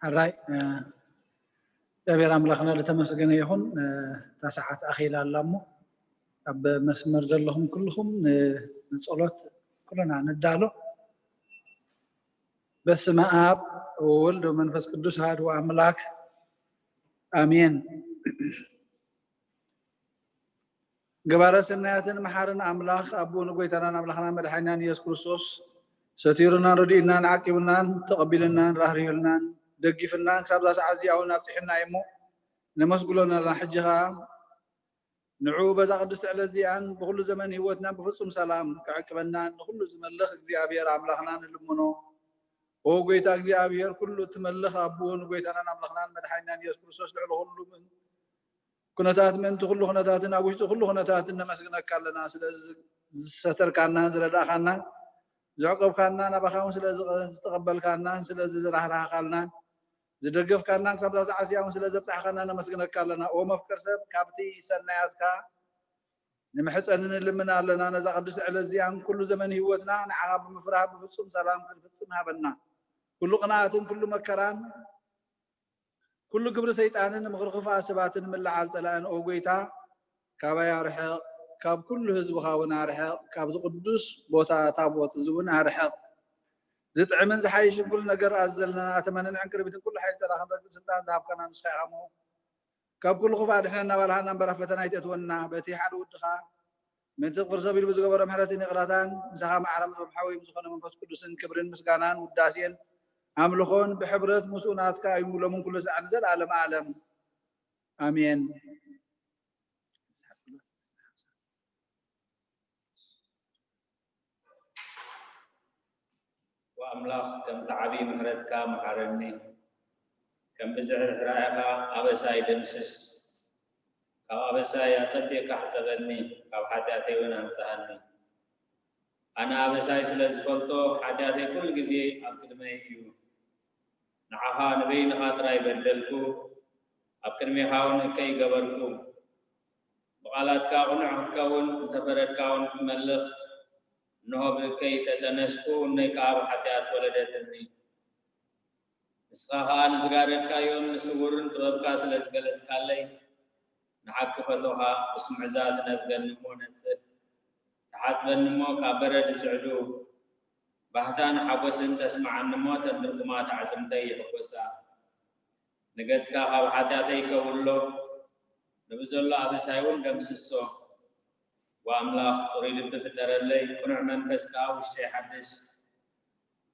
ሕራይ፣ እግዚኣብሔር ኣምላኽና ዝተመስገነ ይኹን። እታ ሰዓት ኣኺላ ኣላ እሞ፣ ኣብ መስመር ዘለኹም ኩልኹም ንጸሎት ኩልና ንዳሎ። በስመ ኣብ ወወልድ ወመንፈስ ቅዱስ ኣሐዱ ኣምላክ ኣሜን። ገባረ ሰናያትን መሓርን ኣምላኽ ኣቦ ንጎይታናን ኣምላኽናን መድሓኒናን ኢየሱስ ክርስቶስ ሰቲሩናን ረዲኡናን ዓቂቡናን ተቐቢሉናን ራህሪሁልናን ደጊፍናን ክሳብ እዛ ሰዓት እዚኣ እውን ኣብፂሑና እዩ እሞ ነመስግኖ ኣለና። ሕጂ ኸዓ ንዑ በዛ ቅድስቲ ዕለት እዚኣን ብኹሉ ዘመን ህይወትናን ብፍጹም ሰላም ክዕቅበናን ንኹሉ ዝመልኽ እግዚኣብሔር ኣምላኽና ንልምኖ። ኦ ጎይታ እግዚኣብሔር ኩሉ እትመልኽ ኣቦ ንጎይታናን ኣምላኽናን መድሓኒናን ኢየሱስ ክርስቶስ ልዕሊ ኩሉ ኩነታት ምእንቲ ኩሉ ኩነታትን ኣብ ውሽጢ ኩሉ ኩነታትን ነመስግነካ ኣለና። ስለዚ ዝሰተርካናን ዝረዳእካናን ዘዕቆብካናን ኣባኻ እውን ስለ ዝተቐበልካናን ስለዚ ዝራህራህካልናን ዝደገፍካናን ክሳብ እዛ ሰዓት እዚኣ እውን ስለ ዘብጻሕካና ነመስግነካ ኣለና። ኦ መፍቀር ሰብ ካብቲ ሰናያትካ ንምሕጸኒ ንልምን ኣለና። ነዛ ቅድስቲ ዕለት እዚኣን ኩሉ ዘመን ህይወትና ንዓኻ ብምፍራህ ብፍጹም ሰላም ክንፍጽም ሃበና። ኩሉ ቅንኣትን ኩሉ መከራን ኩሉ ግብሪ ሰይጣንን ምኽሪ ክፉኣት ሰባትን ምልዓል ጸላእን ኦ ጎይታ ካባይ ኣርሕቕ፣ ካብ ኩሉ ህዝብኻ እውን ኣርሕቕ፣ ካብዚ ቅዱስ ቦታ ታቦት እዚ እውን ኣርሕቕ። ዝጥዕምን ዝሓይሽን ኩሉ ነገር ኣዘልነና ተመንን ዕንቅርቢትን ኩሉ ሓይሊ ጸላእን ክንረግጽ ስልጣን ዝሃብካና ንስኻ ኢኻ እሞ ካብ ኩሉ ክፉእ ኣድሕነና ባልሃና እምበር ኣብ ፈተና ኣይተእትወና። በቲ ሓደ ወድኻ ምእንቲ ፍቕሪ ሰብ ኢሉ ብዝገበሮ ምሕረትን ይቕረታን ምሳኻ ማዕረ ምስ ሓወይ ምስ ዝኾነ መንፈስ ቅዱስን ክብርን ምስጋናን ውዳሴን ኣምልኾን ብሕብረት ምስኡ ናትካ እዩ ሎምን ኩሉ ሰዓት ንዘለኣለመ ዓለም ኣሜን። ወኣምላኽ ከምቲ ዓብዪ ምሕረትካ መሓረኒ፣ ከም ብዝሒ ርሕራኄኻ ኣበሳይ ደምስስ። ካብ ኣበሳይ ኣጸቢቕካ ሕጸበኒ፣ ካብ ሓጢኣተይ እውን ኣንጽሃኒ። ኣነ ኣበሳይ ስለ ዝፈልጦ፣ ሓጢኣተይ ኩሉ ግዜ ኣብ ቅድመይ እዩ። ንዓኻ ንበይንኻ ጥራይ በደልኩ፣ ኣብ ቅድሜኻ እውን እከይ ገበርኩ። ብቓላትካ ቅኑዕ ክትከውን እንተፈረድካ እውን ክትመልኽ፣ እንሆ ብእከይ ተጠነስኩ፣ እኖይ ከኣ ብሓጢኣት ወለደትኒ። ንስኻ ኸኣ ንዝጋረድካዮን ንስውርን ጥበብካ ስለ ዝገለጽካለይ፣ ንሓቂ ፈቶኻ ብስምዕዛ ትነጽገኒ እሞ ነጽህ፣ ትሓጽበኒ እሞ ካብ በረድ ዝስዕዱ ባህታን ሓጎስን ተስምዓኒ እሞ፣ እተን ድርጉማት ኣዕጽምተይ ይሕጎሳ። ንገጽካ ካብ ሓጢኣተይ ከውሎ፣ ንብዘሎ ኣበሳይ እውን ደምስሶ። ወኣምላኽ፣ ጽሩይ ልቢ ፍጠረለይ፣ ቅኑዕ መንፈስ ከኣ ውሽጠይ ሓድስ።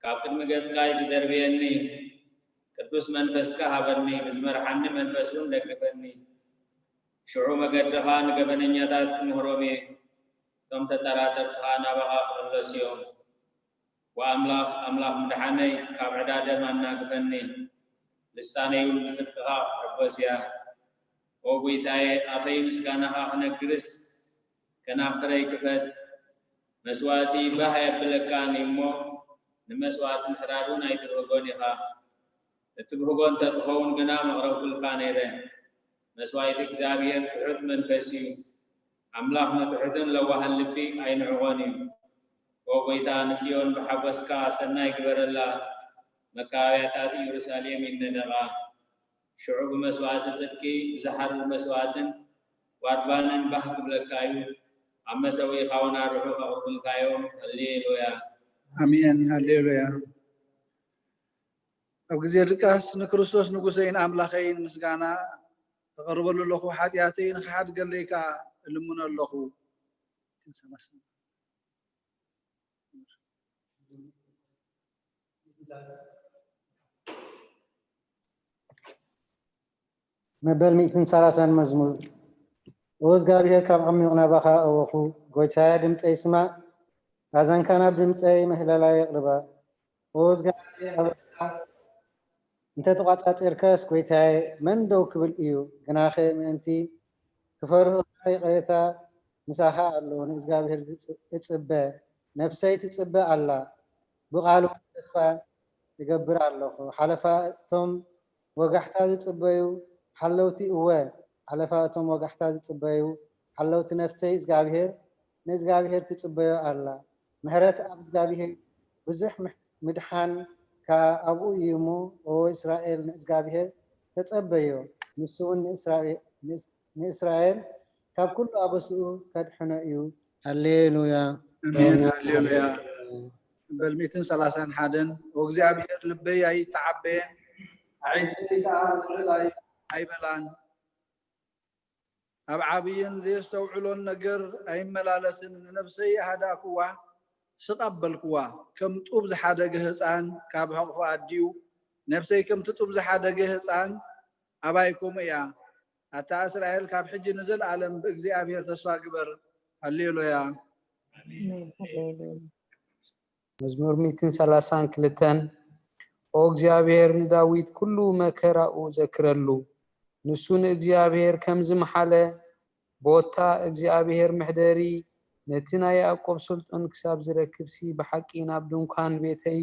ካብ ቅድሚ ገጽካ ኣይትደርብየኒ፣ ቅዱስ መንፈስካ ሃበኒ፣ ብዝመርሓኒ መንፈስ እውን ደግፈኒ። ሽዑ መገድኻ ንገበነኛታት ክምህሮም እየ፣ እቶም ተጠራጠርቲ ኸኣ ናባኻ ክምለሱ እዮም። ወኣምላኽ ኣምላኽ ምድሓነይ፣ ካብ ዕዳ ደም ኣናግፈኒ፣ ልሳነይ እውን ብጽድቅኻ ክትሕጎስ እያ። ኦ ጐይታየ፣ ኣፈይ ምስጋናኻ ክነግርስ፣ ከናፍረይ ክፈት። መስዋእቲ ባህ ኣየብለካን እዩ እሞ፣ ንመስዋእቲ ምሕራድ እውን ኣይትብህጎን ኢኻ። እትብህጎ እንተ ትኸውን ግና መቕረብኩልካ ነይረ። መስዋእቲ እግዚኣብሔር ትሑት መንፈስ እዩ። ኣምላኽ ንትሑትን ለዋህን ልቢ ኣይንዕቖን እዩ። ኦ ጐይታ፣ ንጽዮን ብሓጐስካ ሰናይ ግበረላ፣ መካበብያታት ኢየሩሳሌም ይነደቓ። ሽዑ ብመስዋእቲ ጽድቂ፣ ብዝሓርር መስዋእትን ቁርባንን ባህ ክብለካ እዩ። ኣብ መሰውኢኻ እውን ኣርሑ ከቕርቡልካ እዮም። ሃሌሉያ። ኣሜን። ሃሌሉያ። ኣብ ግዜ ድቃስ ንክርስቶስ ንጉሰይን ኣምላኸይን ምስጋና እቐርበሉ ኣለኹ፣ ሓጢኣተይ ንኽሓድገለይ ከኣ እልምኖ ኣለኹ። መበል ሚእትን ሰላሳን መዝሙር። ኦ እግዚኣብሔር፣ ካብ ዓሚቕ ናባኻ ኣወኹ፣ ጐይታየ፣ ድምፀይ ስማዕ፣ ኣዛንካ ናብ ድምፀይ ምህለላይ ኣቕርባ። ኦ እግዚኣብሔር፣ ኣበስካ እንተ ተቋጻጺርከስ፣ ጐይታየ፣ መን ደው ክብል እዩ? ግናኸ ምእንቲ ክፈርሁኻ ይቕሬታ ምሳኻ ኣሎ። ንእግዚኣብሔር ዝጽ-፣ እጽበ፣ ነፍሰይ ትጽበ ኣላ። ብቓሉ ተስፋ እገብር ኣለኹ። ሓለፋ እቶም ወጋሕታ ዝጽበዩ ሓለውቲ፣ እወ፣ ሓለፋ እቶም ወጋሕታ ዝጽበዩ ሓለውቲ ነፍሰይ እግዚኣብሔር፣ ንእግዚኣብሔር ትጽበዮ ኣላ። ምሕረት ኣብ እግዚኣብሔር፣ ብዙሕ ምሕ-፣ ምድሓን ከኣ ኣብኡ እዩ እሞ፣ ኦ እስራኤል፣ ንእግዚኣብሔር ተጸበዮ፣ ንሱ እውን ንእስራኤ-፣ ንእስ-፣ ንእስራኤል ካብ ኩሉ ኣበስኡ ከድሕኖ እዩ። ሃሌሉያ። ኣሜን፣ ሃሌሉያ። በል ሚእትን ሰላሳን ሓደን፣ "ወእግዚኣብሔር ልበይ ኣይተዓበየን፣ ኣዒንተይ ከኣ ልዕል ኣይ-፣ ኣይበላን። ኣብ ዓብይን ዘየስተውዕሎን ነገር ኣይመላለስን፣ ንነፍሰይ ኣህዳእክዋ፣ ስቕ ኣበልክዋ። ከም ጡብ ዝሓደገ ህፃን ካብ ሕቕፎ ኣዲኡ፣ ነፍሰይ ከምቲ ጡብ ዝሓደገ ህፃን ኣባይ ከምኡ እያ። ኣታ እስራኤል፣ ካብ ሕጂ ንዘለኣለም ብእግዚኣብሔር ተስፋ ግበር። ሃሌሉያ። ኣሜን። ሃሌሉያ። መዝሙር ሚእትን ሰላሳን ክልተን። ኦ እግዚኣብሔር፣ ንዳዊት ኩሉ መከራኡ ዘክረሉ። ንሱ ንእግዚኣብሔር ከም ዝመሓለ፣ ቦታ እግዚኣብሔር መሕደሪ፣ ነቲ ናይ ያዕቆብ ስልጡን ክሳብ ዝረክብሲ፣ ብሓቂ ናብ ድንኳን ቤተይ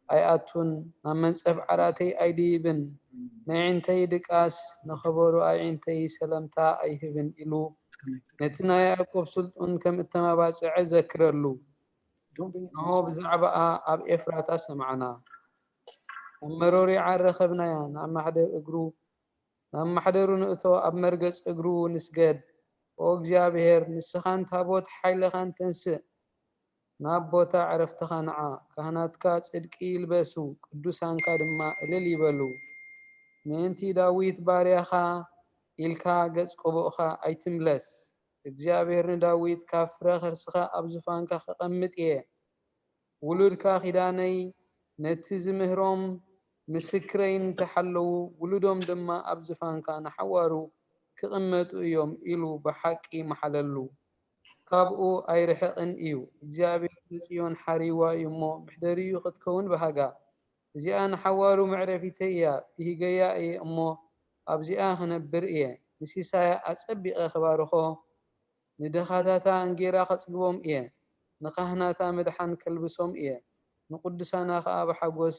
ኣይኣቱን፣ ናብ መንጸፍ ዓራተይ ኣይድይብን። ነዒንተይ ድቃስ፣ ንኸበሮ ኣዒንተይ ሰለምታ ኣይህብን ኢሉ፣ ነቲ ናይ ያዕቆብ ስልጡን ከም እተማባጽዐ ዘክረሉ። እንሆ፣ ብዛዕባኣ ኣብ ኤፍራታ ሰማዕና፣ ኣብ መሮሪዓ ረኸብናያ። ናብ ማሕደር እግሩ፣ ናብ ማሕደሩ ንእቶ፣ ኣብ መርገጽ እግሩ ንስገድ። ኦ እግዚኣብሔር፣ ንስኻን ታቦት ሓይልኻን ተንስእ፣ ናብ ቦታ ዕረፍትኻ ንዓ። ካህናትካ ጽድቂ ይልበሱ፣ ቅዱሳንካ ድማ እልል ይበሉ። ምእንቲ ዳዊት ባርያኻ ኢልካ ገጽ ቅቡእኻ ኣይትምለስ። እግዚኣብሔር ንዳዊት፣ ካብ ፍረ ከርስኻ ኣብ ዙፋንካ ከቐምጥ እየ። ውሉድካ ኪዳነይ ነቲ ዝምህሮም ምስክረይ እንተሓለዉ፣ ውሉዶም ድማ ኣብ ዝፋንካ ንሓዋሩ ክቕመጡ እዮም ኢሉ ብሓቂ መሓለሉ። ካብኡ ኣይርሕቕን እዩ። እግዚኣብሔር ንጽዮን ሓሪዋ እዩ እሞ፣ መሕደሪኡ ክትከውን በሃጋ። እዚኣ ንሓዋሩ መዕረፊተይ እያ፣ ብሂገያ እየ እሞ፣ ኣብዚኣ ክነብር እየ። ንሲሳያ ኣጸቢቐ ክባርኾ፣ ንድኻታታ እንጌራ ከጽግቦም እየ፣ ንኻህናታ ምድሓን ከልብሶም እየ፣ ንቅዱሳና ኸኣ ብሓጎስ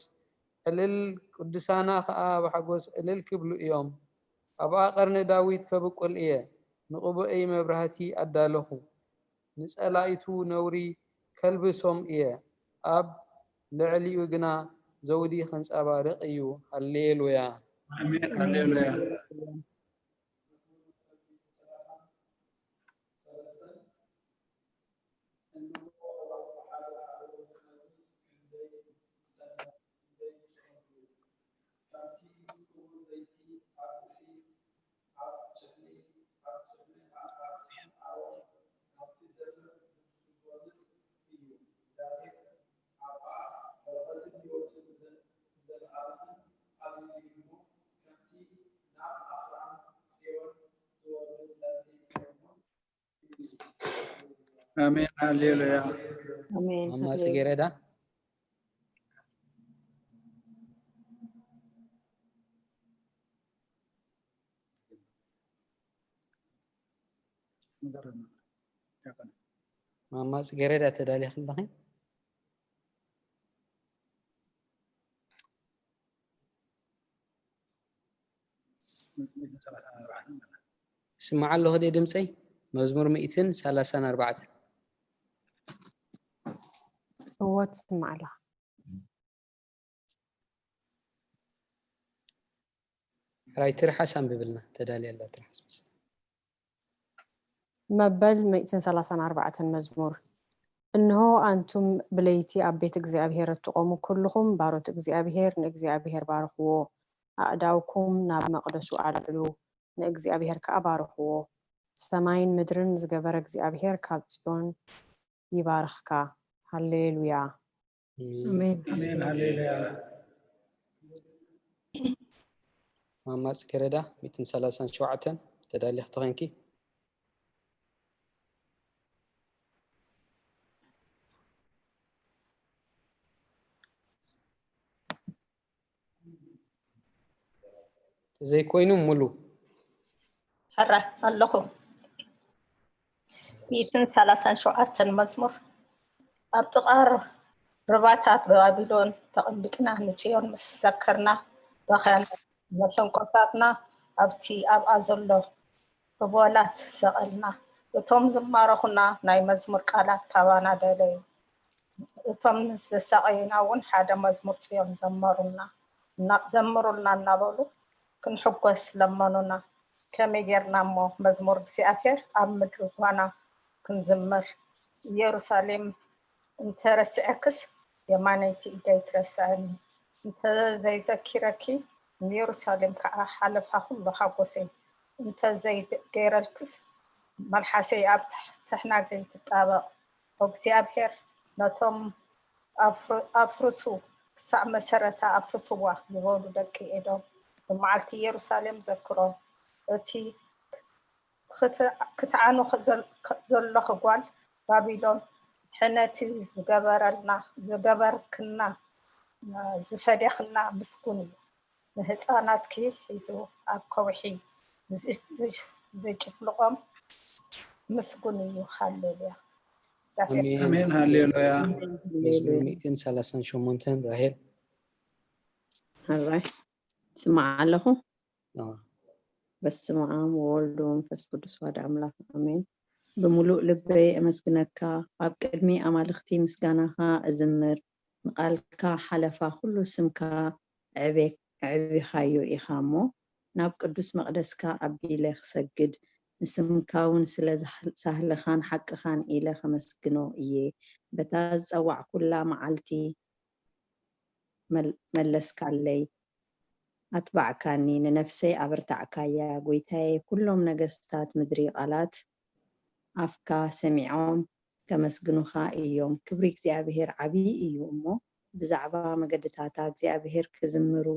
ዕልል፣ ቅዱሳና ኸኣ ብሓጎስ ዕልል ክብሉ እዮም። ኣብኣ ቀርኒ ዳዊት ከብቁል እየ፣ ንቅቡእይ መብራህቲ ኣዳለኹ። ንጸላኢቱ ነውሪ ከልብሶም እየ፣ ኣብ ልዕሊኡ ግና ዘውዲ ከንጸባርቕ እዩ። ሃሌሉያ። ኣሜን፣ ሃሌሉያ። ኣሜን፣ ሃሌሉያ። ኣሜን፣ ማማ ሃሌሉያ። ጽጌረዳ። ማማ ጽጌረዳ፣ ተዳሊኺ ኣለኺ? እስማዕ ኣለኹ ድየ ድምፀይ? መዝሙር ሚእትን ሰላሳን ኣርባዕተን። እወ፣ ትስማዕ ኣለኻ። ሕራይ ትርሓስ ኣንብብልና፣ ተዳልያ ኣላ ትርሓስ። መበል ሚእትን ሰላሳን ኣርባዕተን መዝሙር። እንሆ፣ ኣንቱም ብለይቲ ኣብ ቤት እግዚኣብሔር እትቖሙ ኩልኹም ባሮት እግዚኣብሔር፣ ንእግዚኣብሔር ባርኽዎ። ኣእዳውኩም ናብ መቕደሱ ኣልዕሉ፣ ንእግዚኣብሔር ከኣ ባርኽዎ። ሰማይን ምድርን ዝገበረ እግዚኣብሔር ካብ ጽዮን ይባርኽካ። ሃሌሉያ። ኣሜን። ኣሜን። ሃሌሉያ። ማማ ጽጌረዳ፣ ሚእትን ሰላሳን ሸውዓተን፣ ተዳሊኺ ተኾይንኪ። ዘይኮይኑ ሙሉ ሕራይ ኣለኹ። ሚእትን ሰላሳን ሸውዓተን መዝሙር። ኣብ ጥቓ ርባታት ባቢሎን ተቐሚጥና፣ ንጽዮን ምስ ዘከርና፣ በኸያን መሰንቆታትና ኣብቲ ኣብኣ ዘሎ ርቦላት ሰቐልና። እቶም ዝማረኹና ናይ መዝሙር ቃላት ካባና ደለዩ። እቶም ዝተሳቐዩና እውን ሓደ መዝሙር ጽዮን ዘመሩልና፣ እና- ዘምሩልና እናበሉ ክንሕጎስ ለመኑና። ከመይ ጌርና እሞ መዝሙር እግዚኣብሔር ኣብ ምድሪ ጓና ክንዝምር? ኢየሩሳሌም እንተረሲዐክስ የማነይቲ ኢደይ ትረስዐኒ። እንተዘይዘኪረኪ ንኢየሩሳሌም ከዓ ሓለፋ ኩሉ ሓጎሰይ። እንተዘይገይረልክስ መልሓሰይ ኣብ ትሕናገይ ትጣበቕ። እግዚኣብሔር ነቶም ኣፍር- ኣፍርሱ ክሳዕ መሰረታ ኣፍርስዋ ዝበሉ ደቂ ኤዶም ብመዓልቲ ኢየሩሳሌም ዘክሮም። እቲ ክት- ክትዓኑ ዘል- ዘለኺ ጓል ባቢሎን ሕነቲ ዝገበረልና ዝገበርክና ዝፈደኽና ምስጉን እዩ። ንህፃናትኪ ሒዙ ኣብ ከውሒ ዝ- ዝ- ዝጭፍልቖም ምስጉን እዩ። ሃሌሉያ። ኣሜን። ኣሜን። ሃሌሉያ። መዝሙር ሚእትን ሰላሳን ሸሞንተን ራሄል። ሕራይ ስማዕ ኣለኹ። ኣዎ። በስመ ኣብ ወወልድ ወመንፈስ ቅዱስ ዋሕድ ኣምላኽ ኣሜን። ብምሉእ ልበይ እመስግነካ፣ ኣብ ቅድሚ ኣማልኽቲ ምስጋናኻ እዝምር። ንቓልካ ሓለፋ ኩሉ ስምካ ኣዕቤ- ኣዕቢኻዮ ኢኻ እሞ፣ ናብ ቅዱስ መቕደስካ ኣቢለ ክሰግድ፣ ንስምካ እውን ስለ ዛህል- ሳህልኻን ሓቅኻን ኢለ ከመስግኖ እየ። በታ ዝጸዋዕኩላ መዓልቲ መል- መለስካለይ፣ ኣትባዕካኒ፣ ንነፍሰይ ኣበርታዕካያ። ጎይታየ፣ ኩሎም ነገስታት ምድሪ ቃላት ኣፍካ ሰሚዖም ከመስግኑኻ እዮም። ክብሪ እግዚኣብሔር ዓብዪ እዩ እሞ፣ ብዛዕባ መገድታታ እግዚኣብሔር ክዝምሩ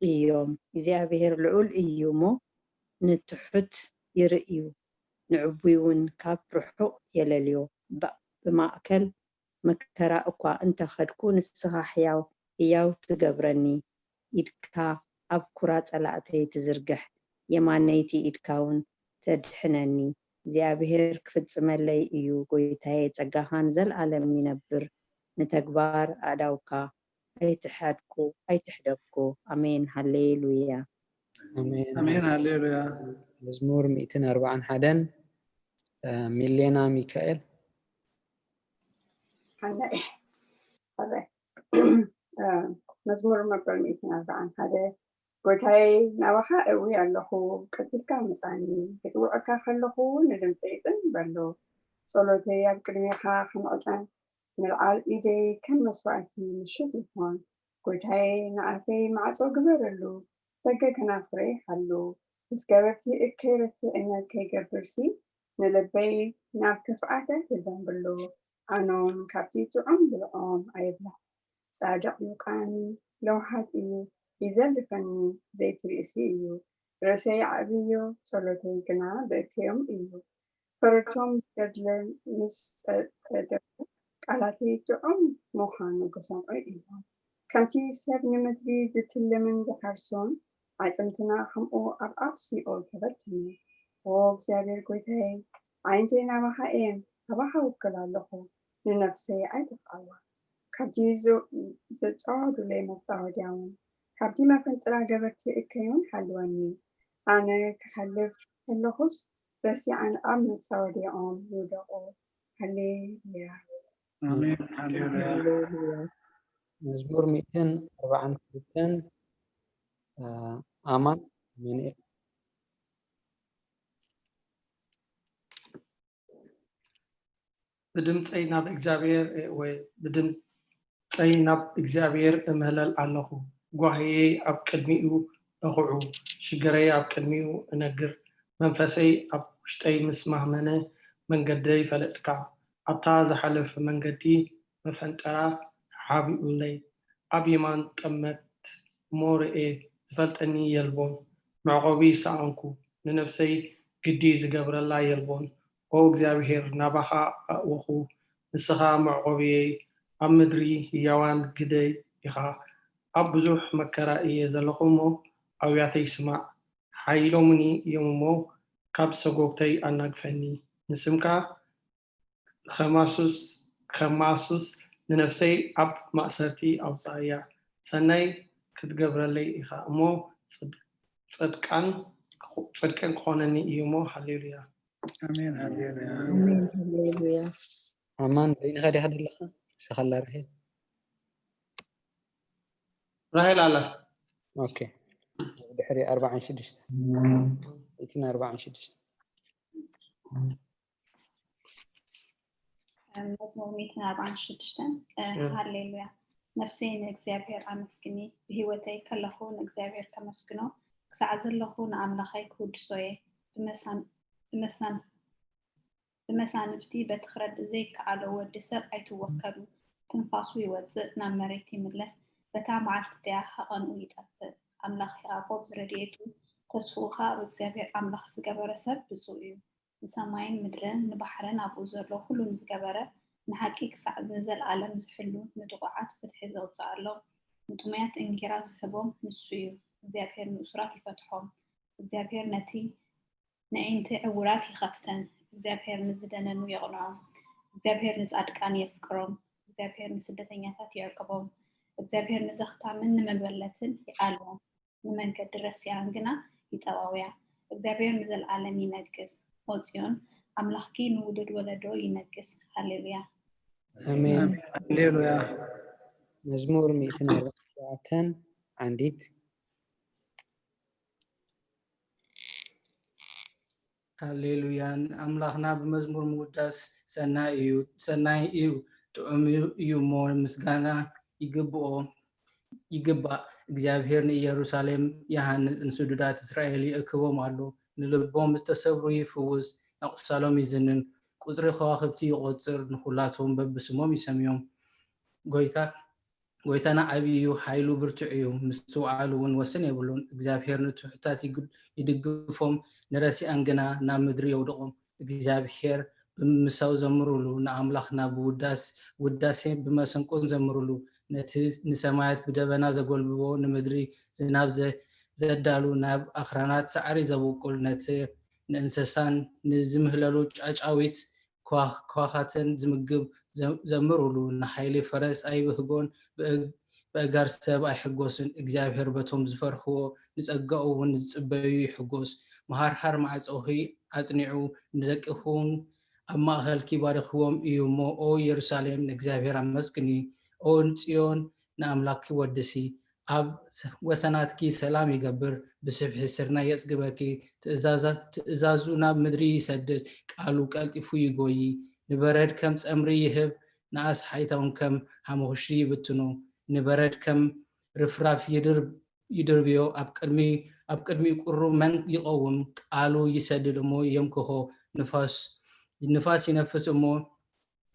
እዮም። እግዚኣብሔር ልዑል እዩ እሞ፣ ንትሑት ይርእዩ፣ ንዕቡይ እውን ካብ ርሑቕ የለልዮ። ብ- ብማእከል መከራ እኳ እንተ ኸድኩ፣ ንስኻ ሕያው ህያው ትገብረኒ፣ ኢድካ ኣብ ኩራ ጸላእተይ ትዝርግሕ፣ የማነይቲ ኢድካ እውን ተድሕነኒ። እግዚኣብሔር ክፍጽመለይ እዩ፣ ጎይታየ፣ ጸጋኻ ንዘለኣለም ይነብር፣ ንተግባር ኣእዳውካ ኣይትሕደግኩ ኣይትሕደግኩ። ኣሜን። ሃሌሉያ። ኣሜን። ኣሜን። ሃሌሉያ። መዝሙር ሚእትን ኣርባዓን ሓደን ሚሌና ሚካኤል። ሓናይ። ሕራይ። መዝሙር መበል ሚእትን ኣርባዓን ሓደ። ጎይታየ፣ ናባኻ እዊ ኣለኹ፣ ቀቲልካ ምጻኒ። ክጽውዐካ ከለኹ ንድምፀይ ጽን በሎ። ጸሎተይ ኣብ ቅድሜኻ ከም ዕጣን፣ ምልዓል ኢደይ ከም መስዋእቲ ምሽት ይኹን። ጎይታየ፣ ንኣፈይ ማዕጾ ግበረሉ፣ ደገ ከናፍረይ ሓሉ። ምስ ገበርቲ እከይ ረሲዕነት ከይገብርሲ፣ ንልበይ ናብ ክፍኣት ኣይተዘንብሎ። ኣኖም ካብቲ ጥዑም ብልዖም ኣይብላዕ። ጻድቕ ይውቃዕኒ፣ ለውሃት እዩ ይዘልፈኒ፣ ዘይቲ ርእሲ እዩ። ርእሰይ ኣዕብዮ፣ ጸሎተይ ግና ብእከዮም እዩ። ፈረድቶም ገድለ ምስ ጸጸደፉ፣ ቃላተይ ጥዑም ምዃኑ ክሰምዑ እዮም። ከምቲ ሰብ ንምድሪ ዝትልምን ዝሓርሶን፣ ኣዕጽምትና ከምኡ ኣብ ኣፍ ሲኦል ተበትኑ። ኦ እግዚኣብሔር ጐይታየ፣ ኣዒንተይ ናባኻ እየን፣ ካባኻ እውክል ኣለኹ፣ ንነፍሰይ ኣይትጥፍኣዋ። ካብቲ ዝ- ዘጻወዱለይ መጻወድያ እውን፣ ካብቲ መፈንጥራ ገበርቲ እከይ እውን ሓልወኒ። ኣነ ክሓልፍ ከለኹስ፣ ረሲዓን ኣብ መጻወድያኦም ይውደቑ። ሃሌሉያ። ኣሜን። ሃሌሉያ። ሃሌሉያ። መዝሙር ሚእትን ኣርባዓን ክልተን ኣማን ኣማኑኤል። ብድምፀይ ናብ እግዚኣብሔር ወይ ብድምፀይ ናብ እግዚኣብሔር እምህለል ኣለኹ። ጓህየይ ኣብ ቅድሚኡ እኹዑ፣ ሽግረይ ኣብ ቅድሚኡ እነግር። መንፈሰይ ኣብ ውሽጠይ ምስ ማህመነ መንገደይ ፈለጥካ። ኣብታ ዝሓለፍ መንገዲ መፈንጠራ ሓቢኡለይ። ኣብ የማን ጠመት እሞ ርኤ፣ ዝፈልጠኒ የልቦን። መዕቆቢ ሰኣንኩ፣ ንነፍሰይ ግዲ ዝገብረላ የልቦን። ኦ እግዚኣብሔር፣ ናባኻ ኣእወኹ፣ ንስኻ መዕቆብየይ፣ ኣብ ምድሪ ህያዋን ግደይ ኢኻ። ኣብ ብዙሕ መከራ እየ ዘለኹ እሞ፣ ኣውያተይ ስማዕ። ሓይሎምኒ እዮም እሞ፣ ካብ ሰጎግተይ ኣናግፈኒ። ንስምካ ከማሱስ ከማሱስ ንነፍሰይ ኣብ ማእሰርቲ ኣውጽኣያ። ሰናይ ክትገብረለይ ኢኻ እሞ፣ ጽድ- ጽድቃን ጽድቅን ክኾነኒ እዩ እሞ። ሃሌሉያ። ኣሜን። ሃሌሉያ። ኣሜን። ሃሌሉያ። ኣማን፣ በይንኻ ዲኻ ዘለኻ? ንስኻ ኣላ ራሄል? ራሄል ኣላ። ኦኬ። ድሕሪ ኣርባዓን ሽዱሽተ። ሚእትን ኣርባዓን ሽዱሽተ። መዝሙር ሚእትን ኣርባዓን ሽዱሽተን። ሃሌሉያ። ነፍሰይ ንእግዚኣብሔር ኣመስግኒ፣ ብህይወተይ ከለኹ ንእግዚኣብሔር ከመስግኖ፣ ክሳዕ ዘለኹ ንኣምላኸይ ክውድሶ እየ። ብመሳን- ብመሳን- ብመሳንፍቲ በቲ ክረድእ ዘይከኣሎ ወዲ ሰብ ኣይትወከሉ። ትንፋሱ ይወጽእ፣ ናብ መሬት ይምለስ፣ በታ መዓልቲ እቲኣ ሃቐንኡ ይጠፍእ። ኣምላኽ ያዕቆብ ዝረድኤቱ ተስፍኡ ኸኣ ኣብ እግዚኣብሔር ኣምላኽ ዝገበረ ሰብ ብጹእ እዩ። ንሰማይን ምድርን ንባሕርን ኣብኡ ዘሎ ኹሉ ንዝገበረ፣ ንሓቂ ክሳዕ ንዘለኣለም ዝሕሉ፣ ንድቑዓት ፍትሒ ዘውጽኣሎም፣ ንጥሙያት እንጌራ ዝህቦም ንሱ እዩ። እግዚኣብሔር ንእሱራት ይፈትሖም። እግዚኣብሔር ነቲ ነዒንቲ ዕውራት ይኸፍተን። እግዚኣብሔር ንዝደነኑ የቕንዖም። እግዚኣብሔር ንጻድቃን የፍቅሮም። እግዚኣብሔር ንስደተኛታት ይዕቅቦም። እግዚኣብሔር ንዘኽታምን ንመበለትን ይኣልዮም። ንመንገዲ ረሲኣን ግና ይጠዋውያ። እግዚኣብሔር ንዘለኣለም ይነግስ። ኦ ጽዮን፣ ኣምላኽኪ ንውሉድ ወለዶ ይነግስ። ሃሌሉያ። ኣሜን። ሃሌሉያ። መዝሙር ሚእትን ኣርባዓን ሸውዓተን ዓንዲት። ሃሌሉያ። ንኣምላኽና ብመዝሙር ምውዳስ ሰናይ እዩ፣ ሰናይ እዩ፣ ጥዑም እዩ እሞ ምስጋና ይግብኦ፣ ይግባእ። እግዚኣብሔር ንኢየሩሳሌም ይሃንጽ፣ ንስዱዳት እስራኤል ይእክቦም ኣሎ። ንልቦም ዝተሰብሩ ይፍውስ፣ ነቑሳሎም ይዝንን፣ ቁጽሪ ከዋኽብቲ ይቖጽር፣ ንኹላቶም በብስሞም ይሰምዮም። ጎይታ ጎይታና ዓቢ እዩ፣ ሓይሉ ብርቱዕ እዩ፣ ምስትውዓሉ እውን ወሰን የብሉን። እግዚኣብሔር ንትሑታት ይግ- ይድግፎም፣ ንረሲኣን ግና ናብ ምድሪ የውድቖም። እግዚኣብሔር ብምሳው ዘምሩሉ፣ ንኣምላኽና ብውዳስ ውዳሴ ብመሰንቆን ዘምሩሉ። ነቲ ንሰማያት ብደበና ዘጎልብቦ፣ ንምድሪ ዝናብ ዘ- ዘዳሉ፣ ናብ ኣኽራናት ሳዕሪ ዘብቁል፣ ነቲ ንእንስሳን ንዝምህለሉ ጫጫዊት ከዋ- ከዋኻተን ዝምግብ ዘ- ዘምሩሉ። ንሓይሊ ፈረስ ኣይብህጎን፣ ብእግ- ብእጋር ሰብ ኣይሕጎስን። እግዚኣብሔር በቶም ዝፈርሕዎ፣ ንጸጋኡ እውን ዝጽበዩ ይሕጎስ። መሃርሃር ማዕጾኺ ኣጽኒዑ፣ ንደቂኹን ኣብ ማእኸልኪ ባሪኽዎም እዩ እሞ፣ ኦ የሩሳሌም ንእግዚኣብሔር ኣመስግኒ፣ ኦ ጽዮን ንኣምላኽኪ ወድሲ። ኣብ ወሰናትኪ ሰላም ይገብር፣ ብስብሒ ስርናይ የጽግበኪ። ትእዛዛ- ትእዛዙ ናብ ምድሪ ይሰድድ፣ ቃሉ ቀልጢፉ ይጎዪ። ንበረድ ከም ጸምሪ ይህብ፣ ንኣስሓይታ እውን ከም ሓመኹሽቲ ይብትኖ። ንበረድ ከም ርፍራፍ ይድር- ይድርብዮ፣ ኣብ ቅድሚ ኣብ ቅድሚኡ ቁሩብ መን ይቐውም? ቃሉ ይሰድድ እሞ የምክኾ። ንፋስ ንፋስ ይነፍስ እሞ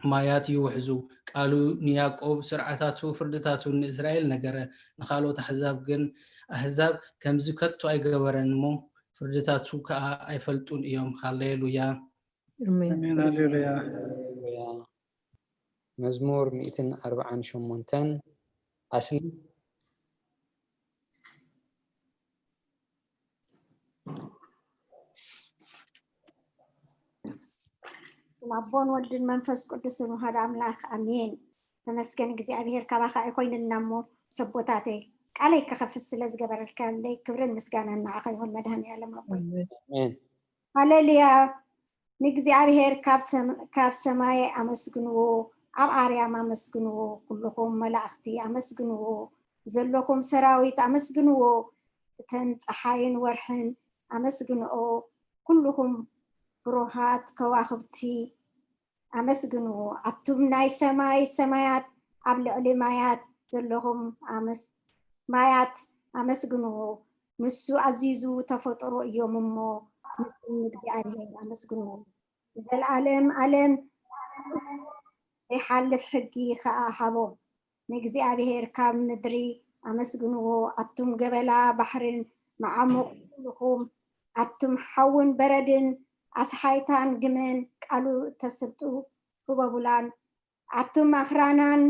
ማያት ይውሕዙ። ቃሉ ንያዕቆብ ስርዓታቱ ፍርድታቱን ንእስራኤል ነገረ። ንኻልኦት ኣሕዛብ ግን ኣህዛብ ከምዚ ከቶ ኣይገበረን እሞ ፍርድታቱ ከኣ ኣይፈልጡን እዮም። ሃሌሉያ። ኣሜን። ኣሜን። ሃሌሉያ። መዝሙር ሚእትን ኣርባዓን ሸሞንተን ኣስሊ ኣቦን ወልድን መንፈስ ቅዱስን ውሃድ ኣምላኽ ኣሜን። ተመስገን እግዚኣብሔር ካባኻ ኣይኮይንና እሞ ሰቦታተይ ቃለይ ክኸፍት ስለ ዝገበረልካለይ ክብርን ምስጋናን ንዓኻ ይኹን መድሃኒ ዓለም ኣቦይ። ኣሜን። ሃሌሉያ ንእግዚኣብሔር ካብ ሰም- ካብ ሰማይ ኣመስግንዎ፣ ኣብ ኣርያም ኣመስግንዎ፣ ኩልኹም መላእኽቲ ኣመስግንዎ፣ ዘለኹም ሰራዊት ኣመስግንዎ፣ እተን ፀሓይን ወርሕን ኣመስግንኦ፣ ኩልኹም ብሩኻት ከዋኽብቲ ኣመስግንዎ፣ ኣቱም ናይ ሰማይ ሰማያት ኣብ ልዕሊ ማያት ዘለኹም ኣመስ- ማያት ኣመስግንዎ፣ ንሱ ኣዚዙ ተፈጥሮ እዮም እሞ ንሱ ንእግዚኣብሔር ኣመስግንዎ። ንዘለኣለም ኣለም ዘይሓልፍ ሕጊ ኸኣ ሃቦም። ንእግዚኣብሔር ካብ ምድሪ ኣመስግንዎ፣ ኣቱም ገበላ ባሕርን መዓሙቕ ኩልኹም፣ ኣቱም ሓውን በረድን ኣስሓይታን ግመን ቃሉ እተስልጡ ህበቡላን፣ ኣቱም ኣኽራናን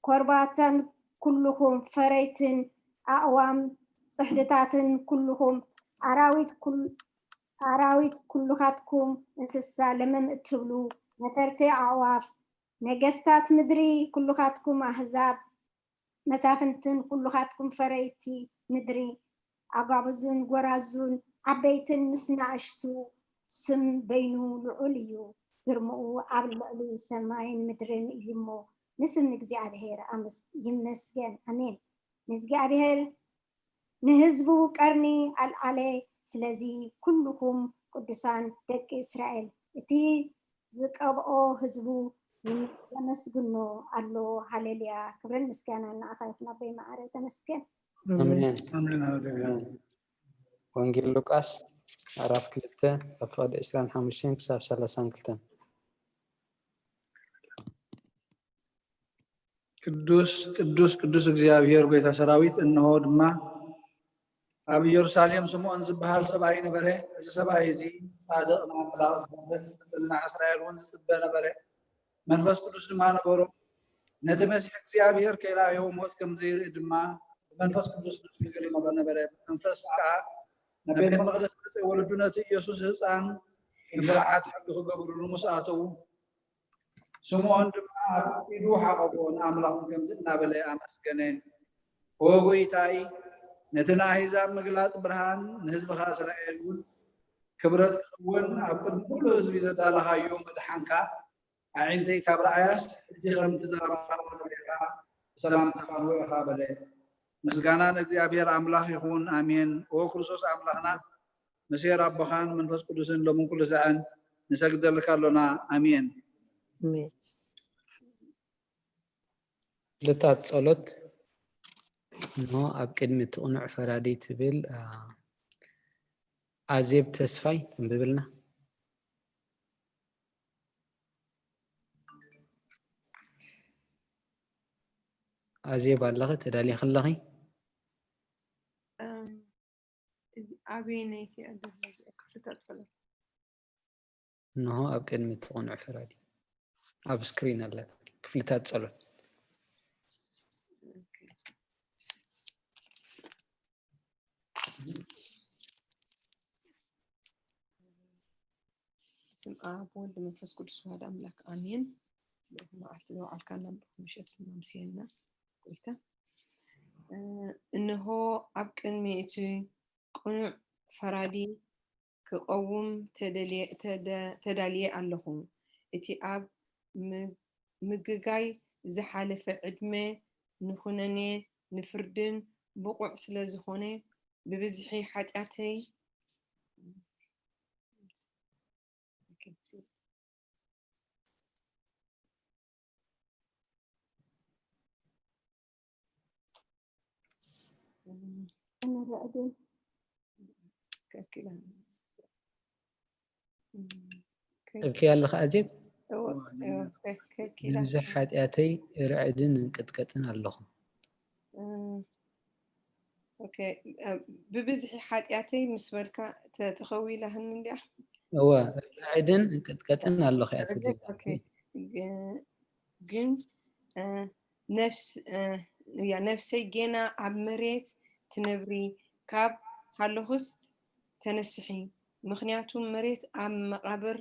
ኮርባታን ኩልኹም ፈረይትን ኣእዋም ጽሕድታትን፣ ኩልኹም ኣራዊት ኩል-፣ ኣራዊት ኩልኻትኩም እንስሳ ለመም እትብሉ፣ ነፈርቲ ኣዕዋፍ፣ ነገስታት ምድሪ፣ ኩልኻትኩም ኣህዛብ፣ መሳፍንትን ኩልኻትኩም ፈረይቲ ምድሪ፣ ኣጓብዝን ጎራዙን፣ ዓበይትን ምስ ናእሽቱ፣ ስም በይኑ ልዑል እዩ። ግርምኡ ኣብ ልዕሊ ሰማይን ምድርን እዩ እሞ፣ ንስም እግዚኣብሔር ኣመስ-፣ ይመስገን። ኣሜን። ንእግዚኣብሔር ንህዝቡ ቀርኒ ኣልዓለ። ስለዚ ኩልኹም ቅዱሳን ደቂ እስራኤል፣ እቲ ዝቀብኦ ህዝቡ የመስግኖ ኣሎ። ሃሌሉያ! ክብርን ምስጋናን ንዓኻ ይኹን ኣቦይ መዓረይ፣ ተመስገን። ኣሜን። ኣሜን። ኣሜን። ወንጌል ሉቃስ ምዕራፍ ክልተ ካብ ፍቕዲ ዕስራን ሓሙሽተን ክሳብ ሰላሳን ክልተን። ቅዱስ፣ ቅዱስ፣ ቅዱስ እግዚኣብሔር ጐይታ ሰራዊት፣ እንሆ ድማ ኣብ ኢየሩሳሌም ስምዖን ዝበሃል ሰብኣይ ነበረ። እዚ ሰብኣይ እዚ ጻድቕ፣ ንኣምላኽ ዝፈርህ፣ ንጽልናዕ እስራኤል እውን ዝጽበ ነበረ። መንፈስ ቅዱስ ድማ ነበሮ። ነቲ መሲሕ እግዚኣብሔር ከይረኣዮ ሞት ከም ዘይርኢ ድማ ብመንፈስ ቅዱስ ብልቢ ገሊጹ ነበረ። መንፈስ ከኣ ናብ ቤተ መቕደስ መጸ፣ ወለዱ ነቲ ኢየሱስ ህጻን ንስርዓት ሕጊ ክገብሩሉ ምስ ኣተዉ፣ ስምዖን ድማ ኣብ ኢዱ ሓቐቦ፣ ንኣምላኽ እውን ከምዚ እናበለ ኣመስገነ፣ "ኦ ጐይታይ፣ ነቲ ንኣህዛብ ምግላጽ ብርሃን፣ ንህዝብኻ እስራኤል እውን ክብረት ክኸውን፣ ኣብ ቅድሚ ኩሉ ህዝቢ ዘዳለኻዮ ምድሓንካ፣ ኣዒንተይ ካብ ረኣያስ፣ ሕጂ ከምቲ ዘረባኻ ሪኤኻ ብሰላም ተፋንዎ ኢኻ" በለ። ምስጋና ንእግዚኣብሔር ኣምላኽ ይኹን፣ ኣሜን። ኦ ክርስቶስ ኣምላኽና፣ ምስ ሄር ኣቦኻን መንፈስ ቅዱስን ሎምን ኩሉ ሳዕን ንሰግደልካ ኣሎና፣ ኣሜን። ኣሜን። ክፍልታት ጸሎት። እንሆ ኣብ ቅድሚ እቲ ቅኑዕ ፈራዲ ትብል፣ አ፣ ኣዜብ ተስፋይ ተንብብልና። ኣዜብ ኣለኺ? ተዳሊኺ ኣለኺ? እም፣ እዚ ኣበየነይቲ ኣላ? ክፍልታት ጸሎት። እንሆ ኣብ ቅድሚ እቲ ቅኑዕ ፈራዲ። ኣብ ስክሪን ኣላ። ክፍልታት ጸሎት። ኦኬ። ስም ኣብ ወልድ መንፈስ ቅዱስ ዋህድ ኣምላክ ኣሜን። መዓልቲ ዝወዓልካና ብሩክ ምሸት ድማ ምስየና ጎይታ። እ፣ እንሆ ኣብ ቅድሚ እቲ ቅኑዕ ፈራዲ ክቐውም ተደልየ-፣ ተደ-፣ ተዳልየ ኣለኹ። እቲ ኣብ ም-፣ ምግጋይ ዝሓለፈ ዕድመ ንኹነኔ ንፍርድን ብቑዕ ስለ ዝኾነ፣ ብብዝሒ ሓጢኣተይ እብኪ ኣለኺ ኣዜብ? እወ፣ እወ፣ ከ-፣ ከኪላ። ብብዝሒ ሓጢኣተይ ርዕድን እንቅጥቀጥን ኣለኹ። እም፣ ኦኬ፣ እ፣ ብብዝሒ ሓጢኣተይ ምስ በልካ ተ-፣ ተኸዊላህኒ እንድያ። እወ፣ ርዕድን እንቅጥቀጥን ኣለኹ እያ ትብል። ኦኬ፣ ግ-፣ ግን፣ እ፣ ነፍስ-፣ እ፣ እያ፣ ነፍሰይ ጌና ኣብ መሬት ትነብሪ ካብ ሃለኹስ ተነስሒ፣ ምኽንያቱ መሬት ኣብ መቓብር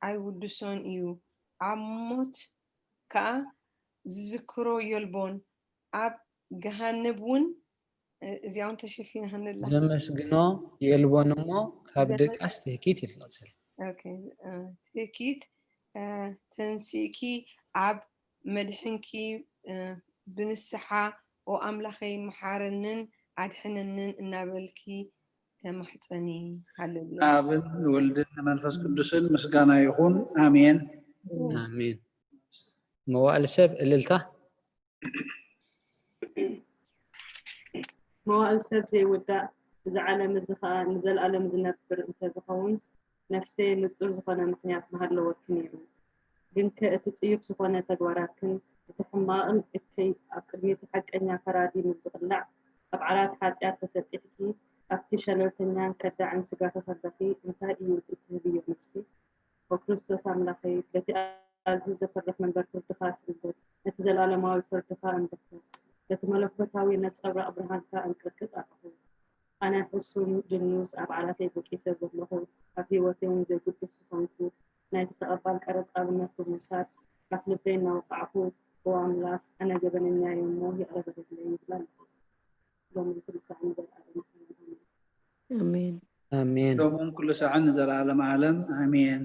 ኣይውድሶን እዩ፣ ኣብ ሞት ከኣ ዝዝክሮ የልቦን፣ ኣብ ገሃነብ እውን፣ እ፣ እዚኣ እውን ተሸፊና ክንላ። ዘመስግኖ የልቦን እሞ ካብ ዘመ-፣ ደቃስ ትህኪት ይልቀሰል። ኦኬ፣ እ፣ ትህኪት፣ እ፣ ተንሲእኪ ኣብ መድሕንኪ፣ እ፣ ብንስሓ "ኦ ኣምላኸይ፣ መሓረንን ኣድሕነንን" እናበልኪ ተማሕጸኒ። ሃሌሉያ። ኣብን ንወልድን ንመንፈስ ቅዱስን ምስጋና ይኹን። ኣሜን። ኣሜን። መዋእል ሰብ እልልታ። መዋእል ሰብ ዘይውዳእ፣ እዚ ዓለም እዚ ኸኣ ንዘለኣለም ዝነብር እንተ ዝኸውንስ፣ ነፍሰየ ንጹር ዝኾነ ምኽንያት ምሃለወኪ ነይሩ። ግንከ እቲ ጽዩፍ ዝኾነ ተግባራትክን እቲ ሕማቕን እከይ ኣብ ቅድሚ እቲ ሓቀኛ ፈራዲ ምስ ዝቕላዕ፣ ኣብ ዓራት ሓጢኣት ተሰጢሕኪ፣ ኣብቲ ሸለልተኛን ከዳዕን ስጋኺ ከለኺ፣ እንታይ እዩ እቲ ትህብዮ መልሲ? ኦ ክርስቶስ ኣምላኸይ፣ በቲ ኣዝዩ ዘፍርሕ መንበር ፍርድኻ ስንብድ፣ ነቲ ዘለኣለማዊ ፍርድኻ እንብርቶ፣ ነቲ መለኮታዊ ነጸብራቕ ብርሃንካ እንቅጥቅጥ ኣለኹ። ኣነ ሕሱም ድኑስ ኣብ ዓራተይ ደቂሰ ዘለኹ፣ ኣብ ህይወተይ እውን ዘይግዱስ ዝኾንኩ፣ ናይቲ ተቐባል ቀረጽ ኣብነት ብምውሳድ ኣፍልበይ እናወቃዕኩ፣ እወ ኣምላኽ፣ ኣነ ገበነኛ እየ እሞ ይቕረ በለለይ ይብል ኣለኹ። ሎምን ኩሉ ሳዕን ንዘለኣለምን ዓለም ኣሜን። ኣሜን። ኣሜን። ሎምን ኩሉ ሳዕን ንዘለኣለም ዓለም ኣሜን።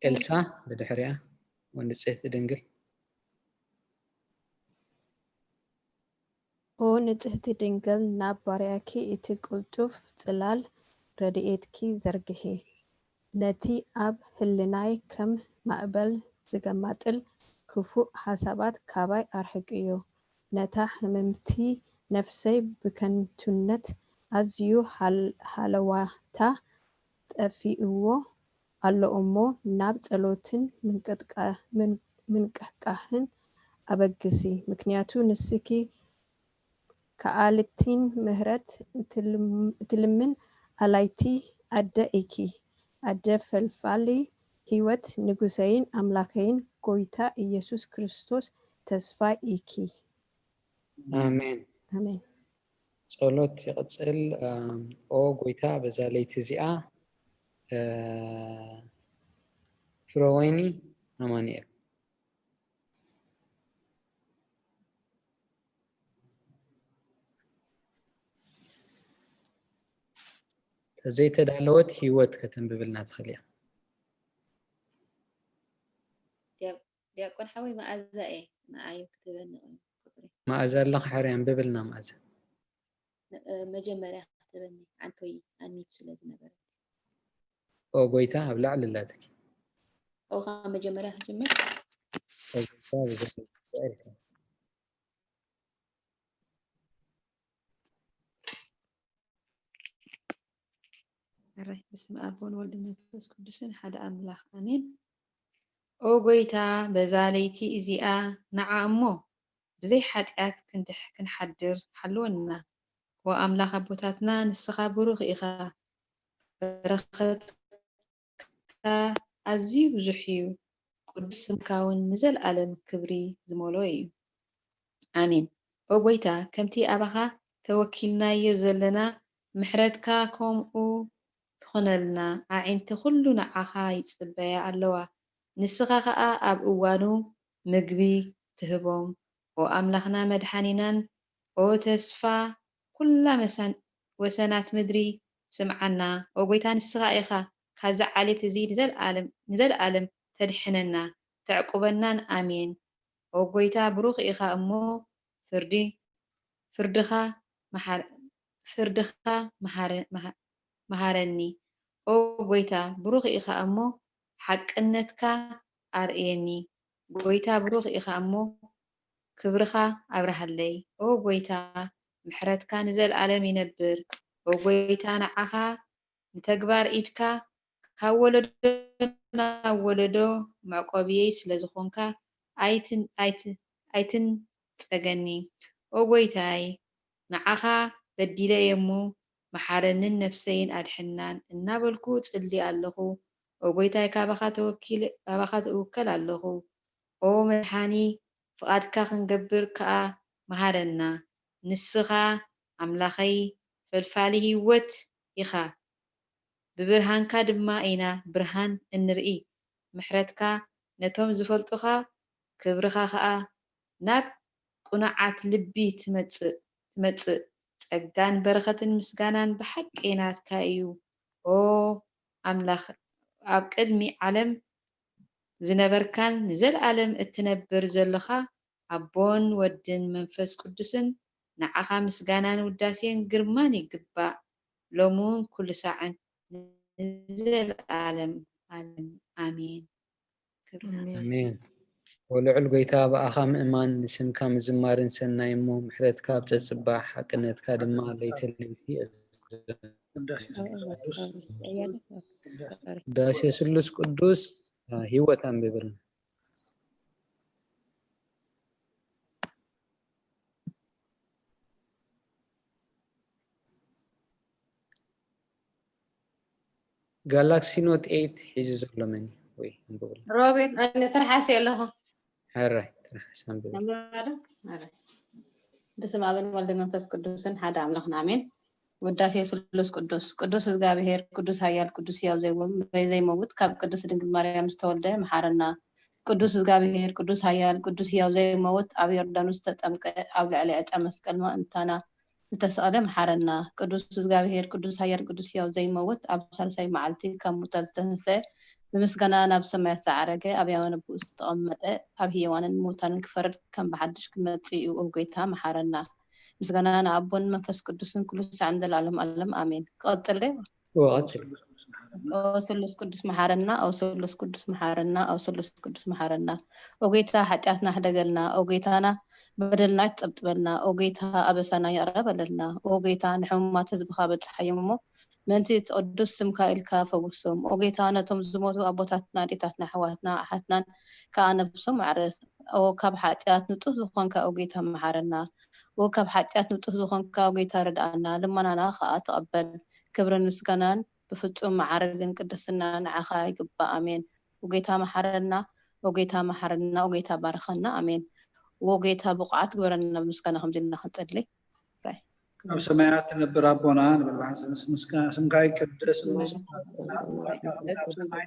ኤልሳ ብድሕሪኣ፣ ወንድጽህቲ ድንግል። ኦ ንጽህቲ ድንግል፣ ናብ ባርያኪ እቲ ቅልጡፍ ጽላል ረድኤትኪ ዘርግሒ። ነቲ ኣብ ህልናይ ከም ማእበል ዝገማጥል ክፉእ ሓሳባት ካባይ ኣርሕቅዮ። ነታ ህምምቲ ነፍሰይ ብከንቱነት ኣዝዩ ሃል- ሃለዋታ ጠፊእዎ ኣሎ እሞ ናብ ጸሎትን ምንቅጥቃ- ምን- ምንቅሕቃሕን ኣበግሲ። ምክንያቱ ንስኪ ከኣልቲን ምህረት እትልም- እትልምን ኣላይቲ ኣደ ኢኪ። ኣደ ፈልፋሊ ህይወት ንጉሰይን ኣምላከይን ጎይታ ኢየሱስ ክርስቶስ ተስፋ ኢኪ። ኣሜን። ኣሜን። ጸሎት ይቕጽል። ኦ ጎይታ በዛ ለይቲ እዚኣ ፍረወይኒ ኣማኑኤል ዘይተዳለወት ህይወት ከተንብብልና ትኽእል እያ። ዲያቆን ሓወይ መኣዛ እየ ንኣዮም ክትበኒ ቁፅሪ መኣዛ ኣለኻ ሕርያ ኣንብብልና መኣዛ። መጀመርያ ክትበኒ ዓንቶይ ኣንሚት ስለ ዝነበረ ኦ ጎይታ ኣብ ላዕሊ ኣላትኪ። ኦኻ መጀመርያ ክጅምር ኦ ጎይታ ብዘይካ ሕራይ በስመ ኣብ ወወልድ መንፈስ ቅዱስን ሓደ ኣምላኽ ኣሜን። ኦ ጎይታ በዛ ለይቲ እዚኣ ንዓ እሞ ብዘይ ሓጢኣት ክንድሕ ክንሓድር ሓልወና። ኦ ኣምላኽ ኣቦታትና ንስኻ ብሩኽ ኢኻ። በረኸትካ ኣዝዩ ብዙሕ እዩ። ቅዱስ ስምካ እውን ንዘለኣለም ክብሪ ዝመልኦ እዩ። ኣሜን። ኦ ጎይታ ከምቲ ኣባኻ ተወኪልናዮ ዘለና ምሕረትካ ከምኡ ትኹነልና። ኣዒንቲ ኩሉ ንዓኻ ይጽበያ ኣለዋ። ንስኻ ኸኣ ኣብ እዋኑ ምግቢ ትህቦም። ኦ ኣምላኽና መድሓኒናን ኦ ተስፋ ኩላ መሳን ወሰናት ምድሪ ስምዓና። ኦ ጎይታ ንስኻ ኢኻ ካብዚ ዓሌት እዚ ንዘለኣለም ንዘለኣለም ተድሕነና ተዕቁበናን ኣሜን። ኦ ጎይታ ብሩኽ ኢኻ እሞ ፍርዲ ፍርድኻ መሓር ፍርድኻ መሓረ መሃ- መሃረኒ። ኦ ጎይታ ብሩኽ ኢኻ እሞ ሓቅነትካ ኣርእየኒ። ጎይታ ብሩኽ ኢኻ እሞ ክብርኻ ኣብርሃለይ። ኦ ጎይታ ምሕረትካ ንዘለኣለም ይነብር። ኦ ጎይታ ንዓኻ ንተግባር ኢድካ ካብ ወለዶ ናብ ወለዶ መዕቆብየይ ስለ ዝኾንካ ኣይትን ኣይት ኣይትንጸገኒ። ኦ ጎይታይ ንዓኻ በዲለ እየ እሞ መሓረንን ነፍሰይን ኣድሕናን እናበልኩ ጽሊ ኣለኹ። ኦ ጎይታይ ካባኻ ተወኪለ ካባኻ እውከል ኣለኹ። ኦ መድሓኒ ፍቓድካ ክንገብር ከኣ መሃረና። ንስኻ ኣምላኸይ ፈልፋሊ ህይወት ኢኻ። ብብርሃንካ ድማ ኢና ብርሃን እንርኢ። ምሕረትካ ነቶም ዝፈልጡኻ ክብርኻ ኸኣ ናብ ቅኑዓት ልቢ ትመጽእ ትመጽእ። ጸጋን በረኸትን ምስጋናን ብሓቂ ናትካ እዩ። ኦ ኣምላኽ ኣብ ቅድሚ ዓለም ዝነበርካን ንዘለኣለም እትነብር ዘለኻ ኣቦን ወድን መንፈስ ቅዱስን ንዓኻ ምስጋናን ውዳሴን ግርማን ይግባእ ሎምን ኩሉ ሳዕን ንዘለኣለም ኣለም ኣሜን። ክብሪ ኣሜን። ወልዑል ጎይታ ብኣኻ ምእማን ንስምካ ምዝማርን ሰናይ እሞ ምሕረትካ ኣብ ጸጽባሕ ሓቅነትካ ድማ ለይተ ለይቲ ዳሴ ስሉስ ቅዱስ ህይወት ኣንብብልና። ጋላክሲ ኖት ኤይት ሒዙ ዘሎ መን እዩ? ወይ ኣንብብልና። ሮቤል እኔ ትርሓስ ኣለኹ። ሕራይ ትርሓስ ኣንብብ። ኣንብባ ዶ? ሕራይ። በስመ ኣብን ወልድ መንፈስ ቅዱስን ሓደ ኣምላኽን ኣሜን። ውዳሴ ስሉስ ቅዱስ። ቅዱስ እግዚኣብሔር፣ ቅዱስ ኃያል፣ ቅዱስ ሕያው ዘይመ-፣ ዘይመውት፣ ካብ ቅድስት ድንግል ማርያም ዝተወልደ መሓረና። ቅዱስ እግዚኣብሔር፣ ቅዱስ ኃያል፣ ቅዱስ ሕያው ዘይመውት፣ ኣብ ዮርዳኖስ ዝተጠምቀ፣ ኣብ ልዕሊ ዕፀ መስቀል ምእንታና ዝተሰቕለ መሓረና። ቅዱስ እግዚኣብሔር፣ ቅዱስ ኃያል፣ ቅዱስ ሕያው ዘይመውት፣ ኣብ ሳልሳይ መዓልቲ ካብ ሙታት ዝተንስአ፣ ብምስጋና ናብ ሰማያት ዝዓረገ፣ ኣብ የማነ ብኡ ዝተቐመጠ፣ ኣብ ሕያዋንን ምውታንን ክፈርድ ከም ብሓድሽ ክመጽእ እዩ። ኦ ጐይታ መሓረና። ምስጋና ንኣቦን መንፈስ ቅዱስን ኩሉ ሳዕ ንዘለዓለም ዓለም ኣሜን። ክቐጽል ዶ? እዎ፣ ቀጽል። ኦ ስሉስ ቅዱስ መሓረና፣ ኦ ስሉስ ቅዱስ መሓረና፣ ኦ ስሉስ ቅዱስ መሓረና። ኦ ጌታ ሓጢኣትና ሕደገልና፣ ኦ ጌታና በደልና ኣይትጸብጽበልና፣ ኦ ጌታ ኣበሳና ይቕረ በለልና። ኦ ጌታ ንሕሙማት ህዝብኻ በጽሓዮም እሞ ምእንቲ እቲ ቅዱስ ስምካ ኢልካ ፈውሶም። ኦ ጌታ ነቶም ዝሞቱ ኣቦታትና፣ ኣዴታትና፣ ኣሕዋትና፣ ኣሓትናን ከኣ ነብሶም ኣዕርፍ። ኦ ካብ ሓጢኣት ንጹህ ዝኾንካ ኦ ጌታ መሓረና። ኦ ካብ ሓጢኣት ንጹህ ዝኾንካ ኦ ጌታ ርድኣና፣ ልመናና ከኣ ተቐበል። ክብርን ምስጋናን ብፍጹም መዓርግን ቅድስና ንዓኻ ይግባእ። ኣሜን። ኦ ጌታ መሓረና፣ ኦ ጌታ መሓረና፣ ኦ ጌታ ባርኸና። ኣሜን። ኦ ጌታ ብቑዓት ግበረና። ብምስጋና ከምዚ ኢልና ክንጸሊ። ራይ። ኣብ ሰማያት ትነብር ኣቦና፣ ንበል ብሓንሳብ ምስ ምስጋና ስምካ ይቅደስ፣ መንግስትካ ትምጻእ፣ ፍቃድካ ከምቲ ኣብ ሰማይ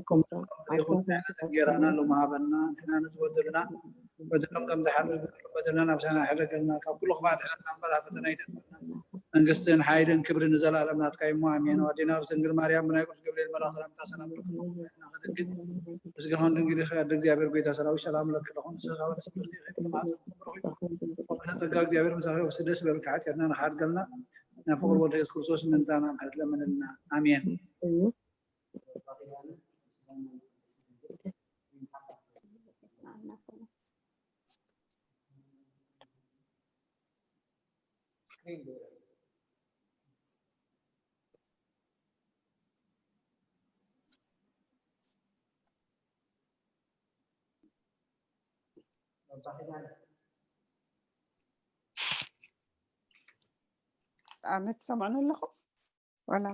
ከምኡ ይኹን። ዕለታዊ እንጀራና ሎሚ ሃበና፣ ንሕና ንዝበደሉና በደሎም ከም ዝሓልፍ በደልና፣ ናብ ሰማይ ሕደገልና፣ ካብ ኩሉ ክፋእ ድሕነና እምበር፣ ኣብ ፈተና ኣይተእትወና። መንግስትን ሓይልን ክብርን ንዘለኣለም ናትካ እዩ እሞ፣ ኣሜን። ኣዴና ርስ ድንግል ማርያም፣ ብናይ ቅዱስ ገብርኤል መልኣኽ ሰላምታ ሰላም ለኪ፣ ከድንግል ምስጋናን ድንግል ኢኺ፣ ኣደ እግዚኣብሔር፣ ጐይታ ሰራዊት፣ ሰላም ለኪ ለኹን፣ ንስኺ ካብ ኣንስቲ ብርኽቲ ኢኺ፣ ብማህፀንኪ ብሩኽ እዩ። ጸጋ እግዚኣብሔር ምሳኺ፣ ደስ በልኪ፣ ሓጢኣትና ንኽሓድገልና፣ ናብ ፍቕሪ ወልድ የሱስ ክርስቶስ ምእንታና ምሕረት ለምንልና። ኣሜን። ኣነ ትሰምዑኒ ኣለኹም? ወላ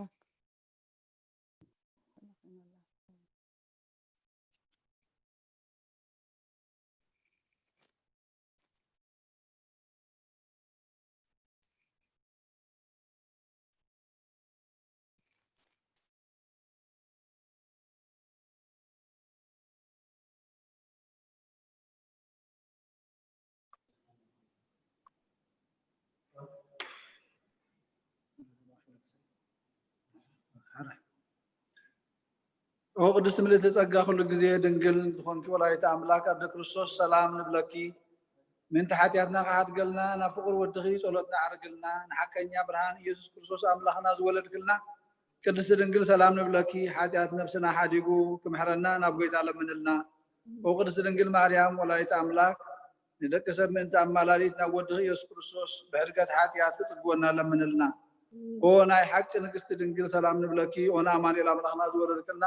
ኦ ቅድስት ምልእቲ ጸጋ፣ ኩሉ ግዜ ድንግል ዝኾንኪ ወላዲተ ኣምላክ ኣደ ክርስቶስ፣ ሰላም ንብለኪ። ምእንቲ ሓጢኣትና ክሓድገልና፣ ናብ ፍቕሪ ወድኺ ጸሎትና ኣዕርግልና። ንሓቀኛ ብርሃን ኢየሱስ ክርስቶስ ኣምላኽና ዝወለድክልና ቅድስት ድንግል፣ ሰላም ንብለኪ። ሓጢኣት ነብስና ሓዲጉ ክምሕረና ናብ ጐይታ ለምንልና። ኦ ቅድስት ድንግል ማርያም ወላዲተ ኣምላክ፣ ንደቂ ሰብ ምእንቲ ኣማላዲት ናብ ወድኺ ኢየሱስ ክርስቶስ ብሕድገት ሓጢኣት ክጽግወና ለምንልና። ኦ ናይ ሓቂ ንግስቲ ድንግል፣ ሰላም ንብለኪ። ኦ ንኣማኑኤል ኣምላኽና ዝወለድክልና፣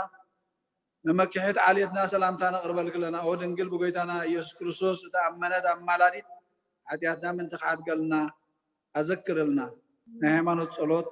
መመክሒት ዓሌትና ሰላምታ ነቕርበልኪ ኣለና። ኦ ድንግል ብጎይታና ኢየሱስ ክርስቶስ ዝተኣመነት ኣማላዲት፣ ሓጢኣትና ምእንቲ ክሓድገልና ኣዘክርልና። ናይ ሃይማኖት ጸሎት።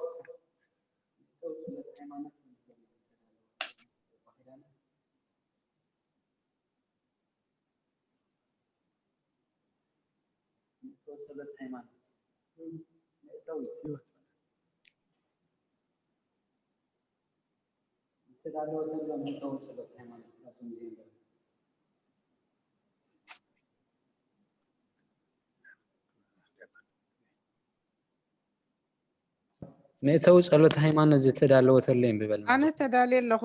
መእተዊ ጸሎት ሃይማኖት ዝተዳለወተሉ የንብበልና። ኣነ ተዳልየ ኣለኹ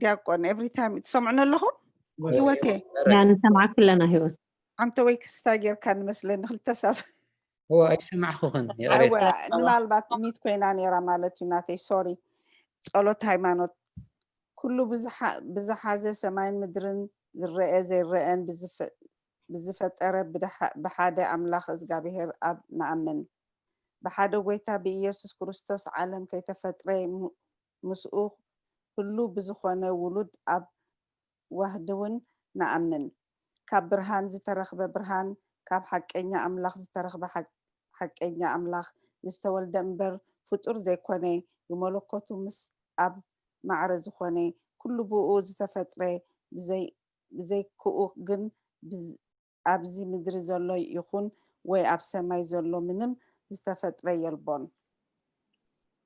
ዲያቆን። ኤቭሪ ታይም ትሰምዑኒ ኣለኹም? ህይወቴ ያ ንሰምዓኪ ኣለና ህይወት። ኣንተ ወይ ክስታይ ጌርካ ንመስለኒ ክልተ ሰብ እወ ኣይሰማዕኹኽን፣ ይቕሬታ። እወ፣ ንምናልባት ሚት ኮይና ነይራ ማለት እዩ ናተይ፣ ሶሪ። ጸሎት ሃይማኖት። ኩሉ ብዝሓ- ብዝሓዘ ሰማይን ምድርን ዝረአ ዘይረአን ብዝፈ- ብዝፈጠረ ብድሓ- ብሓደ ኣምላኽ እዝጋብሄር ኣብ ንኣምን። ብሓደ ጎይታ ብኢየሱስ ክርስቶስ ዓለም ከይተፈጥረ ም- ምስኡ ህሉ ብዝኾነ ውሉድ ኣብ ዋህድውን ንኣምን። ካብ ብርሃን ዝተረኽበ ብርሃን፣ ካብ ሓቀኛ ኣምላኽ ዝተረኽበ ሓቅ- ሓቀኛ ኣምላኽ ዝተወልደ እምበር ፍጡር ዘይኮነ፣ ብመለኮቱ ምስ ኣብ ማዕረ ዝኾነ፣ ኩሉ ብኡ ዝተፈጥረ፣ ብዘይ- ብዘይክኡ ግን ብዝ- ኣብዚ ምድሪ ዘሎ ይኹን ወይ ኣብ ሰማይ ዘሎ ምንም ዝተፈጥረ የልቦን።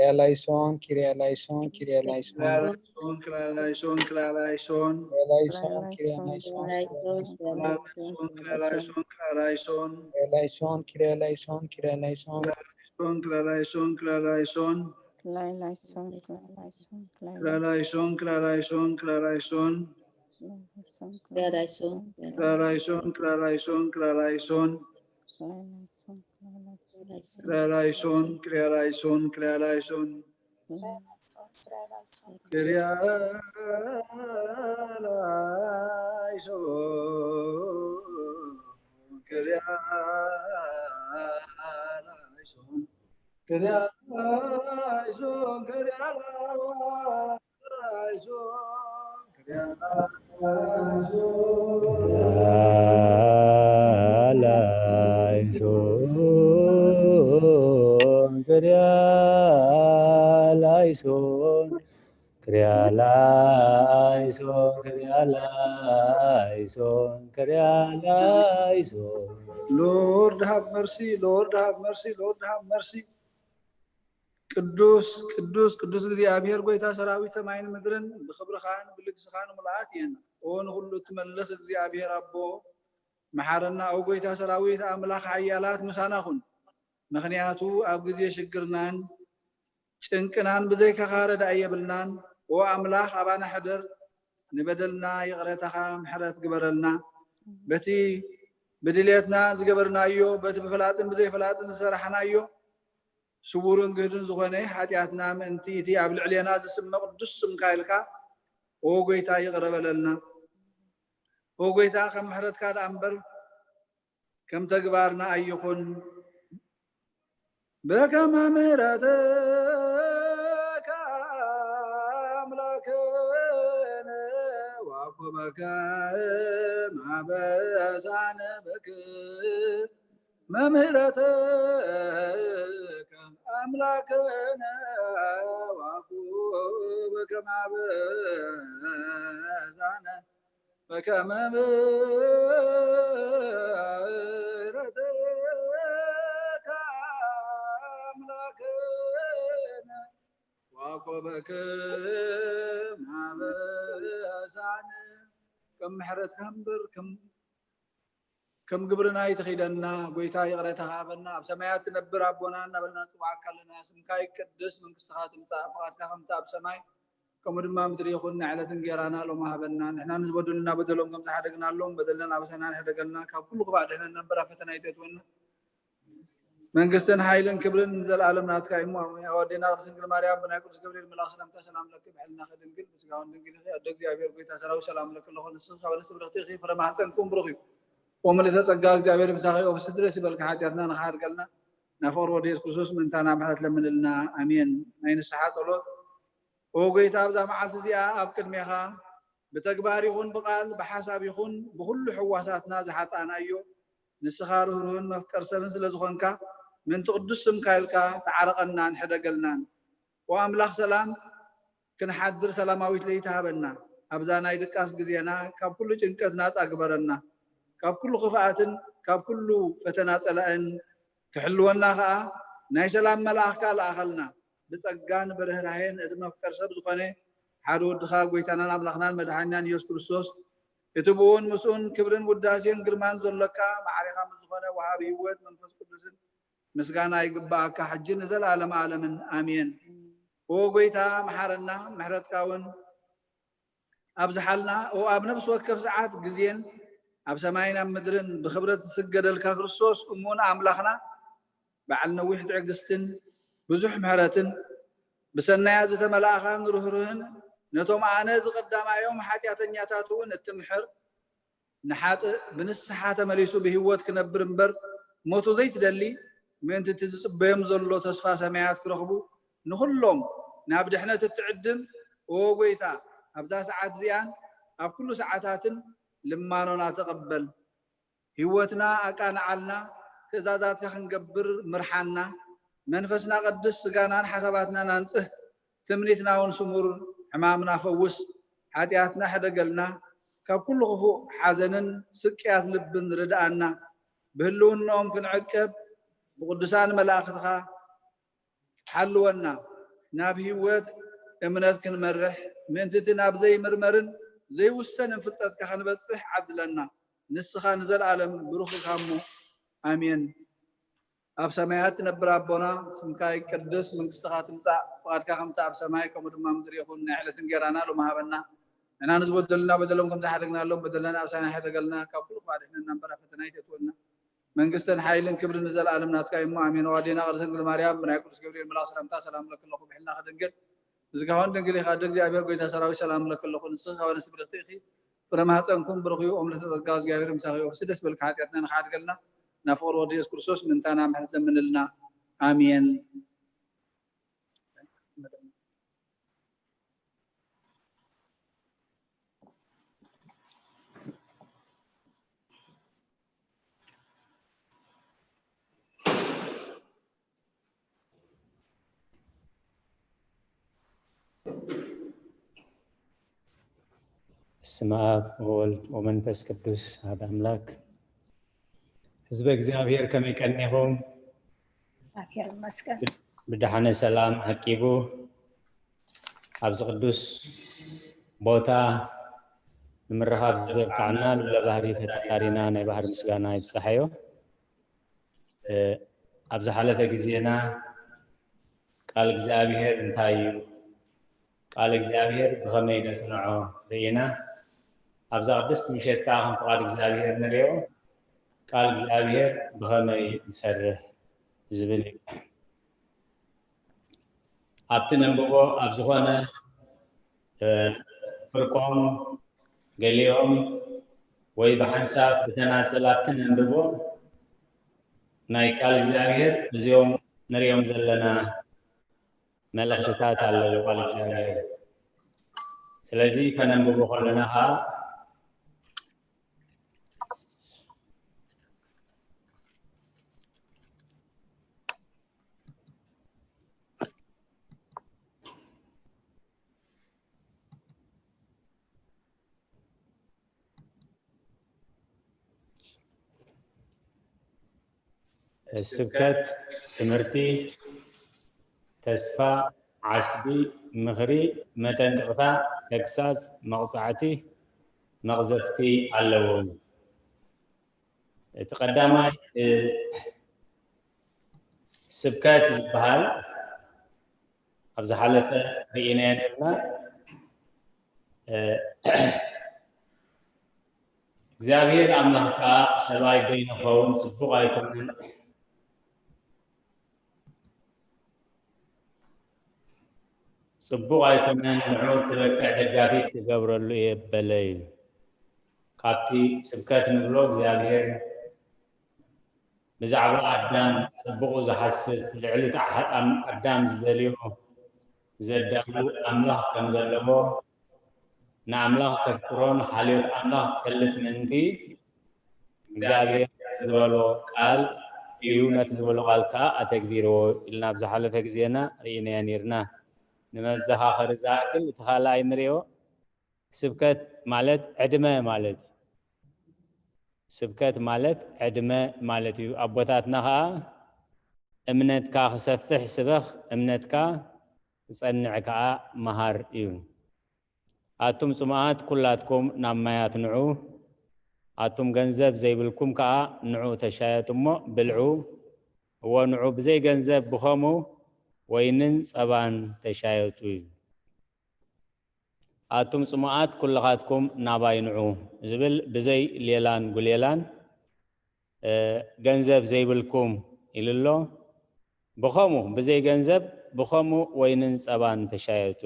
ክርያላይሶን፣ ክርያላይሶን፣ ክርያላይሶን። ክርያላይሶን፣ ክርያላይሶን፣ ክርያላይሶን። ክርያላይሶን፣ ክርያላይሶን። ክርያላይሶን፣ ክርያላይሶን፣ ክርያላይሶን። ክርያላይሶን፣ ክርያላይሶን፣ ክርያላይሶን። ክርያላይሶን፣ ክርያላይሶን። ክላይላይሶን፣ ክላይላይሶን፣ ክላይላይሶን። ክርያላይሶን፣ ክርያላይሶን፣ ክርያላይሶን። ክላይላይሶን፣ ክርያላይሶን፣ ክርያላይሶን፣ ክርያላይሶን፣ ክርያላይሶን። ክላይላይሶን፣ ክላይላይሶን። ክርያላይሶን፣ ክርያላይሶን፣ ክርያላይሶን። ክርያላይሶን፣ ክርያላይሶን፣ ክርያላይሶን፣ ክርያላይሶን፣ ክርያላይሶን። ክርያላይሶን፣ ክርያላይሶን፣ ክርያላይሶን፣ ክርያላይሶን፣ ክርያላይሶን። Lord have mercy, Lord have mercy, Lord have mercy። ቅዱስ ቅዱስ ቅዱስ እግዚኣብሔር ጎይታ ሰራዊት ሰማይን ምድርን ብኽብርኻን ብልግስኻን ምሉኣት እየን። ኦ ንኹሉ እትመልኽ እግዚኣብሔር ኣቦ መሓረና። ኦ ጎይታ ሰራዊት ኣምላኽ ሓያላት ምሳና ኩን። ምኽንያቱ ኣብ ግዜ ሽግርናን ጭንቅናን ብዘይካኻ ረዳኢ የብልናን። ኦ ኣምላኽ ኣባና ሕደር፣ ንበደልና ይቕረታኻ ምሕረት ግበረልና። በቲ ብድሌትና ዝገበርናዮ፣ በቲ ብፍላጥን ብዘይፍላጥን ዝሰራሕናዮ ስቡርን ግህድን ዝኾነ ሓጢኣትና ምእንቲ እቲ ኣብ ልዕሌና ዝስመ ቅዱስ ስምካ ኢልካ ኦ ጎይታ ይቕረ በለልና። ኦ ጎይታ ከም ምሕረትካ ደኣ እምበር ከም ተግባርና ኣይኹን። በከመ ምሕረትከ ኣምላክነ ዋኮ በከመ አበሳነ በከመ ምሕረትከ ኣምላክነ ዋኮ በከመ አበሳነ በከመ ምሕረትከ አምላክነ ዋኮ በከመ አበሳነ። ከም ምሕረትካ እምበር ከም ከም ግብርና ይትኺደና። ጎይታ ይቕረታ ሃበና። ኣብ ሰማያት ትነብር ኣቦና እናበልና ንጽውዓካ ኣለና። ስምካ ይቀደስ፣ መንግስትኻ ትምጻእ፣ ፍቓድካ ከምቲ ኣብ ሰማይ ከምኡ ድማ ምድሪ ይኹን። ናይ ዕለት እንጌራና ሎሚ ሃበና። ንሕና ንዝበደሉና በደሎም ከም ዝሓደግናሎም በደልና ኣበሳና ንሕደገልና። ካብ ኩሉ ክፋእ ድሕነና እምበር ኣብ ፈተና ኣይተእትወና። መንግስትን ሓይልን ክብርን ንዘለኣለም ናትካ እዩ። እሞ ኣወዴና ቅድስት ድንግል ማርያም ብናይ ቅዱስ ገብርኤል መልኣኽ ሰላምታ ሰላም ለኪ፣ ብሕልና ከድንግል ብስጋውን ድንግል ኢኺ። ኣደ እግዚኣብሔር ጎይታ ሰራዊት ሰላም ለኪ ኣለኹ። ንስኺ ካብ ኣንስቲ ብርኽቲ ኢኺ፣ ፍረ ማህፀንኩም ብሩኽ እዩ። ወምልእተ ጸጋ እግዚኣብሔር ምሳኺ፣ ኦፍስቲ ደስ ይበልካ፣ ሓጢኣትና ንኻድገልና፣ ናብ ፍቕሪ ወዲ የሱስ ክርስቶስ ምእንታና ምሕረት ለምንልና። ኣሜን። ናይ ንስሓ ጸሎት። ኦ ጎይታ፣ ኣብዛ መዓልቲ እዚኣ ኣብ ቅድሜኻ ብተግባር ይኹን ብቓል፣ ብሓሳብ ይኹን ብኹሉ ሕዋሳትና ዝሓጣናዮ፣ ንስኻ ርህሩህን መፍቀር ሰብን ስለ ዝኾንካ፣ ምእንቲ ቅዱስ ስምካ ኢልካ ተዓረቐናን ሕደገልናን። ኦ ኣምላኽ ሰላም፣ ክንሓድር ሰላማዊት ለይቲ ሃበና። ኣብዛ ናይ ድቃስ ግዜና ካብ ኩሉ ጭንቀት ናጻ ግበረና። ካብ ኩሉ ክፍኣትን ካብ ኩሉ ፈተና ጸላእን ክሕልወና ኸኣ ናይ ሰላም መልኣኽካ ለኣኸልና። ብጸጋን ብርህራሄን እቲ መፍቀር ሰብ ዝኾነ ሓደ ወድኻ ጎይታናን ኣምላኽናን መድሓኒናን ኢየሱስ ክርስቶስ፣ እቲ ብኡን ምስኡን ክብርን ውዳሴን ግርማን ዘሎካ፣ ማዕሬኻ ምስ ዝኾነ ወሃቢ ህይወት መንፈስ ቅዱስን ምስጋና ይግብኣካ፣ ሕጂ ንዘለኣለም ኣለምን። ኣሜን። ኦ ጎይታ፣ መሓረና፣ ምሕረትካ እውን ኣብዝሓልና። ኦ ኣብ ነፍሲ ወከፍ ሰዓት ግዜን ኣብ ሰማይን ኣብ ምድርን ብኽብረት ዝስገደልካ ክርስቶስ እሙን ኣምላኽና፣ በዓል ነዊሕ ትዕግስትን ብዙሕ ምሕረትን፣ ብሰናያት ዝተመላእኻን ርህሩህን፣ ነቶም ኣነ ዝቐዳማዮም ሓጢኣተኛታት እውን እትምሕር፣ ንሓጥእ ብንስሓ ተመሊሱ ብህይወት ክነብር እምበር፣ ሞቱ ዘይትደሊ፣ ምእንቲ እቲ ዝጽበዮም ዘሎ ተስፋ ሰማያት ክረኽቡ፣ ንኹሎም ናብ ድሕነት እትዕድም፣ ኦ ጎይታ፣ ኣብዛ ሰዓት እዚኣን ኣብ ኩሉ ሰዓታትን ልማኖና ተቐበል። ህይወትና ኣቃንዓልና፣ ትእዛዛትካ ክንገብር ምርሓና። መንፈስና ቀድስ፣ ስጋናን ሓሳባትናን ኣንጽህ። ትምኒትና እውን ስሙር። ሕማምና ፈውስ። ሓጢኣትና ሕደገልና። ካብ ኩሉ ክፉእ ሓዘንን ስቅያት ልብን ርድኣና። ብህልውናኦም ክንዕቀብ ብቅዱሳን መላእኽትኻ ሓልወና። ናብ ህይወት እምነት ክንመርሕ፣ ምእንቲ እቲ ናብ ዘይምርመርን ዘይውሰንን ፍልጠትካ ክንበጽሕ ዓድለና። ንስኻ ንዘለኣለም ብሩኽ ኢኻ እሞ። ኣሜን። ኣብ ሰማያት ትነብር ኣቦና፣ ስምካ ይቀደስ፣ መንግስትኻ ትምጻእ፣ ፍቓድካ ከምቲ ኣብ ሰማይ ከምኡ ድማ ምድሪ ይኹን። ናይ ዕለት እንጌራና ሎሚ ሃበና። ንሕና ንዝበደሉና በደሎም ከም ዝሓደግናሎም በደልና ኣበሳና ኣይሕደገልና፣ ካብ ኩሉ ክፉእ ኣድሕነና እምበር ኣብ ፈተና ኣይተእትወና። መንግስትን ሓይልን ክብርን ንዘለኣለም ናትካ እዩ እሞ። ኣሜን። ኣዋዴና ቅድስት ድንግል ማርያም ብናይ ቅዱስ ገብርኤል መልኣኽ ሰላምታ ሰላም ለኪ ኣለኹ፣ ብሕልና ከደንግል ብስጋውን ድንግል ኢኻ፣ ኣደ እግዚኣብሔር ጎይታ ሰራዊት ሰላም ለኪ ኣለኹ። ንስኺ ካብ ኣንስቲ ብርኽቲ ኢኺ፣ ፍረ ማህፀንኩም ብሩኽ እዩ። ኦም ለተጸጋ እግዚኣብሔር ምሳኺ እዩ። ኦፍሲ ደስ በልካ፣ ሓጢኣትና ንኻድገልና ናብ ፍቕሪ ወዲ የሱስ ክርስቶስ ምእንታና ምሕረት ለምንልና። ኣሜን። በስመ አብ ወወልድ ወመንፈስ ቅዱስ አሐዱ አምላክ። ህዝበ እግዚኣብሔር ከመይ ቀኒኹም? እግዚኣብሔር ይመስገን። ብደሓነ ሰላም ዓቂቡ ኣብዚ ቅዱስ ቦታ ንምርኻብ ዘብቃዕና ልዑለ ባህሪ ፈጣሪና ናይ ባህሪ ምስጋና ይብጻሓዮ። እ፣ ኣብ ዝሓለፈ ግዜና ቃል እግዚኣብሔር እንታይ እዩ? ቃል እግዚኣብሔር ብኸመይ ነጽንዖ ርኢና። ኣብዛ ቅድስቲ ምሸት ከኣ ከም ፍቓድ እግዚኣብሔር ንርእዮ፣ ቃል እግዚኣብሔር ብኸመይ ይሰርሕ ዝብል እዩ። ኣብቲ ነንብቦ ኣብ ዝኾነ፣ እ፣ ፍርቆም ገሊኦም ወይ ብሓንሳብ ብተናጸል ኣብቲ ነንብቦ ናይ ቃል እግዚኣብሔር እዚኦም ንርእዮም ዘለና መልእኽትታት ኣለዉ ቃል እግዚኣብሔር። ስለዚ ከነንብቦ ከለና ኸዓ ስብከት፣ ትምህርቲ፣ ተስፋ፣ ዓስቢ፣ ምኽሪ፣ መጠንቀቕታ፣ ተግሳጽ፣ መቕጻዕቲ፣ መቕዘፍቲ ኣለዎም። እቲ ቀዳማይ ስብከት ዝበሃል ኣብ ዝሓለፈ ርኢናዮ ነርና። እግዚኣብሔር ኣምላኽ ከዓ ሰብኣይ በይኑ ክኸውን ጽቡቕ ኣይኮነን። ጽቡቕ ኣይኮነን፣ ንዑ ትበቅዕ ደጋፊት ክገብረሉ እየ በለ እዩ። ካብቲ ስብከት ንብሎ እግዚኣብሔር ብዛዕባ ኣዳም ጽቡቑ ዝሓስብ፣ ልዕሊ ኣዳም ዝደልዮ ዘዳሉ ኣምላኽ ከም ዘለዎ፣ ንኣምላኽ ከፍቅሮን ሓልዮት ኣምላኽ ክፈልጥ ምእንቲ እግዚኣብሔር ዝበሎ ቃል እዩ፣ ነቲ ዝበሎ ቃል ከዓ ኣተግቢርዎ ኢልና ኣብ ዝሓለፈ ግዜና ርኢናዮ ነርና። ንመዘኻኸሪ ዝኣክል እቲ ካልኣይ ንሪኦ ስብከት ማለት ዕድመ ማለት እዩ። ስብከት ማለት ዕድመ ማለት እዩ። ኣቦታትና ከዓ እምነትካ ክሰፍሕ ስበኽ፣ እምነትካ ክጸንዕ ከዓ መሃር እዩ። ኣቱም ጽሙኣት ኩላትኩም ናብ ማያት ንዑ፣ ኣቱም ገንዘብ ዘይብልኩም ከዓ ንዑ ተሻየጡ እሞ ብልዑ። እወ ንዑ ብዘይ ገንዘብ ብኸሙ ወይንን ጸባን ተሻየጡ እዩ። ኣቱም ጽሙኣት ኩልኻትኩም ናባይ ንዑ ዝብል ብዘይ ሌላን ጉሌላን ገንዘብ ዘይብልኩም ኢሉ ኣሎ። ብኸሙ ብዘይ ገንዘብ ብኸሙ ወይንን ጸባን ተሻየጡ።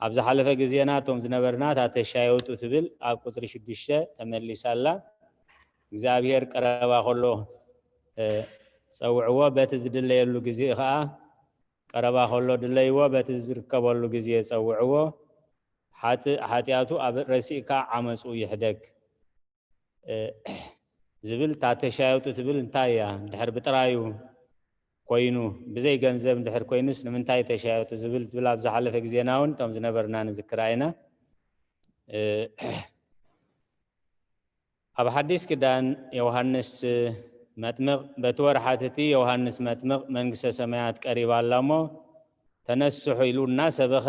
ኣብ ዝሓለፈ ግዜና እቶም ዝነበርና እታ ተሻየጡ ትብል ኣብ ቁጽሪ ሽዱሽተ ተመሊሳ ኣላ። እግዚኣብሔር ቀረባ ከሎ ጸውዕዎ፣ በቲ ዝድለየሉ ግዜ ኸኣ ቀረባ ከሎ ድለይዎ፣ በቲ ዝርከበሉ ግዜ ጸውዕዎ። ሓጥእ ሓጢኣቱ ኣብ ረሲእካ ዓመፁ ይሕደግ ዝብል፣ እታ ተሻየጡ ትብል እንታይ እያ? ድሕር ብጥራዩ ኮይኑ ብዘይ ገንዘብ ድሕር ኮይኑስ ንምንታይ ተሻየጡ ዝብል ትብል ኣብ ዝሓለፈ ግዜና እውን እቶም ዝነበርና ንዝክራ ኢና። ኣብ ሓዲስ ኪዳን ዮሃንስ መጥምቕ በቲ ወርሓት እቲ ዮሃንስ መጥምቕ መንግስተ ሰማያት ቀሪባ ኣላ እሞ ተነስሑ ኢሉ እናሰበኸ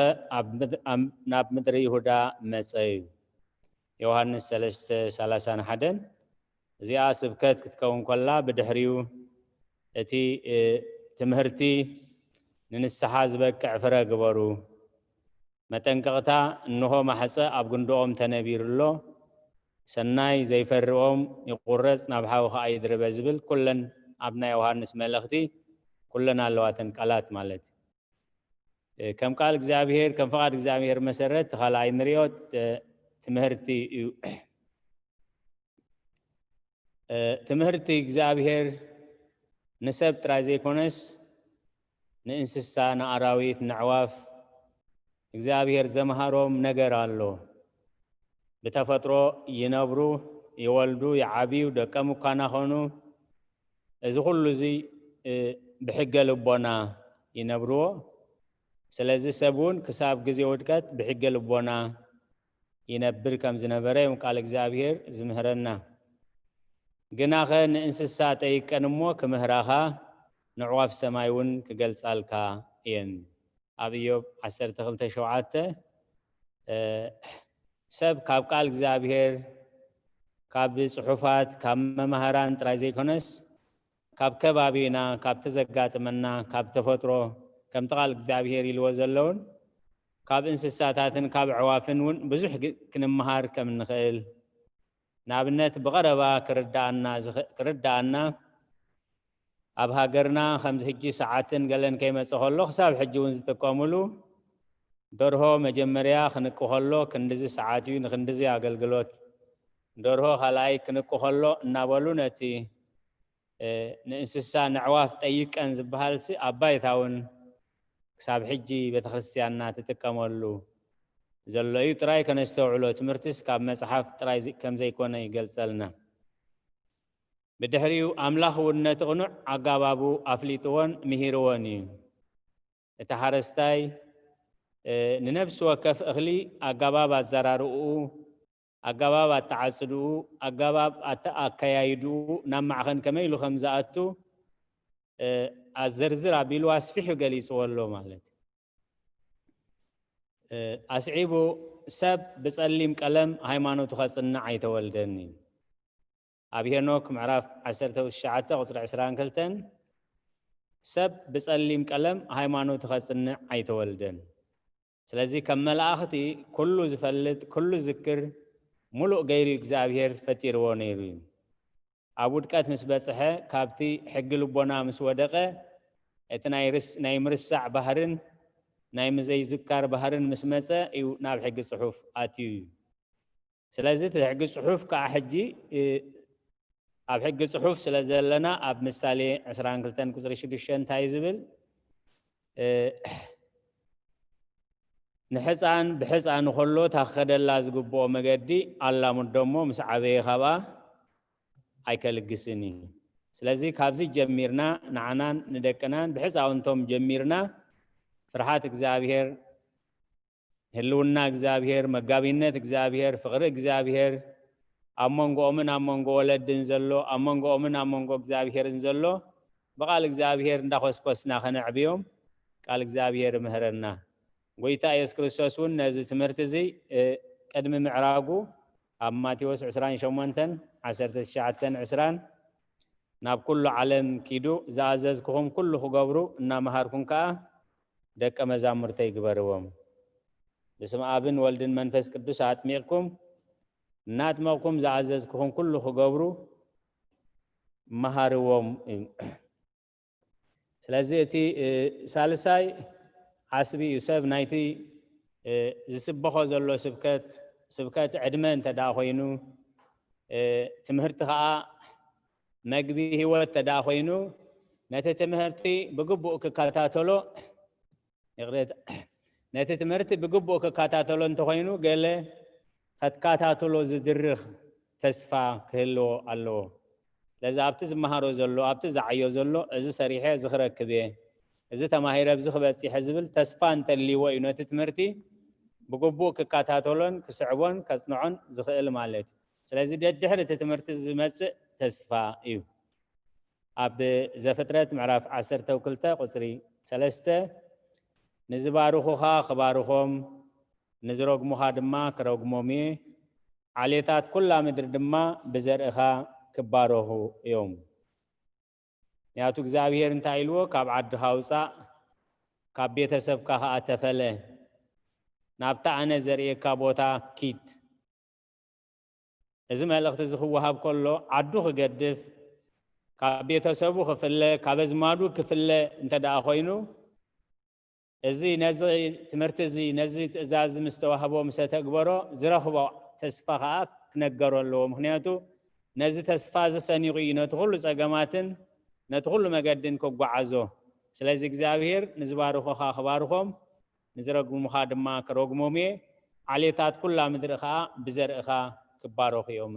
ናብ ምድሪ ይሁዳ መጸ እዩ። ዮሃንስ ሰለስተ ሰላሳን ሓደን። እዚኣ ስብከት ክትከውን ከላ ብድሕሪኡ እቲ ትምህርቲ ንንስሓ ዝበቅዕ ፍረ ግበሩ፣ መጠንቀቕታ እንሆ ማሕፀ ኣብ ጉንድኦም ተነቢሩ ኣሎ፣ ሰናይ ዘይፈርኦም ይቑረፅ ናብ ሓዊ ከዓ ይድርበ ዝብል ኩለን ኣብ ናይ ዮሃንስ መልእኽቲ ኩለን ኣለዋተን ቃላት ማለት እዩ። ከም ቃል እግዚኣብሔር ከም ፍቓድ እግዚኣብሔር መሰረት እቲ ካልኣይ ንሪኦ ትምህርቲ እዩ። ትምህርቲ እግዚኣብሔር ንሰብ ጥራይ ዘይኮነስ ንእንስሳ፣ ንኣራዊት፣ ንኣዕዋፍ እግዚኣብሔር ዘምሃሮም ነገር ኣሎ። ብተፈጥሮ ይነብሩ፣ ይወልዱ፣ ይዓብዩ፣ ደቀም እኳ ናኾኑ እዚ ኩሉ እዚ ብሕገ ልቦና ይነብርዎ። ስለዚ ሰብ እውን ክሳብ ግዜ ውድቀት ብሕገ ልቦና ይነብር ከም ዝነበረ እዮም ቃል እግዚኣብሔር ዝምህረና። ግናኸ ንእንስሳ ጠይቀን እሞ ክምህራኻ፣ ንዕዋፍ ሰማይ እውን ክገልጻልካ እየን። ኣብ ኢዮብ ዓሰርተ ክልተ ሸውዓተ ሰብ ካብ ቃል እግዚኣብሔር፣ ካብ ጽሑፋት፣ ካብ መማህራን ጥራይ ዘይኮነስ ካብ ከባቢና፣ ካብ ተዘጋጥመና፣ ካብ ተፈጥሮ ከምቲ ቃል እግዚኣብሔር ኢልዎ ዘለውን ካብ እንስሳታትን ካብ ኣዕዋፍን እውን ብዙሕ ክንመሃር ከም እንኽእል ንኣብነት ብቐረባ ክርዳኣና ክርዳኣና ኣብ ሃገርና ከምዚ ሕጂ ሰዓትን ገለን ከይመፀ ከሎ ክሳብ ሕጂ እውን ዝጥቀምሉ ደርሆ መጀመርያ ክንቂ ከሎ ክንድዚ ሰዓት እዩ ንክንድዚ ኣገልግሎት፣ ደርሆ ካልኣይ ክንቂ ከሎ እናበሉ ነቲ ንእንስሳ ንዕዋፍ ጠይቀን ዝበሃልሲ ኣብ ባይታ እውን ክሳብ ሕጂ ቤተክርስትያንና ትጥቀመሉ ዘሎ እዩ። ጥራይ ከነስተውዕሎ ትምህርትስ ካብ መፅሓፍ ጥራይ ከም ዘይኮነ ይገልፀልና። ብድሕሪኡ ኣምላኽ እውን ነቲ ቅኑዕ ኣጋባቡ ኣፍሊጥዎን ምሂርዎን እዩ። እቲ ሓረስታይ ንነብሲ ወከፍ እኽሊ ኣጋባብ ኣዘራርኡ፣ ኣጋባብ ኣተዓፅድኡ፣ ኣጋባብ ኣከያይድኡ ናብ ማዕኸን ከመይ ኢሉ ከም ዝኣቱ ኣዘርዝር ኣቢሉ ኣስፊሑ ገሊፅዎ ኣሎ ማለት እዩ። ኣስዒቡ ሰብ ብፀሊም ቀለም ሃይማኖቱ ከፅንዕ ኣይተወልደን እዩ። ኣብ ሄኖክ ምዕራፍ ዓሰርተ ትሽዓተ ቁፅሪ ዕስራን ክልተን፣ "ሰብ ብፀሊም ቀለም ሃይማኖቱ ከፅንዕ ኣይተወልደን። ስለዚ ከም መላእኽቲ ኩሉ ዝፈልጥ፣ ኩሉ ዝክር፣ ሙሉእ ገይሩ እግዚኣብሔር ፈጢርዎ ነይሩ እዩ። ኣብ ውድቀት ምስ በፅሐ፣ ካብቲ ሕጊ ልቦና ምስ ወደቐ፣ እቲ ናይ ርስ-፣ ናይ ምርሳዕ ባህርን ናይ ምዘይዝካር ባህርን ምስ መፀ እዩ ናብ ሕጊ ፅሑፍ ኣትዩ እዩ። ስለዚ እቲ ሕጊ ፅሑፍ ከዓ ሕጂ፣ እ፣ ኣብ ሕጊ ፅሑፍ ስለ ዘለና፣ ኣብ ምሳሌ ዕስራን ክልተን ቁፅሪ ሽዱሽተ እንታይ ዝብል? እ፣ ንሕፃን ብሕፃኑ ከሎ ታኸደላ ዝግብኦ መገዲ ኣላሙዶ እሞ ምስ ዓበየ ካብኣ ኣይከልግስን እዩ። ስለዚ ካብዚ ጀሚርና ንዓናን ንደቅናን ብሕፃውንቶም ጀሚርና ፍርሃት እግዚኣብሔር፣ ህልውና እግዚኣብሔር፣ መጋቢነት እግዚኣብሔር፣ ፍቕሪ እግዚኣብሔር ኣብ መንጎኦምን ኣብ መንጎ ወለድን ዘሎ፣ ኣብ መንጎኦምን ኣብ መንጎ እግዚኣብሔርን ዘሎ ብቓል እግዚኣብሔር እንዳኾስኮስና ከነዕብዮም ቃል እግዚኣብሔር ይምህረና። ጎይታ ኢየሱስ ክርስቶስ እውን ነዚ ትምህርቲ እዚ፣ እ፣ ቅድሚ ምዕራጉ ኣብ ማቴዎስ ዕስራን ሸሞንተን ዓሰርተ ትሽዓተን ዕስራን፣ "ናብ ኩሉ ዓለም ኪዱ፣ ዝኣዘዝኩኹም ኩሉ ክገብሩ እናመሃርኩም ከኣ ደቀ መዛሙርተይ ግበርዎም። ብስም ኣብን ወልድን መንፈስ ቅዱስ ኣጥሚቕኩም፣ እናጥመቕኩም ዝኣዘዝኩኹም ኩሉ ክገብሩ መሃርዎም" እዩ። ስለዚ እቲ፣ እ፣ ሳልሳይ ዓስቢ እዩ። ሰብ ናይቲ፣ እ፣ ዝስበኾ ዘሎ ስብከት፣ ስብከት ዕድመ እንተ ደኣ ኮይኑ፣ እ፣ ትምህርቲ ኸዓ መግቢ ህይወት እንተ ደኣ ኮይኑ፣ ነቲ ትምህርቲ ብግቡእ ክከታተሎ፣ ይቕሬታ፣ ነቲ ትምህርቲ ብግቡእ ክከታተሎ እንተኾይኑ፣ ገለ ከትከታተሎ ዝድርኽ ተስፋ ክህልዎ ኣለዎ። ስለዚ ኣብቲ ዝመሃሮ ዘሎ፣ ኣብቲ ዝዓዮ ዘሎ፣ "እዚ ሰሪሐ፣ እዚ ክረክብ እየ፣ እዚ ተማሂረ፣ ኣብዚ ክበጺሐ" ዝብል ተስፋ እንተልይዎ እዩ ነቲ ትምህርቲ ብግቡእ ክከታተሎን ክስዕቦን ከጽንዖን ዝኽእል ማለት እዩ። ስለዚ ደድሕሪ እቲ ትምህርቲ ዝመጽእ ተስፋ እዩ። ኣብ ዘፍጥረት ምዕራፍ ዓሰርተ ክልተ ቁጽሪ ሰለስተ፣ "ንዝባርኹኻ ክባርኾም፣ ንዝረግሙኻ ድማ ክረግሞም እየ፣ ዓሌታት ኩላ ምድሪ ድማ ብዘርእኻ ክባረኹ እዮም።" ምኽንያቱ እግዚኣብሔር እንታይ ኢልዎ? "ካብ ዓድኻ ውጻእ፣ ካብ ቤተሰብካ ኸኣ ተፈለ፣ ናብታ ኣነ ዘርእየካ ቦታ ኪድ።" እዚ መልእኽቲ እዚ ክወሃብ ከሎ፣ ዓዱ ክገድፍ፣ ካብ ቤተሰቡ ክፍለ፣ ካብ ኣዝማዱ ክፍለ እንተ ደኣ ኮይኑ፣ እዚ ነዚ ትምህርቲ እዚ፣ ነዚ ትእዛዝ እዚ ምስ ተዋህቦ፣ ምስ ኣተግበሮ፣ ዝረኽቦ ተስፋ ኸኣ ክነገሮ ኣለዎ። ምኽንያቱ ነዚ ተስፋ እዚ ሰኒቑ እዩ ነቲ ኩሉ ጸገማትን ነቲ ኩሉ መገድን ክጓዓዞ። ስለዚ እግዚኣብሔር ንዝባርኹኻ ክባርኾም፣ ንዝረግሙኻ ድማ ክረግሞም እየ፣ ዓሌታት ኩላ ምድሪ ኸኣ ብዘርእኻ ክባረኹ እዮም።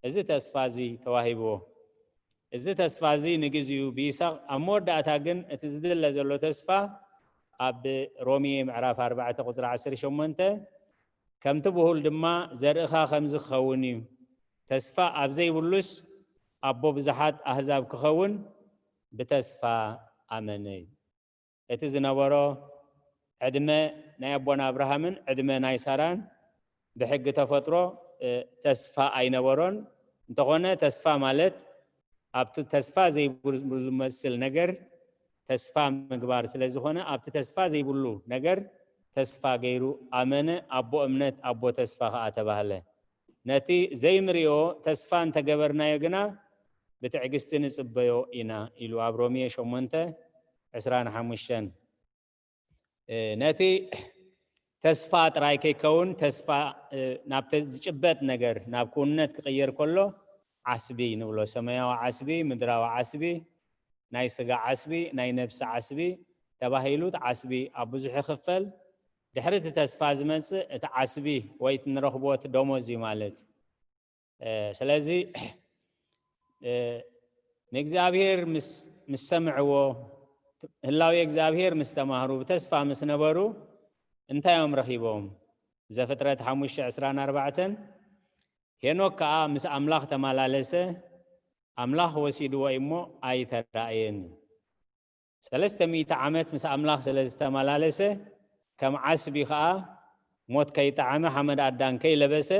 እዚ ተስፋ እዚ ተዋሂብዎ። እዚ ተስፋ እዚ ንግዜኡ ብይስሐቅ፣ ኣብ መወዳእታ ግን እቲ ዝድለ ዘሎ ተስፋ ኣብ ሮሜ ምዕራፍ ኣርባዕተ ቁጽሪ ዓሰርተ ሸሞንተ፣ "ከምቲ ብሁል ድማ ዘርእኻ ከምዚ ክኸውን እዩ፣ ተስፋ ኣብ ዘይብሉስ ኣቦ ብዙሓት ኣህዛብ ክኸውን ብተስፋ ኣመነ" እዩ። እቲ ዝነበሮ ዕድመ ናይ ኣቦና ኣብርሃምን ዕድመ ናይ ሳራን ብሕጊ ተፈጥሮ፣ እ፣ ተስፋ ኣይነበሮን። እንተኾነ ተስፋ ማለት ኣብቲ ተስፋ ዘይብሉ ዝመስል ነገር ተስፋ ምግባር ስለ ዝኾነ፣ ኣብቲ ተስፋ ዘይብሉ ነገር ተስፋ ገይሩ ኣመነ፣ ኣቦ እምነት፣ ኣቦ ተስፋ ኸኣ ተባህለ። ነቲ ዘይንሪኦ ተስፋ እንተገበርናዮ ግና ብትዕግስቲ ንጽበዮ ኢና ኢሉ ኣብ ሮሜ ሸሞንተ ዕስራን ሓሙሽተን። እ፣ ነቲ ተስፋ ጥራይ ከይከውን፣ ተስፋ፣ እ፣ ናብ ተ-፣ ዝጭበጥ ነገር፣ ናብ ክውንነት ክቕየር ከሎ ዓስቢ ንብሎ። ሰማያዊ ዓስቢ፣ ምድራዊ ዓስቢ፣ ናይ ስጋ ዓስቢ፣ ናይ ነብሲ ዓስቢ ተባሂሉ፣ እቲ ዓስቢ ኣብ ብዙሕ ይኽፈል። ድሕሪ እቲ ተስፋ ዝመጽእ እቲ ዓስቢ ወይ እቲ ንረኽቦ እቲ ደሞዝ እዩ ማለት እዩ። እ፣ ስለዚ፣ እ፣ ንእግዚኣብሔር ምስ፣ ምስ ሰምዕዎ፣ ህላዌ እግዚኣብሔር ምስ ተማህሩ፣ ብተስፋ ምስ ነበሩ፣ እንታይ እዮም ረኺቦም? ዘፍጥረት ሓሙሽተ ዕስራን ኣርባዕተን፣ "ሄኖክ ከኣ ምስ ኣምላኽ ተመላለሰ፣ ኣምላኽ ወሲድዎ እሞ ኣይተራእየን እዩ። ሰለስተ ሚእቲ ዓመት ምስ ኣምላኽ ስለ ዝተመላለሰ፣ ከም ዓስቢ ኸኣ ሞት ከይጠዓመ፣ ሓመድ ኣዳም ከይለበሰ፣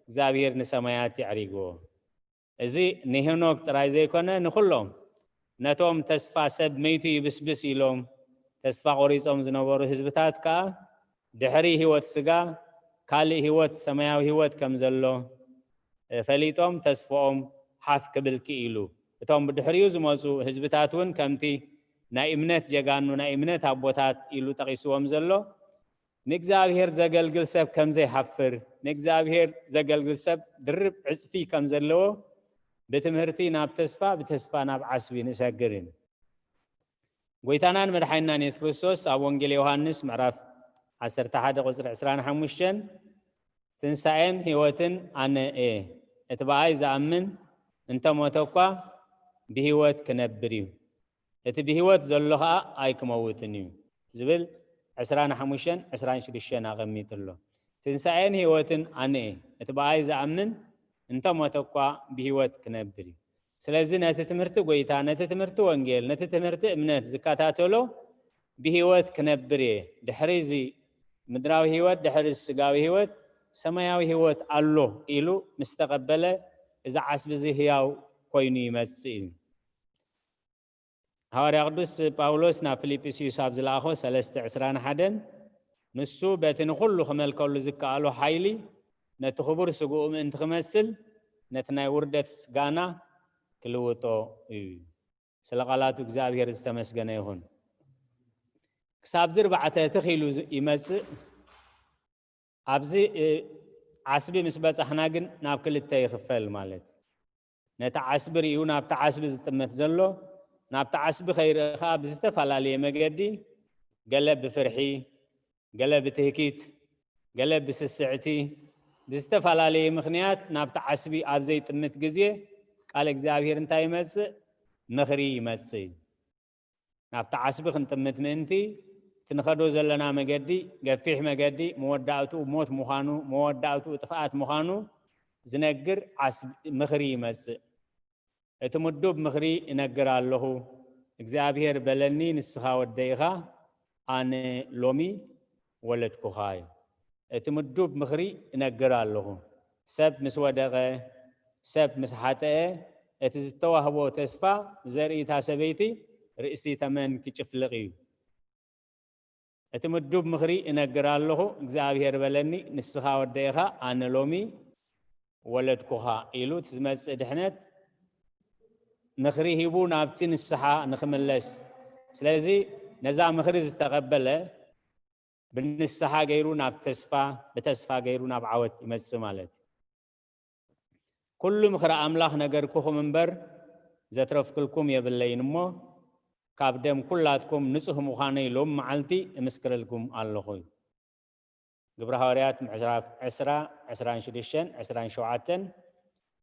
እግዚኣብሔር ንሰማያት የዕሪግዎ።" እዚ ንሄኖክ ጥራይ ዘይኮነ ንኹሎም ነቶም ተስፋ ሰብ መይቱ ይብስብስ ኢሎም ተስፋ ቆሪጾም ዝነበሩ ህዝብታት ከኣ ድሕሪ ህይወት ስጋ ካልእ ህይወት፣ ሰማያዊ ህይወት ከም ዘሎ ፈሊጦም ተስፍኦም ሓፍ ክብል ክኢሉ። እቶም ብድሕሪኡ ዝመጹ ህዝብታት እውን ከምቲ ናይ እምነት ጀጋኑ፣ ናይ እምነት ኣቦታት ኢሉ ጠቒስዎም ዘሎ ንእግዚኣብሔር ዘገልግል ሰብ ከም ዘይሓፍር፣ ንእግዚኣብሔር ዘገልግል ሰብ ድርብ ዕጽፊ ከም ዘለዎ ብትምህርቲ ናብ ተስፋ፣ ብተስፋ ናብ ዓስቢ ንሰግር ኢና። ጎይታናን መድሓኒናን የሱስ ክርስቶስ ኣብ ወንጌል ዮሃንስ ምዕራፍ ዓሰርተ ሓደ ቁጽሪ ዕስራን ሓሙሽተን ትንሳኤን ህይወትን ኣነ እየ፣ እቲ ብኣይ ዝኣምን እንተ ሞተ እኳ ብህይወት ክነብር እዩ፣ እቲ ብህይወት ዘሎ ኸኣ ኣይክመውትን እዩ ዝብል ዕስራን ሓሙሽተን ዕስራን ሽዱሽተን ኣቐሚጡ ኣሎ። ትንሳኤን ህይወትን ኣነ እየ፣ እቲ ብኣይ ዝኣምን እንተ ሞተ እኳ ብህይወት ክነብር እዩ። ስለዚ ነቲ ትምህርቲ ጎይታ፣ ነቲ ትምህርቲ ወንጌል፣ ነቲ ትምህርቲ እምነት ዝከታተሎ ብህይወት ክነብር እየ። ድሕሪ እዚ ምድራዊ ህይወት፣ ድሕሪ እዚ ስጋዊ ህይወት፣ ሰማያዊ ህይወት ኣሎ ኢሉ ምስ ተቐበለ፣ እዚ ዓስቢ እዚ ህያው ኮይኑ ይመጽእ እዩ። ሃዋርያ ቅዱስ ጳውሎስ ናብ ፊልጵስዩስ ኣብ ዝለኣኾ ሰለስተ ዕስራን ሓደን፣ ንሱ በቲ ንኹሉ ክመልከሉ ዝከኣሎ ሓይሊ፣ ነቲ ክቡር ስግኡ ምእንቲ ክመስል፣ ነቲ ናይ ውርደት ጋና ክልውጦ እዩ። ስለ ቃላቱ እግዚኣብሔር ዝተመስገነ ይኹን። ክሳብ ዝርባዕተ ትኽ ኢሉ ዝ-፣ ይመጽእ። ኣብዚ፣ እ፣ ዓስቢ ምስ በጻሕና ግን ናብ ክልተ ይኽፈል ማለት እዩ። ነቲ ዓስቢ ርእዩ ናብቲ ዓስቢ ዝጥምት ዘሎ፣ ናብቲ ዓስቢ ከይርኢ ኸኣ ብዝተፈላለየ መገዲ፣ ገለ ብፍርሒ፣ ገለ ብትህኪት፣ ገለ ብስስዕቲ፣ ብዝተፈላለየ ምኽንያት ናብቲ ዓስቢ ኣብ ዘይጥምት ግዜ ቃል እግዚኣብሔር እንታይ ይመጽእ? ምኽሪ ይመጽእ እዩ። ናብቲ ዓስቢ ክንጥምት ምእንቲ፣ እቲ ንኸዶ ዘለና መገዲ፣ ገፊሕ መገዲ፣ መወዳእትኡ ሞት ምዃኑ፣ መወዳእትኡ ጥፍኣት ምዃኑ ዝነግር ዓስቢ፣ ምኽሪ ይመጽእ። እቲ ምዱብ ምኽሪ እነግር ኣለኹ፣ እግዚኣብሔር በለኒ፣ ንስኻ ወደይ ኢኻ፣ ኣነ ሎሚ ወለድኩኻ እዩ። እቲ ምዱብ ምኽሪ እነግር ኣለኹ። ሰብ ምስ ወደቐ፣ ሰብ ምስ ሓጠአ፣ እቲ ዝተዋህቦ ተስፋ ዘርኢ እታ ሰበይቲ ርእሲ ተመን ክጭፍልቕ እዩ። እቲ ምዱብ ምኽሪ እነግር ኣለኹ፣ እግዚኣብሔር በለኒ፣ ንስኻ ወደይ ኢኻ፣ ኣነ ሎሚ ወለድኩኻ ኢሉ እቲ ዝመጽእ ድሕነት ምኽሪ ሂቡ ናብቲ ንስሓ ንኽምለስ። ስለዚ ነዛ ምኽሪ ዝተቐበለ ብንስሓ ገይሩ ናብ ተስፋ፣ ብተስፋ ገይሩ ናብ ዓወት ይመጽእ ማለት እዩ። ኩሉ ምኽሪ ኣምላኽ ነገርኩኹም እምበር ዘትረፍክልኩም የብለይን እሞ፣ ካብ ደም ኩላትኩም ንጹህ ምዃነይ ሎም መዓልቲ እምስክረልኩም ኣለኹ እዩ። ግብረ ሃዋርያት ምዕራፍ ዕስራ፣ ዕስራን ሽዱሽተን፣ ዕስራን ሸውዓተን፣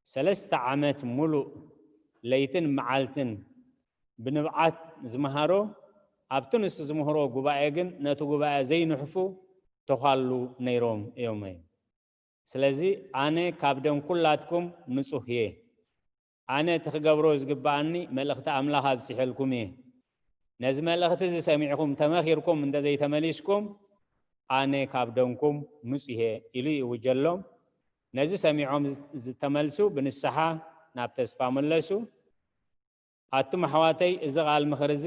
ሰለስተ ዓመት ሙሉእ ለይትን መዓልትን ብንብዓት ዝመሃሮ፣ ኣብቲ ንሱ ዝምህሮ ጉባኤ ግን ነቲ ጉባኤ ዘይንሕፉ ተዃሉ ነይሮም እዮም። ስለዚ ኣነ ካብ ደም ኩላትኩም ንጹህ እየ። ኣነ እቲ ክገብሮ ዝግብኣኒ መልእኽቲ ኣምላኽ ኣብጺሐልኩም እየ። ነዚ መልእኽቲ እዚ ሰሚዕኩም ተመኺርኩም እንተዘይተመሊስኩም፣ ኣነ ካብ ደምኩም ንጹህ እየ ኢሉ ይእውጀሎም። ነዚ ሰሚዖም ዝ-፣ ዝተመልሱ ብንስሓ ናብ ተስፋ መለሱ። ኣቱም ኣሕዋተይ፣ እዚ ቃል ምኽሪ እዚ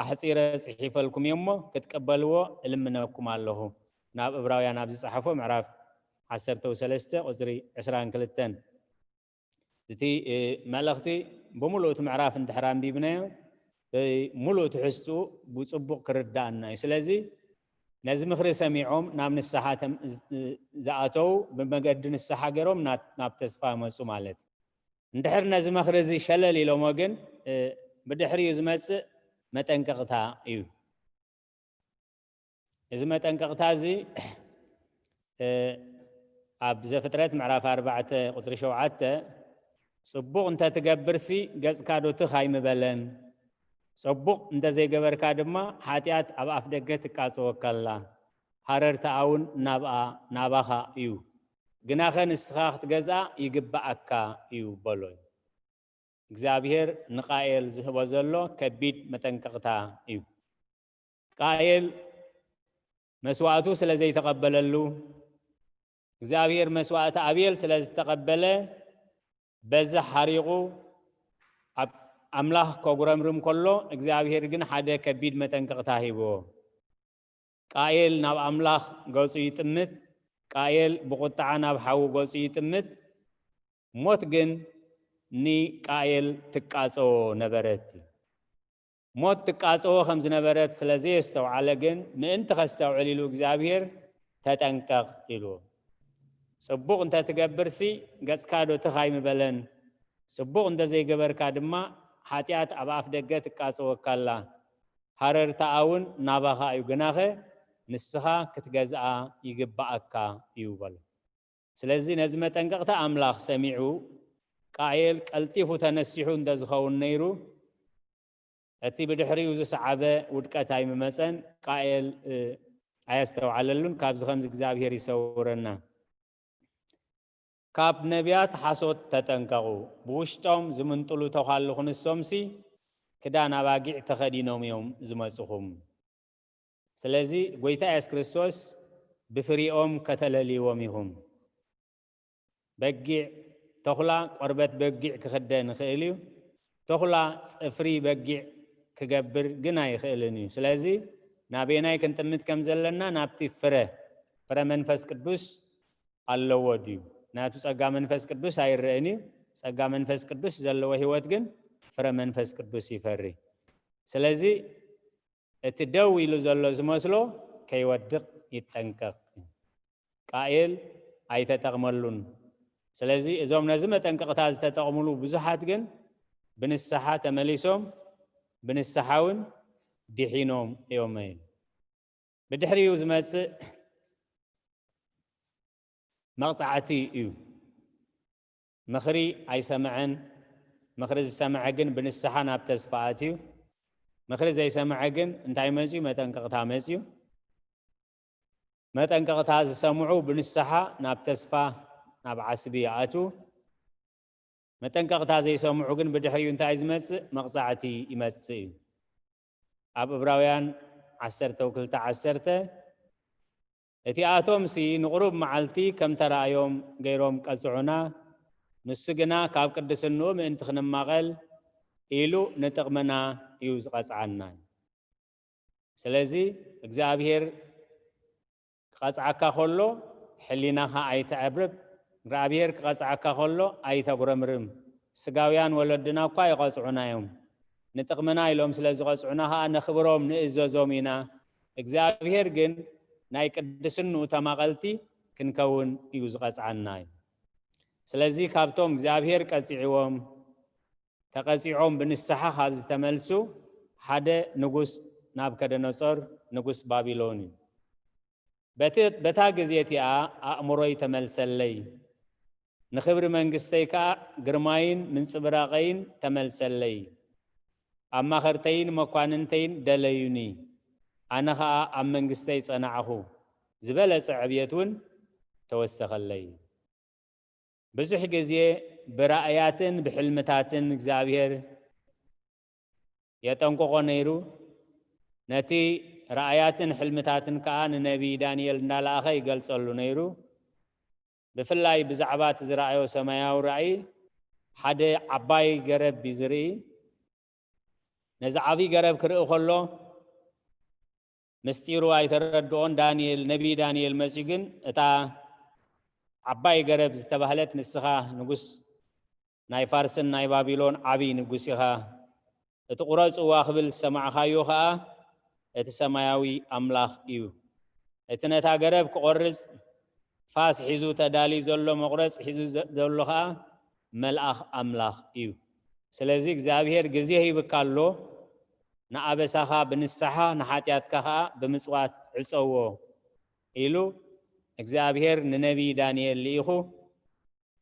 ኣሕጺረ ጽሒፈልኩም እየ እሞ፣ ክትቅበልዎ እልምነኩም ኣለኹ። ናብ እብራውያን ኣብ ዝጸሓፎ ምዕራፍ ዓሰርተ ሰለስተ ቁጽሪ ዕስራን ክልተን። እቲ፣ እ፣ መልእኽቲ ብምሉእ እቲ ምዕራፍ እንድሕር ኣንቢብናዮ፣ ብምሉእ ትሕዝትኡ ብጽቡቕ ክርዳኣና እዩ። ስለዚ ነዚ ምኽሪ ሰሚዖም ናብ ንስሓ ተም-፣ ዝ-፣ ዝኣተዉ ብመገዲ ንስሓ ገይሮም ና-፣ ናብ ተስፋ መጹ ማለት እዩ። እንድሕር ነዚ ምኽሪ እዚ ሸለል ኢሎሞ ግን፣ እ፣ ብድሕሪኡ ዝመጽእ መጠንቀቕታ እዩ። እዚ መጠንቀቕታ እዚ፣ እ፣ ኣብ ዘፍጥረት ምዕራፍ ኣርባዕተ ቁጽሪ ሸውዓተ፣ "ጽቡቕ እንተ ትገብርሲ ገጽካ ዶ ትኽ ኣይምበለን? ጽቡቕ እንተ ዘይገበርካ ድማ ሓጢኣት ኣብ ኣፍ ደገ ትቃጸወካ ኣላ፣ ሃረርታኣ እውን ናብኣ፣ ናባኻ እዩ። ግናኸ ንስኻ ክትገዝኣ ይግብኣካ እዩ" በሎ። እግዚኣብሔር ንቃኤል ዝህቦ ዘሎ ከቢድ መጠንቀቕታ እዩ። ቃኤል መስዋእቱ ስለ ዘይተቐበለሉ፣ እግዚኣብሔር መስዋእቲ ኣቤል ስለ ዝተቐበለ፣ በዚ ሓሪቑ ኣብ ኣምላኽ ከጉረምርም ከሎ፣ እግዚኣብሔር ግን ሓደ ከቢድ መጠንቀቕታ ሂብዎ። ቃኤል ናብ ኣምላኽ ገጹ ይጥምት፣ ቃኤል ብቑጥዓ ናብ ሓዊ ገጹ ይጥምት፣ ሞት ግን ንቃኤል ትቃጸዎ ነበረት። ሞት ትቃጸዎ ከም ዝነበረት ስለ ዘየስተውዓለ ግን፣ ምእንቲ ከስተውዕል ኢሉ እግዚኣብሔር፣ "ተጠንቀቕ" ኢልዎ። ጽቡቕ እንተ ትገብርሲ፣ ገጽካ ዶ ትኽ ኣይምበለን? ጽቡቕ እንተ ዘይገበርካ ድማ፣ ሓጢኣት ኣብ ኣፍ ደገ ትቃጸወካ ኣላ። ሃረርታኣ እውን ናባኻ እዩ፣ ግናኸ ንስኻ ክትገዝኣ ይግብኣካ እዩ በሎ። ስለዚ ነዚ መጠንቀቕታ ኣምላኽ ሰሚዑ፣ ቃኤል ቀልጢፉ ተነሲሑ እንተ ዝኸውን ነይሩ፣ እቲ ብድሕሪኡ ዝሰዓበ ውድቀት ኣይምመጸን። ቃኤል፣ እ፣ ኣየስተውዓለሉን። ካብዚ ከምዚ እግዚኣብሔር ይሰውረና። ካብ ነቢያት ሓሶት ተጠንቀቑ። ብውሽጦም ዝምንጥሉ ተዃሉ ክንሶምሲ፣ ክዳን ኣባጊዕ ተኸዲኖም እዮም ዝመጽኹም። ስለዚ ጎይታ የሱስ ክርስቶስ፣ "ብፍሪኦም ከተለልይዎም ኢኹም።" በጊዕ፣ ተኹላ ቆርበት በጊዕ ክኽደን ይኽእል እዩ። ተኹላ ጽፍሪ በጊዕ ክገብር ግን ኣይኽእልን እዩ። ስለዚ ናበየናይ ክንጥምት ከም ዘለና፣ ናብቲ ፍረ፣ ፍረ መንፈስ ቅዱስ ኣለዎ ድዩ? ናቱ ጸጋ መንፈስ ቅዱስ ኣይረአን እዩ። ጸጋ መንፈስ ቅዱስ ዘለዎ ህይወት ግን ፍረ መንፈስ ቅዱስ ይፈሪ። ስለዚ እቲ ደው ኢሉ ዘሎ ዝመስሎ ከይወድቕ ይጠንቀቕ። ቃኤል ኣይተጠቕመሉን። ስለዚ እዞም ነዚ መጠንቀቕታ ዝተጠቕሙሉ ብዙሓት ግን ብንስሓ ተመሊሶም፣ ብንስሓ እውን ድሒኖም እዮም። ብድሕሪኡ ዝመጽእ መቕጻዕቲ እዩ። ምኽሪ ኣይሰምዐን። ምኽሪ ዝሰምዐ ግን ብንስሓ ናብ ተስፋ ኣትዩ። ምኽሪ ዘይሰምዐ ግን እንታይ መጽዩ? መጠንቀቕታ መጽዩ። መጠንቀቕታ ዝሰምዑ ብንስሓ ናብ ተስፋ፣ ናብ ዓስቢ ይኣትዉ። መጠንቀቕታ ዘይሰምዑ ግን ብድሕሪኡ እንታይ ዝመጽእ? መቕጻዕቲ ይመጽእ እዩ። ኣብ ዕብራውያን ዓሰርተ ክልተ ዓሰርተ፣ "እቲኣቶምሲ ንቑሩብ መዓልቲ ከም ተራእዮም ገይሮም ቀጽዑና፣ ንሱ ግና ካብ ቅድስንኡ ምእንቲ ክንማቐል ኢሉ ንጥቕምና እዩ ዝቐጽዓና." ስለዚ እግዚኣብሔር ክቐጽዓካ ከሎ ሕሊናኻ ኣይተዕርብ፣ እግዚኣብሔር ክቐጽዓካ ከሎ ኣይተጉረምርም። ስጋውያን ወለድና እኳ ይቐጽዑና እዮም። ንጥቕምና ኢሎም ስለ ዝቐጽዑና ኸኣ ነኽብሮም፣ ንእዘዞም ኢና። እግዚኣብሔር ግን ናይ ቅድስንኡ ተማቐልቲ ክንከውን እዩ ዝቐጽዓና እዩ። ስለዚ ካብቶም እግዚኣብሔር ቀጺዕዎም፣ ተቐጺዖም ብንስሓ ካብ ዝተመልሱ ሓደ ንጉስ ናቡከደነጾር ንጉስ ባቢሎን እዩ። በቲ፣ በታ ግዜ እቲኣ ኣእምሮይ ተመልሰለይ፣ ንኽብሪ መንግስተይ ከኣ ግርማይን ምንጽብራቐይን ተመልሰለይ። ኣማኸርተይን መኳንንተይን ደለዩኒ፣ ኣነ ኸኣ ኣብ መንግስተይ ጸናዕኹ፣ ዝበለጸ ዕብየት እውን ተወሰኸለይ። ብዙሕ ግዜ ብራእያትን ብሕልምታትን እግዚኣብሔር የጠንቅቖ ነይሩ። ነቲ ራእያትን ሕልምታትን ከኣ ንነቢይ ዳንኤል እንዳለኣኸ ይገልጸሉ ነይሩ። ብፍላይ ብዛዕባ እቲ ዝረኣዮ ሰማያዊ ራእይ፣ ሓደ ዓባይ ገረብ እዩ ዝርኢ። ነዚ ዓብዪ ገረብ ክርኢ ከሎ፣ ምስጢሩ ኣይተረድኦን። ዳንኤል፣ ነቢይ ዳንኤል መጺኡ ግን፣ እታ ዓባይ ገረብ ዝተባህለት ንስኻ ንጉስ ናይ ፋርስን ናይ ባቢሎን ዓብዪ ንጉስ ኢኻ፣ እቲ ቁረጽዋ ክብል ዝሰማዕካዮ ኸኣ እቲ ሰማያዊ ኣምላኽ እዩ። እቲ ነታ ገረብ ክቖርጽ ፋስ ሒዙ ተዳልዩ ዘሎ፣ መቑረጽ ሒዙ ዘ-፣ ዘሎ ኸኣ መልኣኽ ኣምላኽ እዩ። ስለዚ እግዚኣብሔር ግዜ ሂብካ ኣሎ፣ ንኣበሳኻ ብንስሓ ንሓጢኣትካ ኸኣ ብምጽዋት ዕጸዎ ኢሉ እግዚኣብሔር ንነቢይ ዳንኤል ልኢኹ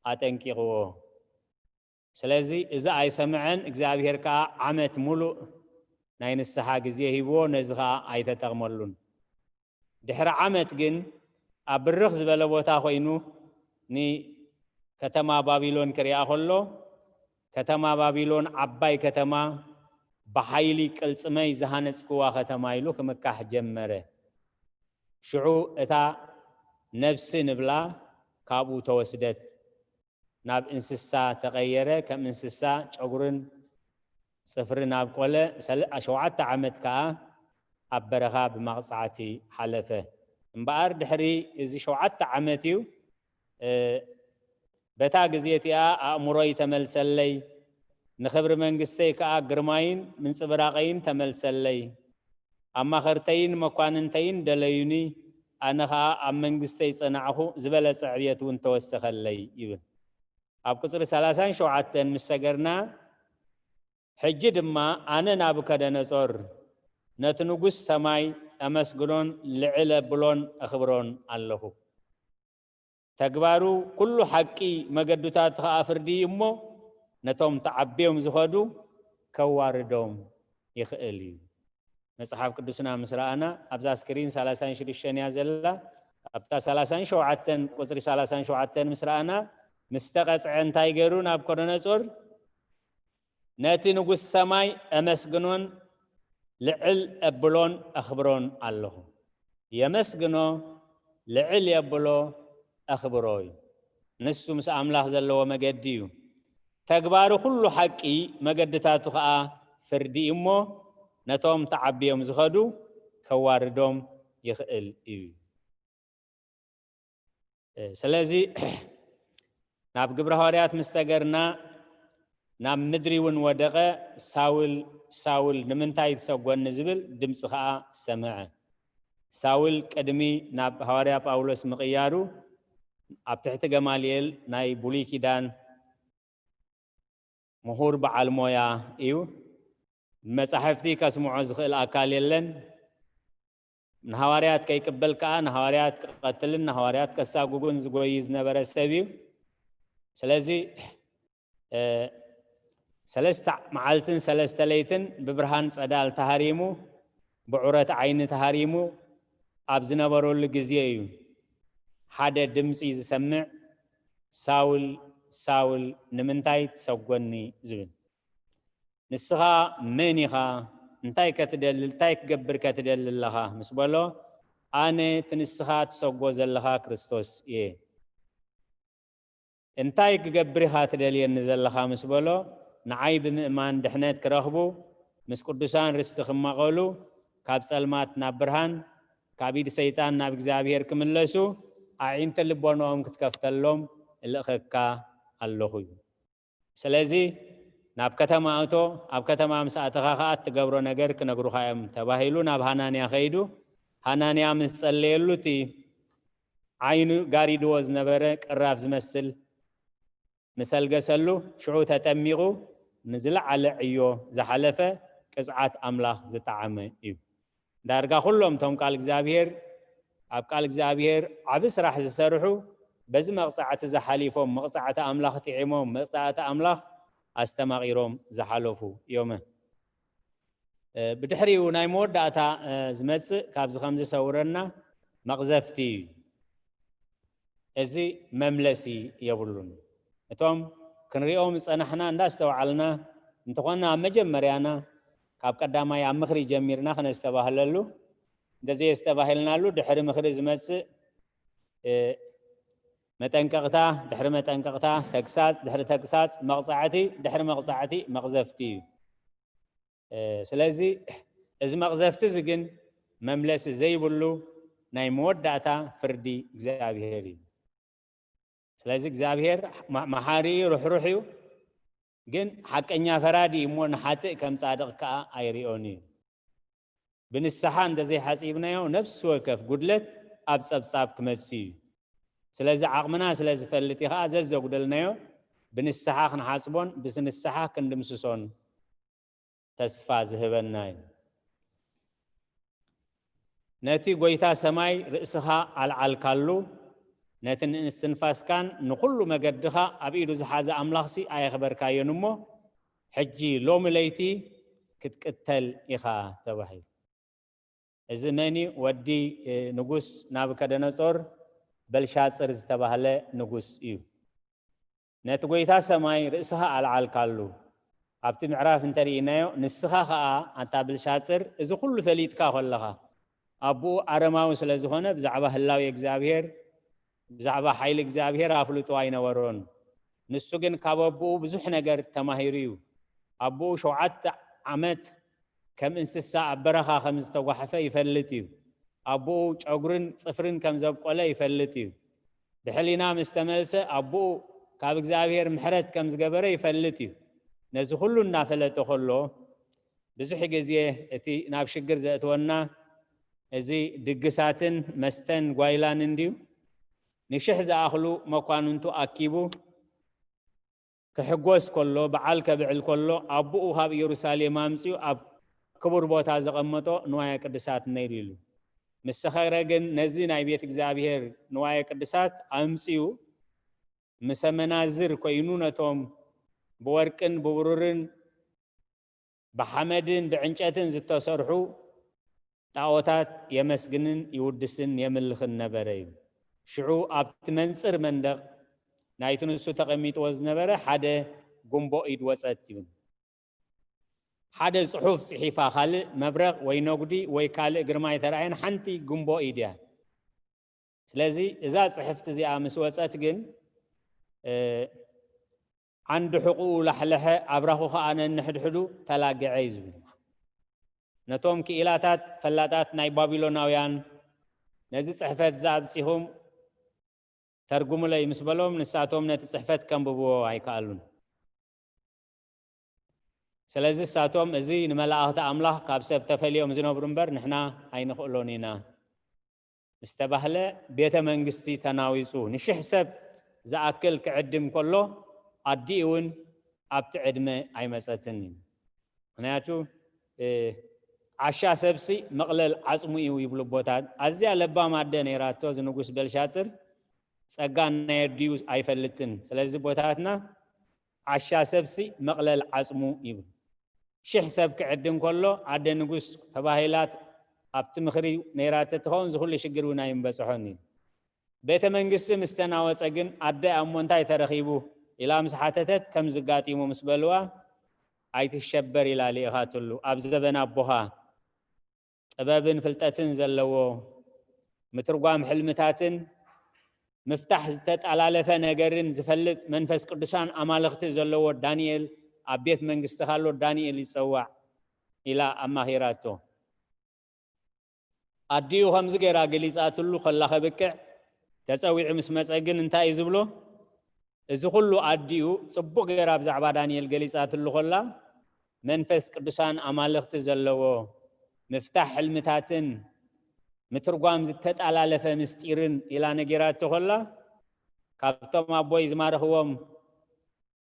ኣጠንቂቕዎ። ስለዚ እዚ ኣይሰምዐን፣ እግዚኣብሔር ከኣ ዓመት ሙሉእ ናይ ንስሓ ግዜ ሂብዎ፣ ነዚ ኸኣ ኣይተጠቕመሉን። ድሕሪ ዓመት ግን ኣብ ብርኽ ዝበለ ቦታ ኮይኑ ንከተማ ባቢሎን ክሪኣ ከሎ፣ ከተማ ባቢሎን ዓባይ ከተማ ብሓይሊ ቅልጽመይ ዝሃነጽክዋ ከተማ ኢሉ ክምካሕ ጀመረ። ሽዑ እታ ነብሲ ንብላ ካብኡ ተወስደት። ናብ እንስሳ ተቐየረ፣ ከም እንስሳ ጨጉርን ጽፍርን ኣብቆለ። ሰለ-፣ ሸውዓተ ዓመት ከኣ ኣብ በረኻ ብመቕጻዕቲ ሓለፈ። እምበኣር ድሕሪ እዚ ሸውዓተ ዓመት እዩ፣ እ፣ በታ ግዜ እቲኣ ኣእምሮይ ተመልሰለይ፣ ንኽብሪ መንግስተይ ከኣ ግርማይን ምንጽብራቐይን ተመልሰለይ። ኣማኸርተይን መኳንንተይን ደለዩኒ፣ ኣነ ኸኣ ኣብ መንግስተይ ጸናዕኹ፣ ዝበለጸ ዕብየት እውን ተወሰኸለይ ይብል። ኣብ ቁጽሪ ሰላሳን ሸውዓተን ምስ ሰገርና፣ ሕጂ ድማ ኣነ ናቡከደነጾር ነቲ ንጉስ ሰማይ ኣመስግኖን ልዕል ኣብሎን ኣኽብሮን ኣለኹ። ተግባሩ ኩሉ ሓቂ፣ መገዱታቱ ኸኣ ፍርዲ እዩ እሞ፣ ነቶም ተዓብዮም ዝኸዱ ከዋርዶም ይኽእል እዩ። መጽሓፍ ቅዱስና ምስ ረኣና፣ ኣብዛ ስክሪን ሰላሳን ሽዱሽተን እያ ዘላ። ኣብታ ሰላሳን ሸውዓተን፣ ቁጽሪ ሰላሳን ሸውዓተን ምስ ረኣና፣ ምስ ተቐጽዐ እንታይ ገይሩ ናቡከደነጾር? ነቲ ንጉስ ሰማይ ኣመስግኖን ልዕል ኣብሎን ኣኽብሮን ኣለኹ። የመስግኖ፣ ልዕል የብሎ፣ ኣኽብሮ እዩ። ንሱ ምስ ኣምላኽ ዘለዎ መገዲ እዩ። ተግባሩ ኩሉ ሓቂ፣ መገድታቱ ኸኣ ፍርዲ እዩ እሞ፣ ነቶም ተዓብዮም ዝኸዱ ከዋርዶም ይኽእል እዩ። እ፣ ስለዚ ናብ ግብረ ሃዋርያት ምስ ሰገርና፣ ናብ ምድሪ እውን ወደቐ፣ "ሳውል፣ ሳውል፣ ንምንታይ ትሰጎኒ?" ዝብል ድምፂ ኸዓ ሰምዐ። ሳውል ቅድሚ ናብ ሃዋርያ ጳውሎስ ምቕያሩ፣ ኣብ ትሕቲ ገማልኤል ናይ ብሉይ ኪዳን ምሁር በዓል ሞያ እዩ። መጻሕፍቲ ከስምዖ ዝኽእል ኣካል የለን። ንሃዋርያት ከይቅበል ከኣ ንሃዋርያት ክቐትልን ንሃዋርያት ከሳጉጉን ዝጎይ ዝነበረ ሰብ እዩ። ስለዚ፣ እ፣ ሰለስተ መዓልትን ሰለስተ ለይትን ብብርሃን ጸዳል ተሃሪሙ፣ ብዑረት ዓይኒ ተሃሪሙ ኣብ ዝነበረሉ ግዜ እዩ ሓደ ድምጺ ዝሰምዕ፣ "ሳውል፣ ሳውል፣ ንምንታይ ትሰጎኒ?" ዝብል። "ንስኻ መን ኢኻ? እንታይ ከ ትደሊ፣ እንታይ ክገብር ከ ትደሊ ኣለኻ?" ምስ በሎ፣ "ኣነ እቲ ንስኻ ትሰጎ ዘለኻ ክርስቶስ እየ። እንታይ ክገብር ኢኻ ትደልየኒ ዘለኻ?" ምስ በሎ፣ ንዓይ ብምእማን ድሕነት ክረኽቡ፣ ምስ ቅዱሳን ርስቲ ክማቐሉ፣ ካብ ጸልማት ናብ ብርሃን፣ ካብ ኢድ ሰይጣን ናብ እግዚኣብሔር ክምለሱ፣ ኣዒንቲ ልቦናኦም ክትከፍተሎም እልእኸካ ኣለኹ እዩ። ስለዚ ናብ ከተማ እቶ፣ ኣብ ከተማ ምስ ኣተኻ ኸኣ እትገብሮ ነገር ክነግሩኻ እዮም ተባሂሉ ናብ ሃናንያ ኸይዱ። ሃናንያ ምስ ጸለየሉ፣ እቲ ዓይኑ ጋሪድዎ ዝነበረ ቅራፍ ዝመስል ምስ ኣልገሰሉ፣ ሽዑ ተጠሚቑ ንዝለዓለ ዕዮ ዝሓለፈ፣ ቅጽዓት ኣምላኽ ዝጠዓመ እዩ። ዳርጋ ኩሎም እቶም ቃል እግዚኣብሔር፣ ኣብ ቃል እግዚኣብሔር ዓቢ ስራሕ ዝሰርሑ፣ በዚ መቕጻዕቲ ዝሓሊፎም፣ መቕጻዕቲ ኣምላኽ ጥዒሞም፣ መቕጻዕቲ ኣምላኽ ኣስተማቒሮም ዝሓለፉ እዮም። እ፣ ብድሕሪኡ ናይ መወዳእታ፣ እ፣ ዝመጽእ ካብዚ ከምዚ ሰውረና መቕዘፍቲ እዩ። እዚ መምለሲ የብሉን። እቶም ክንሪኦም ዝጸናሕና እንዳስተውዓልና እንተኾንና፣ ኣብ መጀመርያና ካብ ቀዳማይ ኣብ ምኽሪ ጀሚርና ክነስተባህለሉ፣ እንተዘየስተባሂልናሉ ድሕሪ ምኽሪ ዝመጽእ፣ እ፣ መጠንቀቕታ፣ ድሕሪ መጠንቀቕታ ተግሳጽ፣ ድሕሪ ተግሳጽ መቕጻዕቲ፣ ድሕሪ መቕጻዕቲ መቕዘፍቲ እዩ። እ፣ ስለዚ እዚ መቕዘፍቲ እዚ ግን መምለሲ ዘይብሉ ናይ መወዳእታ ፍርዲ እግዚኣብሔር እዩ። ስለዚ እግዚኣብሔር ማ-፣ መሓሪ እዩ፣ ርሕሩሕ እዩ፣ ግን ሓቀኛ ፈራዲ እዩ እሞ ንሓጥእ ከም ጻድቕ ከኣ ኣይሪኦን እዩ። ብንስሓ እንተዘይሓጺብናዮ ነፍሲ ወከፍ ጉድለት ኣብ ጸብጻብ ክመጽእ እዩ። ስለዚ ዓቕምና ስለ ዝፈልጥ እዩ ከኣ ዘዘጉደልናዮ ብንስሓ ክንሓጽቦን ብንስሓ ክንድምስሶን ተስፋ ዝህበና እዩ። ነቲ ጐይታ ሰማይ ርእስኻ ኣልዓልካሉ፣ ነቲ ንእስትንፋስካን ንኹሉ መገድኻ ኣብ ኢዱ ዝሓዘ ኣምላኽሲ ኣየኽበርካዮን እሞ፣ ሕጂ ሎሚ ለይቲ ክትቅተል ኢኻ ተባሂሉ። እዚ መን እዩ? ወዲ፣ እ፣ ንጉስ ናቡከደነጾር፣ በልሻጽር ዝተባህለ ንጉስ እዩ። ነቲ ጐይታ ሰማይ ርእስኻ ኣልዓልካሉ። ኣብቲ ምዕራፍ እንተርኢናዮ፣ ንስኻ ኸኣ ኣንታ ብልሻጽር፣ እዚ ኹሉ ፈሊጥካ ኸለኻ፣ ኣቦኡ ኣረማዊ ስለ ዝኾነ፣ ብዛዕባ ህላዌ እግዚኣብሔር፣ ብዛዕባ ሓይሊ እግዚኣብሔር ኣፍልጦ ኣይነበሮን። ንሱ ግን ካብ ኣቦኡ ብዙሕ ነገር ተማሂሩ እዩ። ኣቦኡ ሸውዓተ ዓመት ከም እንስሳ ኣብ በረኻ ከም ዝተጓሕፈ ይፈልጥ እዩ። ኣቦኡ ጨጉርን ጽፍርን ከም ዘብቆለ ይፈልጥ እዩ። ብሕሊና ምስ ተመልሰ ኣቦኡ ካብ እግዚኣብሔር ምሕረት ከም ዝገበረ ይፈልጥ እዩ። ነዚ ኩሉ እናፈለጠ ከሎ ብዙሕ ግዜ እቲ ናብ ሽግር ዘእትወና እዚ ድግሳትን መስተን ጓይላን እንድዩ። ንሽሕ ዝኣኽሉ መኳንንቱ ኣኪቡ ክሕጎስ ከሎ፣ በዓል ከብዕል ከሎ፣ ኣቦኡ ካብ ኢየሩሳሌም ኣምጺኡ ኣብ ክቡር ቦታ ዘቐመጦ ንዋየ ቅድሳት ነይሩ ኢሉ። ምስ ሰኸረ ግን ነዚ ናይ ቤት እግዚኣብሔር ንዋየ ቅድሳት ኣምጺኡ ምስ ኣመናዝር ኮይኑ ነቶም ብወርቅን ብብሩርን ብሓመድን ብዕንጨትን ዝተሰርሑ ጣዖታት የመስግንን ይውድስን የምልኽን ነበረ እዩ። ሽዑ ኣብቲ መንጽር መንደቕ ናይቲ ንሱ ተቐሚጥዎ ዝነበረ ሓደ ጉምቦ ኢድ ወጸት ይብል። ሓደ ጽሑፍ ጽሒፋ ካልእ መብረቕ ወይ ነጉዲ ወይ ካልእ ግርማ ኣይተራእየን፣ ሓንቲ ጉምቦ ኢድ እያ። ስለዚ እዛ ጽሕፍቲ እዚኣ ምስ ወጸት ግን፣ እ፣ ዓንዲ ሕቑኡ ላሕለሐ፣ ኣብራኹ ኸኣ ነንሕድሕዱ ተላግዐ እዩ ዝብል። ነቶም ክኢላታት ፈላጣት ናይ ባቢሎናውያን ነዚ ጽሕፈት እዛ ኣብጺኹም ተርጉሙለይ ምስ በሎም፣ ንሳቶም ነቲ ጽሕፈት ከንብብዎ ኣይከኣሉን። ስለዚ ንሳቶም፣ "እዚ ንመላእኽቲ ኣምላኽ ካብ ሰብ ተፈልዮም ዝነብሩ እምበር ንሕና ኣይንኽእሎን ኢና" ምስ ተባህለ፣ ቤተ መንግስቲ ተናዊጹ። ንሽሕ ሰብ ዝኣክል ክዕድም ከሎ፣ ኣዲኡ እውን ኣብቲ ዕድመ ኣይመጸትን እዩ። ምኽንያቱ፣ እ፣ ዓሻ ሰብሲ መቕለል ዓጽሙ እዩ ይብሉ ኣቦታት። ኣዝያ ለባም ኣደ ነይራቶ፣ እዚ ንጉስ ቤልሻጽር ጸጋ ናይ ኣዲኡ ኣይፈልጥን። ስለዚ ኣቦታትና ዓሻ ሰብሲ መቕለል ዓጽሙ ይብሉ። ሽሕ ሰብ ክዕድም ከሎ፣ ኣደ ንጉስ ተባሂላት ኣብቲ ምኽሪ ነይራ ተትኸውን፣ እዚ ኩሉ ሽግር እውን ኣይምበጽሖን እዩ። ቤተ መንግስቲ ምስ ተናወጸ ግን፣ ኣደ ኣሞ እንታይ ተረኺቡ? ኢላ ምስ ሓተተት፣ ከም ዝጋጢሙ ምስ በልዋ፣ ኣይትሸበር ኢላ ልኢኻትሉ። ኣብ ዘበን ኣቦኻ ጥበብን ፍልጠትን ዘለዎ፣ ምትርጓም ሕልምታትን ምፍታሕ ዝተጠላለፈ ነገርን ዝፈልጥ መንፈስ ቅዱሳን ኣማልኽቲ ዘለዎ ዳንኤል ኣብ ቤት መንግስትኻ ኣሎ፣ ዳንኤል ይጸዋዕ ኢላ ኣማኺራቶ። ኣዲኡ ከምዚ ገይራ ገሊጻትሉ ከላ ከብቅዕ፣ ተጸዊዑ ምስ መጸ ግን እንታይ እዩ ዝብሎ? እዚ ኩሉ ኣዲኡ ጽቡቕ ገይራ ብዛዕባ ዳንኤል ገሊጻትሉ ከላ፣ መንፈስ ቅዱሳን ኣማልኽቲ ዘለዎ፣ ምፍታሕ ሕልምታትን ምትርጓም ዝተጠላለፈ ምስጢርን ኢላ ነጊራቶ ከላ፣ ካብቶም ኣቦይ ዝማረኽዎም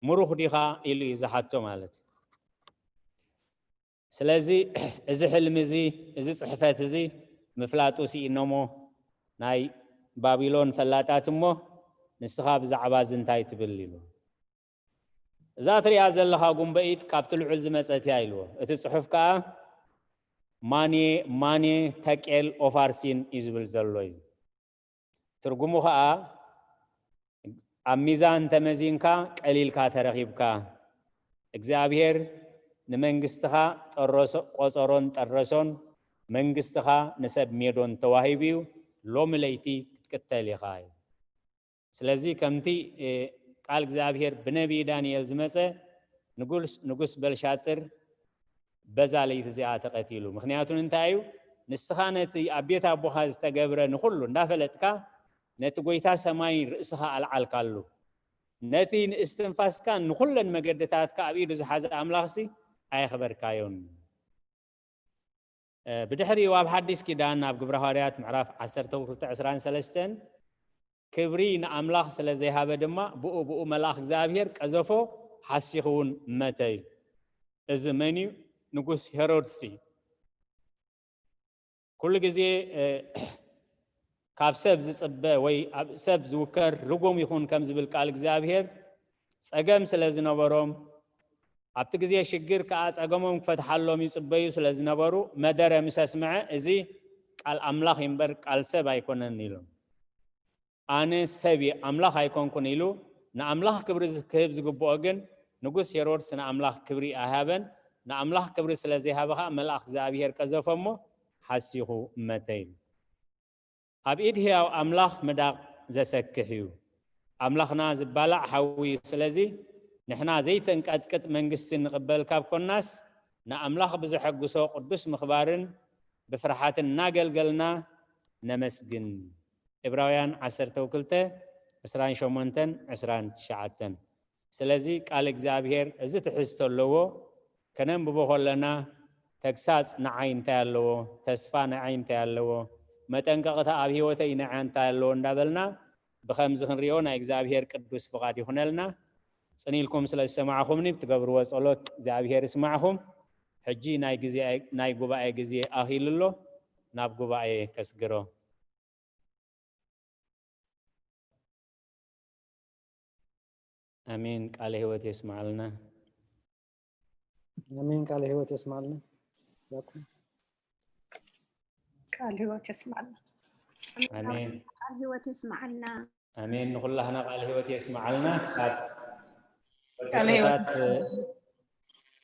ምሩኽ ዲኻ? ኢሉ እዩ ዝሓቶ ማለት እዩ። ስለዚ እዚ ሕልሚ እዚ፣ እዚ ጽሕፈት እዚ ምፍላጡ ስኢኖሞ ናይ ባቢሎን ፈላጣት እሞ፣ "ንስኻ ብዛዕባ እዚ እንታይ ትብል?" ኢሉ። "እዛ ትሪኣ ዘለኻ ጉምበ ኢድ ካብቲ ልዑል ዝመጸት እያ" ኢልዎ። እቲ ጽሑፍ ከኣ "ማኔ፣ ማኔ፣ ተቄል፣ ኦፋርሲን" እዩ ዝብል ዘሎ እዩ። ትርጉሙ ኸኣ፣ ኣብ ሚዛን ተመዚንካ ቀሊልካ ተረኺብካ። እግዚኣብሔር ንመንግስትኻ ጠረሶ-፣ ቆጸሮን ጠረሶን፣ መንግስትኻ ንሰብ ሜዶን ተዋሂቡ እዩ። ሎሚ ለይቲ ክትቅተል ኢኻ እዩ። ስለዚ ከምቲ፣ እ፣ ቃል እግዚኣብሔር ብነቢይ ዳንኤል ዝመጸ፣ ንጉስ፣ ንጉስ በልሻጽር በዛ ለይቲ እዚኣ ተቐቲሉ። ምኽንያቱ እንታይ እዩ? ንስኻ ነቲ ኣብ ቤት ኣቦኻ ዝተገብረ ንኹሉ እንዳፈለጥካ፣ ነቲ ጐይታ ሰማይ ርእስኻ ኣልዓልካሉ። ነቲ ንእስትንፋስካን ንኹለን መገድታትካ ኣብ ኢዱ ዝሓዘ ኣምላኽሲ ኣየኽበርካዮን። እ፣ ብድሕሪኡ ኣብ ሓዲስ ኪዳን ኣብ ግብረ ሃዋርያት ምዕራፍ ዓሰርተ ክልተ ዕስራን ሰለስተን፣ ክብሪ ንኣምላኽ ስለ ዘይሃበ ድማ፣ ብኡ ብኡ መልኣኽ እግዚኣብሔር ቀዘፎ፣ ሓሲኹ እውን መተ ኢሉ። እዚ መን እዩ? ንጉስ ሄሮድስ እዩ። ኩሉ ግዜ፣ እ፣ ካብ ሰብ ዝጽበ ወይ ኣብ ሰብ ዝውከር ርጉም ይኹን ከም ዝብል ቃል እግዚኣብሔር፣ ጸገም ስለ ዝነበሮም፣ ኣብቲ ግዜ ሽግር ከኣ ጸገሞም ክፈትሓሎም ይጽበዩ ስለ ዝነበሩ፣ መደረ ምስ ኣስምዐ፣ "እዚ ቃል ኣምላኽ እዩ እምበር ቃል ሰብ ኣይኮነን" ኢሎም። "ኣነ ሰብ እየ፣ ኣምላኽ ኣይኮንኩን" ኢሉ ንኣምላኽ ክብሪ ዝ-፣ ክህብ ዝግብኦ ግን፣ ንጉስ ሄሮድስ ንኣምላኽ ክብሪ ኣይሃበን። ንኣምላኽ ክብሪ ስለ ዘይሃበ ኸኣ፣ መልኣኽ እግዚኣብሄር ቀዘፎ እሞ፣ ሓሲኹ መተ ኢሉ። ኣብ ኢድ ህያው ኣምላኽ ምዳቕ ዘሰክሕ እዩ። ኣምላኽና ዝባላዕ ሓዊ እዩ። ስለዚ ንሕና ዘይተንቀጥቅጥ መንግስቲ ንቕበል ካብ ኮናስ፣ ንኣምላኽ ብዘሐጉሶ ቅዱስ ምኽባርን ብፍርሓትን እናገልገልና ነመስግን። ዕብራውያን ዓሰርተ ክልተ፣ ዕስራን ሸሞንተን ዕስራን ትሽዓተን። ስለዚ ቃል እግዚኣብሔር እዚ ትሕዝቶ ኣለዎ። ከነንብቦ ከለና ተግሳጽ ንዓይ እንታይ ኣለዎ፣ ተስፋ ንዓይ እንታይ ኣለዎ፣ መጠንቀቕታ ኣብ ህይወተይ ንዓይ እንታይ ኣለዎ እንዳበልና ብኸምዚ ክንሪኦ ናይ እግዚኣብሔር ቅዱስ ፍቓድ ይኹነልና። ጽን ኢልኩም ስለ ዝሰማዕኹምኒ ብትገብርዎ ጸሎት እግዚኣብሔር ይስማዕኹም። ሕጂ ናይ ግዜ፣ ናይ ጉባኤ ግዜ ኣኺሉ ኣሎ። ናብ ጉባኤ ከስግሮ። ኣሜን። ቃለ ህይወት የስምዓልና። ኣሜን። ቃለ ህይወት የስምዓልና። ያኩ ቃል ህይወት የስምዓልና። ኣሜን። ቃል ህይወት የስምዓልና። ኣሜን። ንኹላህና ቃል ህይወት የስምዓልና። ክሳብ ቃለ ህይወት ወረቀታት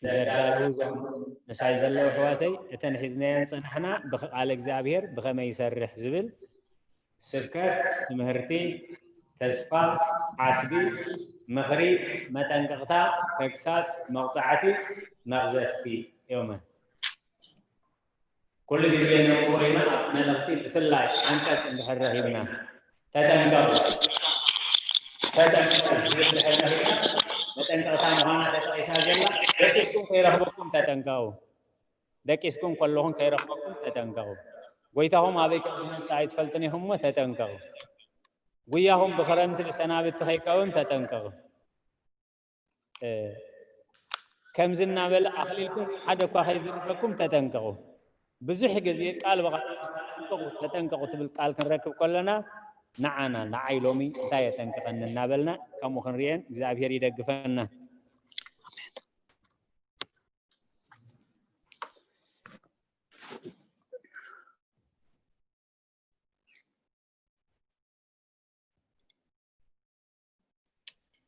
ዘዳለዉ እዞም ምሳይ ዘለዉ ኣሕዋተይ፣ እተን ሒዝናየን ጸናሕና ብቃል እግዚኣብሔር ብኸመይ ይሰርሕ ዝብል ስብከት፣ ትምህርቲ፣ ተስፋ፣ ዓስቢ፣ ምኽሪ፣ መጠንቀቕታ፣ ተግሳጽ፣ መቕጻዕቲ፣ መቕዘፍቲ እዮም። ኩሉ ግዜ ንርብቦ ኢና። ኣብ መልእኽቲ ብፍላይ ዓንቀጽ እንድሕር ረኺብና ተጠንቀቑ፣ ተጠንቀቑ ዝብል እንድሕር ረኺብና፣ መጠንቀቕታ ምዃና ተጠቒሳ ዘላ፣ ደቂስኩም ከይረኽበኩም ተጠንቀቑ። ደቂስኩም ከለኹም ከይረኽበኩም ተጠንቀቑ። ጎይታኹም ኣበይ ከም ዝመጽእ ኣይትፈልጡን ኢኹም እሞ ተጠንቀቑ። ጉያኹም ብኽረምቲ ብሰናብቲ ከይከውን ተጠንቀቑ። እ፣ ከምዚ እናበለ ኣኽሊልኩም ሓደ እኳ ከይዝርፈኩም ተጠንቀቑ። ብዙሕ ግዜ ቃል ብቓል ተጠንቀቑ፣ ተጠንቀቑ ትብል ቃል ክንረክብ ከለና ንዓና፣ ንዓይ ሎሚ እንታይ የጠንቅቐኒ እናበልና ከምኡ ክንርእየን እግዚኣብሔር ይደግፈና።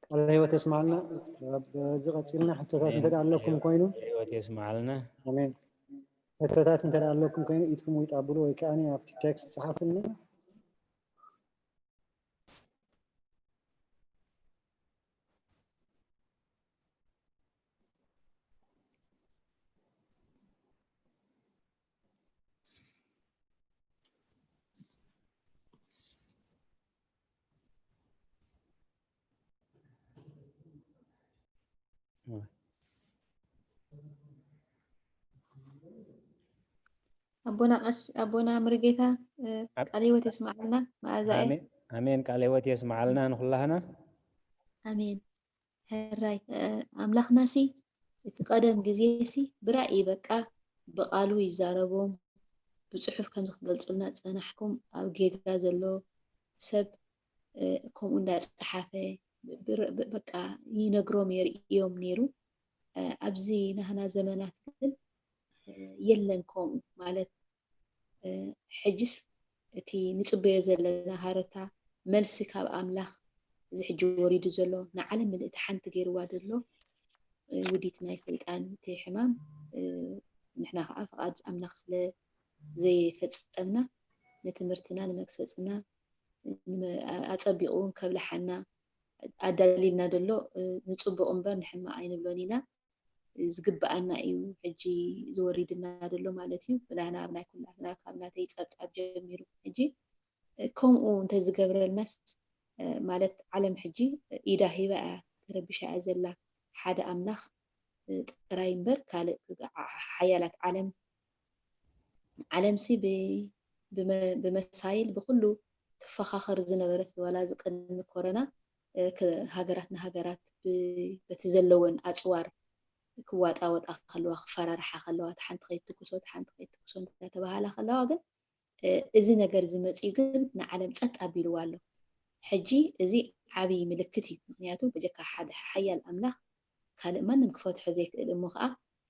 ቃለ ህይወት የስምዓልና። በዚ ቀጺልና ሕቶታት እንተ ደኣ ኣለኩም ኮይኑ፣ ህይወት የስምዓልና። ኣሜን። ሕቶታት እንተ ደኣ ኣለኩም ኮይኑ ኢድኩም ውይጥ ኣብሉ ወይ ከኣ ኣብቲ ቴክስት ጸሓፉልና። ኣቦና ቀሽ ኣቦና ምርጌታ እ፣ ኣብ- ቃለ ህይወት የስምዓልና። መኣዛ እየ። ኣሜን፣ ኣሜን። ቃለ ህይወት የስምዓልና ንኹላህና። ኣሜን። ሕራይ እ፣ ኣምላኽናሲ እቲ ቀደም ግዜሲ ብራእይ በቃ ብቃሉ ይዛረቦም፣ ብጽሑፍ ከምዚ ክትገልጹልና ጸናሕኩም። ኣብ ጌጋ ዘሎ ሰብ እ፣ ከምኡ እንዳጸሓፈ ብር- ብ- በቃ ይነግሮም የርእዮም ነይሩ። እ፣ ኣብዚ ናህና ዘመናት ግን እ፣ የለን ከምኡ ማለት እ፣ ሕጅስ እቲ ንጽበዮ ዘለና ሃረታ መልሲ ካብ ኣምላኽ እዚ ሕጂ ወሪዱ ዘሎ ንዓለም ምልእቲ ሓንቲ ገይርዋ ዘሎ እ፣ ውዲት ናይ ሰይጣን እቲ ሕማም እ፣ ንሕና ከዓ ፍቓድ ኣምላኽ ስለ ዘይፈጸምና ንትምህርትና ንመግሰጽና ንመ- ኣጸቢቑ እውን ከብልሓና ኣዳሊልና ዘሎ እ፣ ንጽቡቕ እምበር ንሕማቕ ኣይንብሎን ኢና። ዝግብኣና እዩ ሕጂ ዝወሪድና ዘሎ ማለት እዩ። ብናህና ኣብ ናይ ኩላትና ካብ ናተይ ጸብጻብ ጀሚሩ ሕጂ እ፣ ከምኡ እንተዝገብረልናስ እ፣ ማለት ዓለም ሕጂ ኢዳ ሂባ እያ ተረቢሻ እያ ዘላ። ሓደ ኣምላኽ እ፣ ጥራይ እምበር ካልእ ሓያላት ዓለም ዓለምሲ ብ- ብመ- ብመሳይል ብኩሉ ትፈኻኸር ዝነበረት ዋላ እዚ ቅድሚ ኮረና እ፣ ከ- ሃገራት ንሃገራት ብ- በቲ ዘለወን ኣፅዋር ክዋጣወጣ ከለዋ ክፈራርሓ ከለዋ እቲ ሓንቲ ከይትኩሶ እቲ ሓንቲ ከይትኩሶ እንዳተባሃላ ከለዋ ግን እ፣ እዚ ነገር እዚ መፂኡ ግን ንዓለም ፀጥ ኣቢልዋ ኣሎ። ሕጂ እዚ ዓብዪ ምልክት እዩ። ምክንያቱ በጀካ ሓደ ሓያል ኣምላኽ ካልእ ማንም ክፈትሖ ዘይክእል እሞ ከዓ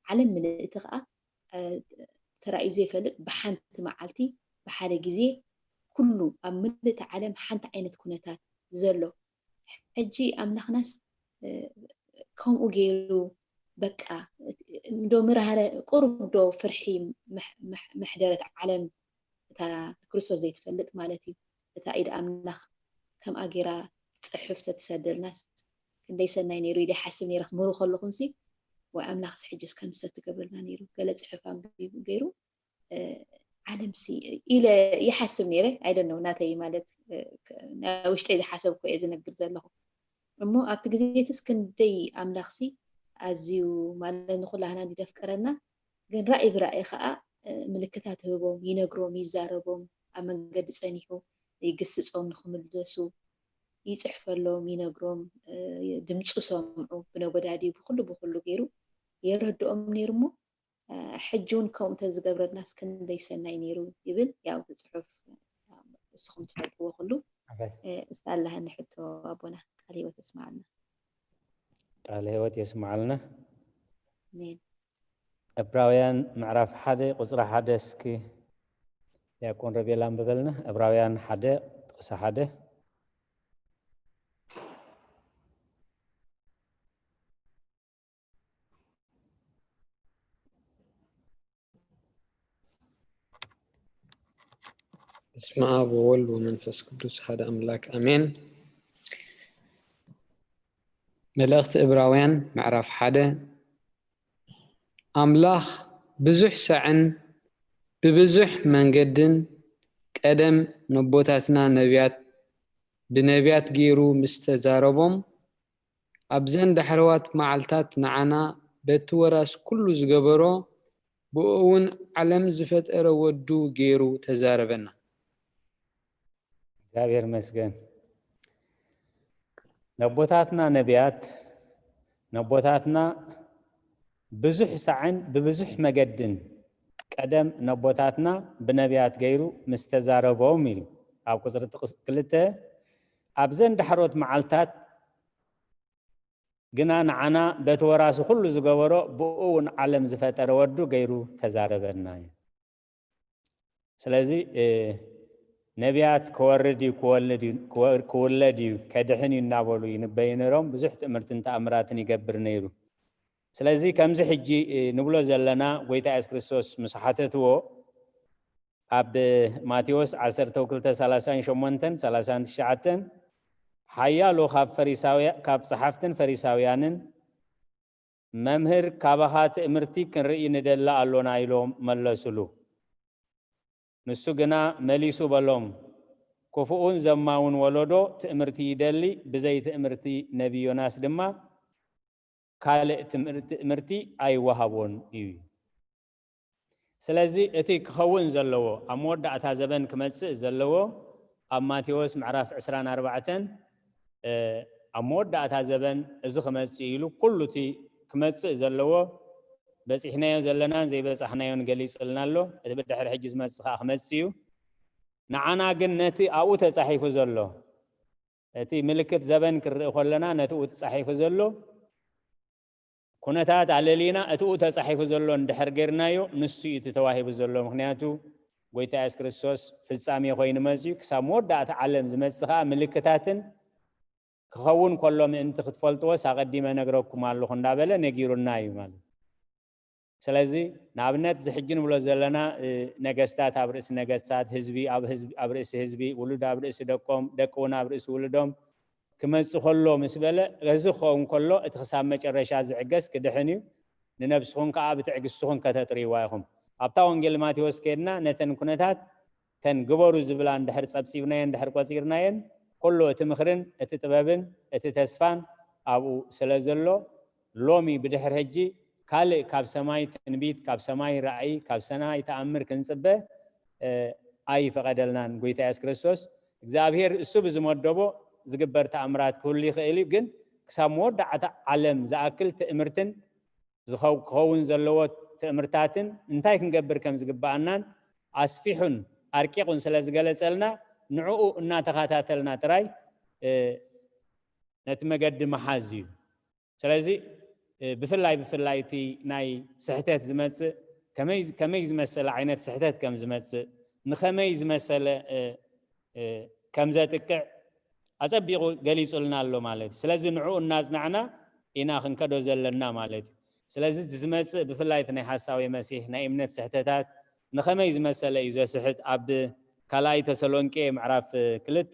ዓለም ምልእቲ ከዓ እ፣ ተራእዩ ዘይፈልጥ ብሓንቲ መዓልቲ ብሓደ ግዜ ኩሉ ኣብ ምልእቲ ዓለም ሓንቲ ዓይነት ኩነታት ዘሎ ሕጂ ኣምላኽናስ እ፣ ከምኡ ገይሩ በቃ ዶ ምርሃረ ቁሩብ ዶ ፍርሒ መሕ- መሕ- መሕደረት ዓለም እታ ክርስቶስ ዘይትፈልጥ ማለት እዩ እታ ኢድ ኣምላኽ ከምኣ ገይራ ጽሑፍ ተትሰደልናስ ክንደይ ሰናይ ነይሩ ኢለ ይሓስብ ነይረ። ክምህሩ ከለኹምሲ፣ ወይ ኣምላኽሲ ሕጅስ ከምዚ ተትገብረልና ነይሩ፣ ገለ ጽሑፍ ኣንቢቡ ገይሩ፣ እ፣ ዓለምሲ ኢለ ይሓስብ ነይረ። I don't know፣ ናተይ ማለት፣ እ፣ ክ-፣ ናይ ውሽጠይ ዝሓሰብኩ እየ ዝነግር ዘለኹ። እሞ ኣብቲ ግዜ እቲስ ክንደይ ኣምላኽሲ ኣዝዩ ማለት ንኹላህና እንዲ ዘፍቀረና፣ ግን ራእይ ብራእይ ኸኣ፣ እ፣ ምልክታት ይህቦም፣ ይነግሮም፣ ይዛረቦም፣ ኣብ መንገዲ ጸኒሑ ይግስጾም ንኽምለሱ፣ ይጽሕፈሎም፣ ይነግሮም፣ እ፣ ድምጹ ሰምዑ፣ ብነጎዳዲ ብኹሉ ብኹሉ ገይሩ የረድኦም ነይሩ እሞ፣ እ፣ ሕጂ እውን ከምኡ እንተዝገብረልናስ ክንደይ ሰናይ ነይሩ ይብል። ያው እቲ ጽሑፍ ንስኹም ትፈልጥዎ ኩሉ። ኣሜን። እ፣ እስቲ ኣለሃኒ ሕቶ ኣቦና ቃል ህይወት የስምዓልና። ቃል ህይወት የስምዓልና። ኣሜን። ዕብራውያን ምዕራፍ ሓደ ቁጽሪ ሓደ እስኪ ዲያቆን ረቤላ ኣንብበልና። ዕብራውያን ሓደ ጥቕሲ ሓደ። በስመ ኣብ ወወልድ ወመንፈስ ቅዱስ ሓደ ኣምላክ ኣሜን። መልእኽቲ ዕብራውያን ምዕራፍ ሓደ። ኣምላኽ ብዙሕ ሳዕን ብብዙሕ መንገድን ቀደም ነቦታትና ነቢያት ብነቢያት ገይሩ ምስ ተዛረቦም ኣብዘን ዳሕረዋት መዓልታት ንዓና በቲ ወራስ ኩሉ ዝገበሮ ብኡ እውን ዓለም ዝፈጠረ ወዱ ገይሩ ተዛረበና። እግዚኣብሔር ይመስገን። ነቦታትና ነቢያት፣ ነቦታትና ብዙሕ ሳዕን ብብዙሕ መገድን ቀደም ነቦታትና ብነቢያት ገይሩ ምስ ተዛረቦም ኢሉ ኣብ ቁጽሪ ጥቕስ ክልተ፣ ኣብዘን ዳሕሮት መዓልታት ግና ንዓና በቲ ወራሲ ኩሉ ዝገበሮ ብኡ እውን ዓለም ዝፈጠረ ወዱ ገይሩ ተዛረበና እዩ። ስለዚ፣ እ፣ ነቢያት ክወርድ እዩ፣ ክወልድ እዩ፣ ክወ-፣ ክውለድ እዩ፣ ከድሕን እዩ እናበሉ ይንበዩ ነይሮም። ብዙሕ ትእምርትን ተኣምራትን ይገብር ነይሩ። ስለዚ ከምዚ ሕጂ፣ እ፣ ንብሎ ዘለና፣ ጎይታ የሱስ ክርስቶስ ምስ ሓተትዎ፣ ኣብ ማቴዎስ ዓሰርተ ክልተ ሰላሳን ሸሞንተን ሰላሳን ትሽዓተን፣ ሓያሎ ካብ ፈሪሳውያ-፣ ካብ ጸሓፍትን ፈሪሳውያንን፣ "መምህር፣ ካባኻ ትእምርቲ ክንርኢ ንደሊ ኣሎና" ኢሎም መለሱሉ። ንሱ ግና መሊሱ በሎም፣ "ክፉኡን ዘማውን ወለዶ ትእምርቲ ይደሊ፣ ብዘይ ትእምርቲ ነቢ ዮናስ ድማ ካልእ ትምህር-፣ ትእምርቲ ኣይወሃቦን እዩ." ስለዚ እቲ ክኸውን ዘለዎ፣ ኣብ መወዳእታ ዘበን ክመጽእ ዘለዎ፣ ኣብ ማቴዎስ ምዕራፍ ዕስራን ኣርባዕተን፣ እ፣ ኣብ መወዳእታ ዘበን እዚ ክመጽእ ኢሉ ኩሉ እቲ ክመጽእ ዘለዎ በጺሕናዮ ዘለናን ዘይበጻሕናዮን ገሊጹልና ኣሎ። እቲ ብድሕሪ ሕጂ ዝመጽእ ከኣ ክመጽእ እዩ። ንዓና ግን ነቲ ኣብኡ ተጻሒፉ ዘሎ፣ እቲ ምልክት ዘበን ክንርኢ ከለና ነቲ ኣብኡ ተጻሒፉ ዘሎ ኩነታት ኣለሊና እቲ ኣብኡ ተጻሒፉ ዘሎ እንድሕር ጌርናዮ፣ ንሱ እዩ እቲ ተዋሂቡ ዘሎ። ምኽንያቱ ጎይታ የሱስ ክርስቶስ ፍጻሜ ኮይኑ መጺኡ፣ ክሳብ መወዳእታ ዓለም ዝመጽእ ከኣ ምልክታትን ክኸውን ከሎ ምእንቲ ክትፈልጥዎስ ኣቐዲመ ነግረኩም ኣለኹ እንዳበለ ነጊሩና እዩ ማለት። ስለዚ ንኣብነት እዚ ሕጂ ንብሎ ዘለና፣ እ፣ ነገስታት ኣብ ርእሲ ነገስታት፣ ህዝቢ ኣብ ህዝቢ፣ ኣብ ርእሲ ህዝቢ፣ ውሉድ ኣብ ርእሲ ደቆም፣ ደቂ እውን ኣብ ርእሲ ውሉዶም ክመጽእ ከሎ ምስ በለ፣ እዚ ክኸውን ከሎ እቲ ክሳብ መጨረሻ ዝዕገስ ክድሕን እዩ። ንነብስኹም ከኣ ብትዕግስትኹም ከተጥርይዋ ኢኹም። ኣብታ ወንጌል ማቴዎስ ከድና ነተን ኩነታት ተን ግበሩ ዝብላ እንድሕር ጸብጺብናየን፣ እንድሕር ቆጺርናየን፣ ኩሉ እቲ ምኽርን እቲ ጥበብን እቲ ተስፋን ኣብኡ ስለ ዘሎ፣ ሎሚ ብድሕሪ ሕጂ ካልእ ካብ ሰማይ ትንቢት፣ ካብ ሰማይ ራእይ፣ ካብ ሰማይ ተኣምር ክንጽበ፣ እ፣ ኣይፈቐደልናን። ጎይታ የሱስ ክርስቶስ፣ እግዚኣብሔር እሱ ብዝመደቦ ዝግበር ተኣምራት ክህሉ ይኽእል እዩ፣ ግን ክሳብ መወዳእታ ዓለም ዝኣክል ትእምርትን ዝኸው-፣ ክኸውን ዘለዎ ትእምርታትን እንታይ ክንገብር ከም ዝግብኣናን ኣስፊሑን ኣርቂቑን ስለ ዝገለጸልና፣ ንዕኡ እናተኸታተልና ጥራይ፣ እ፣ ነቲ መገዲ ምሓዝ እዩ። ስለዚ፣ እ፣ ብፍላይ፣ ብፍላይ እቲ ናይ ስሕተት ዝመጽእ፣ ከመይ፣ ከመይ ዝመሰለ ዓይነት ስሕተት ከም ዝመጽእ፣ ንኸመይ ዝመሰለ፣ እ፣ እ፣ ከም ዘጥቅዕ ኣጸቢቑ ገሊጹልና ኣሎ ማለት እዩ። ስለዚ ንዕኡ እናጽናዕና ኢና ክንከዶ ዘለና ማለት እዩ። ስለዚ እቲ ዝመጽእ ብፍላይ እቲ ናይ ሓሳዊ መሲሕ ናይ እምነት ስሕተታት ንኸመይ ዝመሰለ እዩ ዘስሕት? ኣብ ካልኣይ ተሰሎንቄ ምዕራፍ ክልተ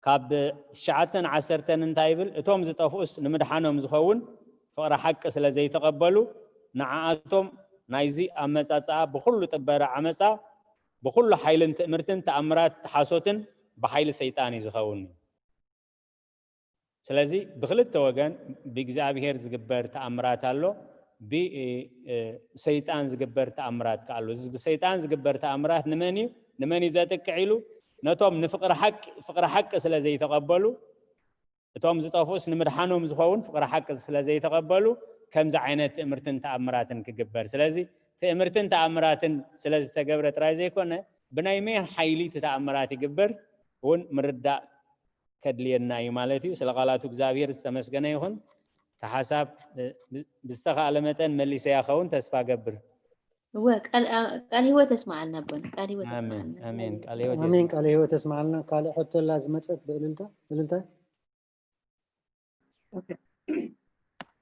ካብ ትሽዓተን ዓሰርተን እንታይ ይብል? እቶም ዝጠፍኡስ ንምድሓኖም ዝኸውን ፍቕሪ ሓቂ ስለ ዘይተቐበሉ፣ ንዓኣቶም ናይዚ ኣመጻጽኣ ብኹሉ ጥበረ ዓመጻ፣ ብኹሉ ሓይልን ትእምርትን ተኣምራት ሓሶትን ብሓይሊ ሰይጣን እዩ ዝኸውን። ስለዚ ብክልተ ወገን ብእግዚኣብሔር ዝግበር ተኣምራት ኣሎ፣ ብሰይጣን ዝግበር ተኣምራት ከ ኣሎ። እዚ ብሰይጣን ዝግበር ተኣምራት ንመን እዩ? ንመን እዩ ዘጥቅዕ ኢሉ? ነቶም ንፍቕሪ ሓቂ፣ ፍቕሪ ሓቂ ስለ ዘይተቐበሉ፣ እቶም ዝጠፍኡስ ንምድሓኖም ዝኸውን ፍቕሪ ሓቂ ስለ ዘይተቐበሉ፣ ከምዚ ዓይነት ትእምርትን ተኣምራትን ክግበር። ስለዚ ትእምርትን ተኣምራትን ስለ ዝተገብረ ጥራይ ዘይኮነ፣ ብናይ መን ሓይሊ እቲ ተኣምራት ይግበር እውን ምርዳእ ከድልየና እዩ ማለት እዩ። ስለ ቃላቱ እግዚኣብሔር ዝተመስገነ ይኹን። እቲ ሓሳብ፣ እ፣ ብ-፣ ብዝተኻእለ መጠን መሊሰያ ኸውን ተስፋ ገብር። እወ፣ ቃል፣ ቃል ህይወት ተስማዓልና ኣቦና፣ ቃል ህይወት ኣሜን፣ ተስማዓልና። ኣሜን። ቃል ህይወት ኣሜን። የስማዕ። ቃል ህይወት ተስማዓልና። ካልእ ሕቶ ኣላ ዝመጸት ብእልልታ፣ እልልታ። ኦኬ።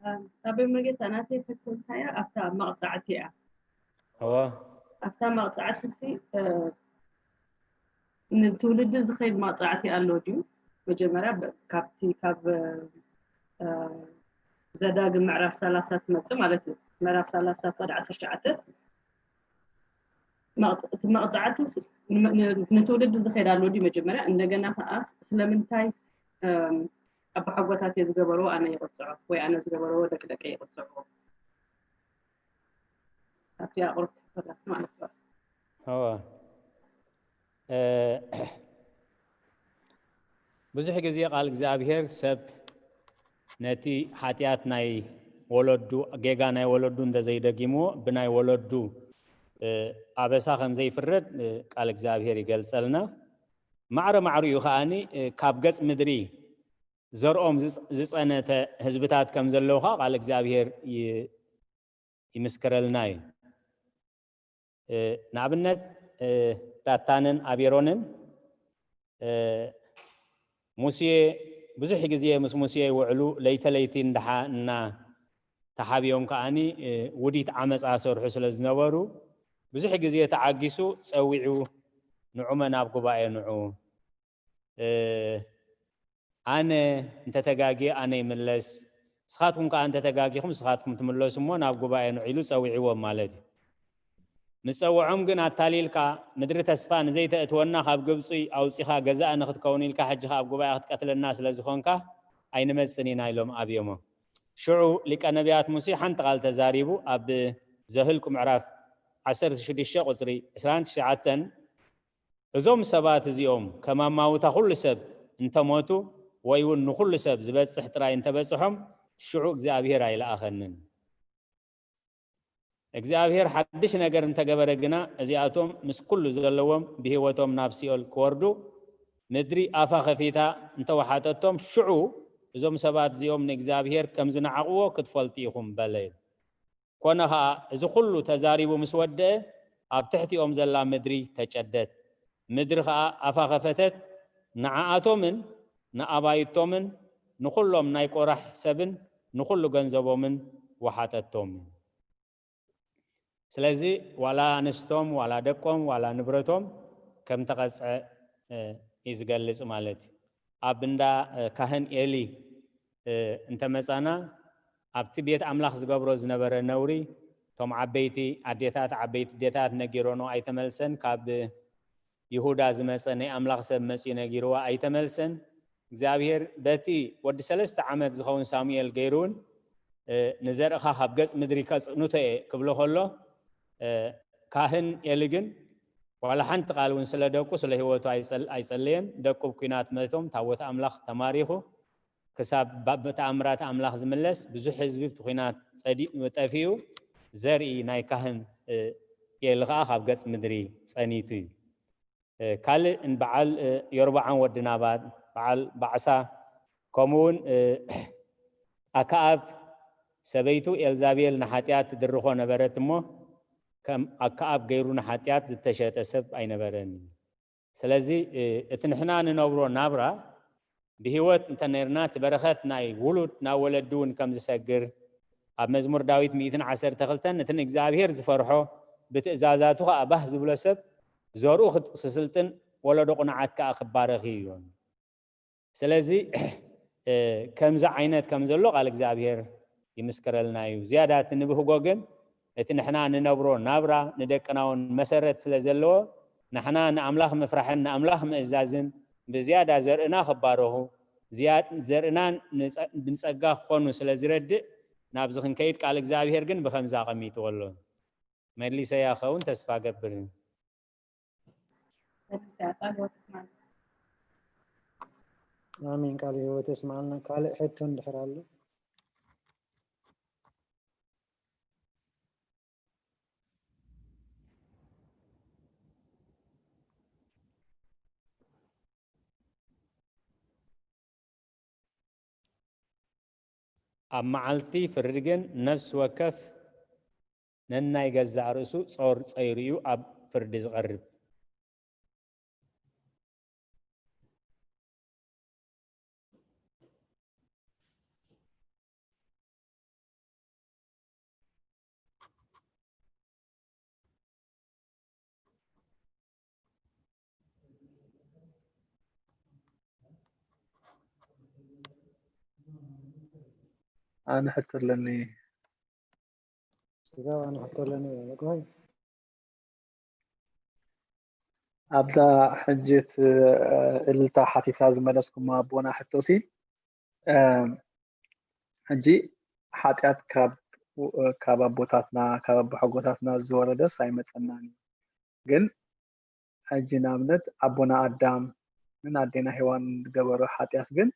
ኣም፣ ኣቦይ መርጌታ፣ ናተይ ሕቶ እንታያ ኣብታ መቕጻዕቲ እያ። እወ። ኣብታ መቕጻዕቲ ሲ፣ እ፣ ንትውልዲ ዝኸይድ መቕጻዕቲ ኣሎ ድዩ? መጀመርያ ብ-፣ ካብቲ፣ ካብ፣ እ፣ ዘዳግም ምዕራፍ ሰላሳ ትመጽእ ማለት እዩ። ምዕራፍ ሰላሳ ካብ ዓሰርተ ትሽዓተ መቕጽ-፣ እቲ መቕጻዕቲ ስ-፣ ን-፣ ን-፣ ንትውልዲ ዝኸይድ ኣሎ ድዩ መጀመርያ? እንደገና ከኣ ስለምንታይ፣ እም፣ ኣቦሓጎታተይ ዝገበርዎ ኣነ ይቕጽዖ ወይ ኣነ ዝገበርዎ ደቂ ደቀይ ይቕጽዕዎ? ኣብቲ ኣቕርብ ማለት እዩ። እወ። እ፣ ብዙሕ ግዜ ቃል እግዚኣብሔር ሰብ ነቲ ሓጢኣት ናይ ወለዱ፣ ጌጋ ናይ ወለዱ እንተዘይደጊምዎ፣ ብናይ ወለዱ፣ እ፣ ኣበሳ ከም ዘይፍረድ፣ እ፣ ቃል እግዚኣብሔር ይገልጸልና። ማዕረ ማዕሪኡ ከኣኒ፣ እ፣ ካብ ገጽ ምድሪ ዘርኦም ዝጸ-፣ ዝጸነተ ህዝብታት ከም ዘለዉ ከኣ ቃል እግዚኣብሔር ይ-፣ ይምስክረልና እዩ። እ፣ ንኣብነት፣ እ፣ ዳታንን ኣቤሮንን፣ እ፣ ሙሴ ብዙሕ ግዜ ምስ ሙሴ ይውዕሉ፣ ለይተ ለይቲ እንዳ-፣ እና ተሓቢኦም ከኣኒ፣ እ፣ ውዲት ዓመጻ ሰርሑ ስለ ዝነበሩ፣ ብዙሕ ግዜ ተዓጊሱ ጸዊዑ፣ "ንዑመ ናብ ጉባኤ ንዑ፣ እ፣ ኣነ እንተተጋግየ ኣነ ይምለስ፣ ንስኻትኩም ከኣ እንተተጋጊኹም ንስኻትኩም ትምለሱ እሞ ናብ ጉባኤ ንዑ" ኢሉ ጸዊዕዎም ማለት እዩ። ምስ ጸውዖም ግን ኣታሊልካ፣ ምድሪ ተስፋ ንዘይተእትወና ካብ ግብጺ ኣውጺኻ ገዛእ ንኽትከውን ኢልካ፣ ሕጂ ከኣ ኣብ ጉባኤ ክትቀትለና ስለ ዝኾንካ ኣይንመጽን ኢና ኢሎም ኣብዮሞ። ሽዑ ሊቀ ነቢያት ሙሴ ሓንቲ ቃል ተዛሪቡ፣ ኣብ ዘህልቁ ምዕራፍ ዓሰርተ ሽዱሽተ ቁጽሪ ዕስራን ትሽዓተን፣ "እዞም ሰባት እዚኦም ከም ኣማውታ ኩሉ ሰብ እንተሞቱ፣ ወይ እውን ንኹሉ ሰብ ዝበጽሕ ጥራይ እንተበጽሖም፣ ሽዑ እግዚኣብሔር ኣይለኣኸንን። እግዚኣብሔር ሓድሽ ነገር እንተገበረ ግና፣ እዚኣቶም ምስ ኩሉ ዘለዎም ብህይወቶም ናብ ሲኦል ክወርዱ፣ ምድሪ ኣፋ ከፊታ እንተወሓጠቶም፣ ሽዑ እዞም ሰባት እዚኦም ንእግዚኣብሔር ከም ዝነዓቕዎ ክትፈልጡ ኢኹም" በለ። ኮነ ኸኣ፣ እዚ ኹሉ ተዛሪቡ ምስ ወደአ፣ ኣብ ትሕቲኦም ዘላ ምድሪ ተጨደት። ምድሪ ኸኣ ኣፋ ኸፈተት፣ ንዓኣቶምን ንኣባይቶምን ንኹሎም ናይ ቆራሕ ሰብን ንኹሉ ገንዘቦምን ወሓጠቶም። ስለዚ ዋላ ኣንስቶም፣ ዋላ ደቆም፣ ዋላ ንብረቶም ከም ተቐጽዐ፣ እ፣ እዩ ዝገልጽ ማለት እዩ። ኣብ እንዳ፣ እ፣ ካህን ኤሊ፣ እ፣ እንተመጻና፣ ኣብቲ ቤት ኣምላኽ ዝገብሮ ዝነበረ ነውሪ፣ እቶም ዓበይቲ ኣዴታት፣ ዓበይቲ ኣዴታት ነጊሮኖ ኣይተመልሰን። ካብ ይሁዳ ዝመጸ ናይ ኣምላኽ ሰብ መጺኡ ነጊርዋ ኣይተመልሰን። እግዚኣብሔር በቲ ወዲ ሰለስተ ዓመት ዝኸውን ሳሙኤል ገይሩ እውን፣ እ፣ "ንዘርእኻ ካብ ገጽ ምድሪ ከጽንቶ እየ" ክብሎ ከሎ፣ እ፣ ካህን ኤሊ ግን ዋላ ሓንቲ ቃል እውን ስለ ደቁ፣ ስለ ህይወቱ ኣይጸል-፣ ኣይጸለየን። ደቁ ብኲናት መቶም፣ ታቦት ኣምላኽ ተማሪኹ፣ ክሳብ ባ-፣ ብተኣምራት ኣምላኽ ዝምለስ፣ ብዙሕ ህዝቢ ብቲ ኲናት ጸዲ-፣ ጠፊኡ፣ ዘርኢ ናይ ካህን፣ እ፣ ኤሊ ኸኣ ካብ ገጽ ምድሪ ጸኒቱ እዩ። እ፣ ካልእ ን-፣ በዓል፣ እ፣ ዮርብዓም ወዲ ናባል፣ በዓል ባዕሳ፣ ከምኡ እውን፣ እ፣ ኣከኣብ ሰበይቱ ኤልዛቤል ንሓጢኣት ትድርኾ ነበረት እሞ፣ ከም ኣከኣብ ገይሩ ንሓጢኣት ዝተሸጠ ሰብ ኣይነበረን። ስለዚ፣ እ፣ እቲ ንሕና ንነብሮ ናብራ ብህይወት እንተ ነርና፣ እቲ በረኸት ናይ ውሉድ ናብ ወለዲ እውን ከም ዝሰግር፣ ኣብ መዝሙር ዳዊት ሚእትን ዓሰርተ ክልተን፣ "እቲ ንእግዚኣብሔር ዝፈርሖ፣ ብትእዛዛቱ ኸኣ ባህ ዝብሎ ሰብ፣ ዘርኡ ክት-፣ ክስልጥን፣ ወለዶ ቁኑዓት ከኣ ክባረኽ እዩ" ይብል። ስለዚ ከምዚ ዓይነት ከም ዘሎ ቃል እግዚኣብሔር ይምስክረልና እዩ። ዝያዳ እቲ ንብህጎ ግን እቲ ንሕና ንነብሮ ናብራ ንደቅና እውን መሰረት ስለ ዘለዎ ንሕና ንኣምላኽ ምፍራሕን ንኣምላኽ ምእዛዝን ብዝያዳ ዘርእና ክባረኹ ዘርእና ንጸጋ ክኾኑ ስለ ዝረድእ ናብዚ ክንከይድ ቃል እግዚኣብሔር ግን ብከምዚ ኣቐሚጥዎ ኣሎ። መሊሰያ ኸውን ተስፋ ገብር። ኣሜን። ቃል ህይወት የስማዕልና። ካልእ ሕቶ እንድሕር ኣሎ? ኣብ መዓልቲ ፍርዲ ግን ነፍሲ ወከፍ ነናይ ገዛእ ርእሱ ጾር ጸይሩ እዩ ኣብ ፍርዲ ዝቐርብ። ኣነ ሕቶ ኣለኒ። ስጋብ ኣነ ሕቶ ኣለኒ ይበለ። ጎይ ኣብዛ ሕጂ እቲ እልልታ ሓቲታ ዝመለስኩማ ኣቦና ሕቶሲ ሕጂ ሓጢኣት ካብ ካብ ኣቦታትና ካብ ኣቦሓጎታትና ዝወረደስ ኣይመፀናን እዩ። ግን ሕጂ ንኣብነት ኣቦና ኣዳም ን ኣዴና ሄዋን ዝገበሮ ሓጢኣት ግን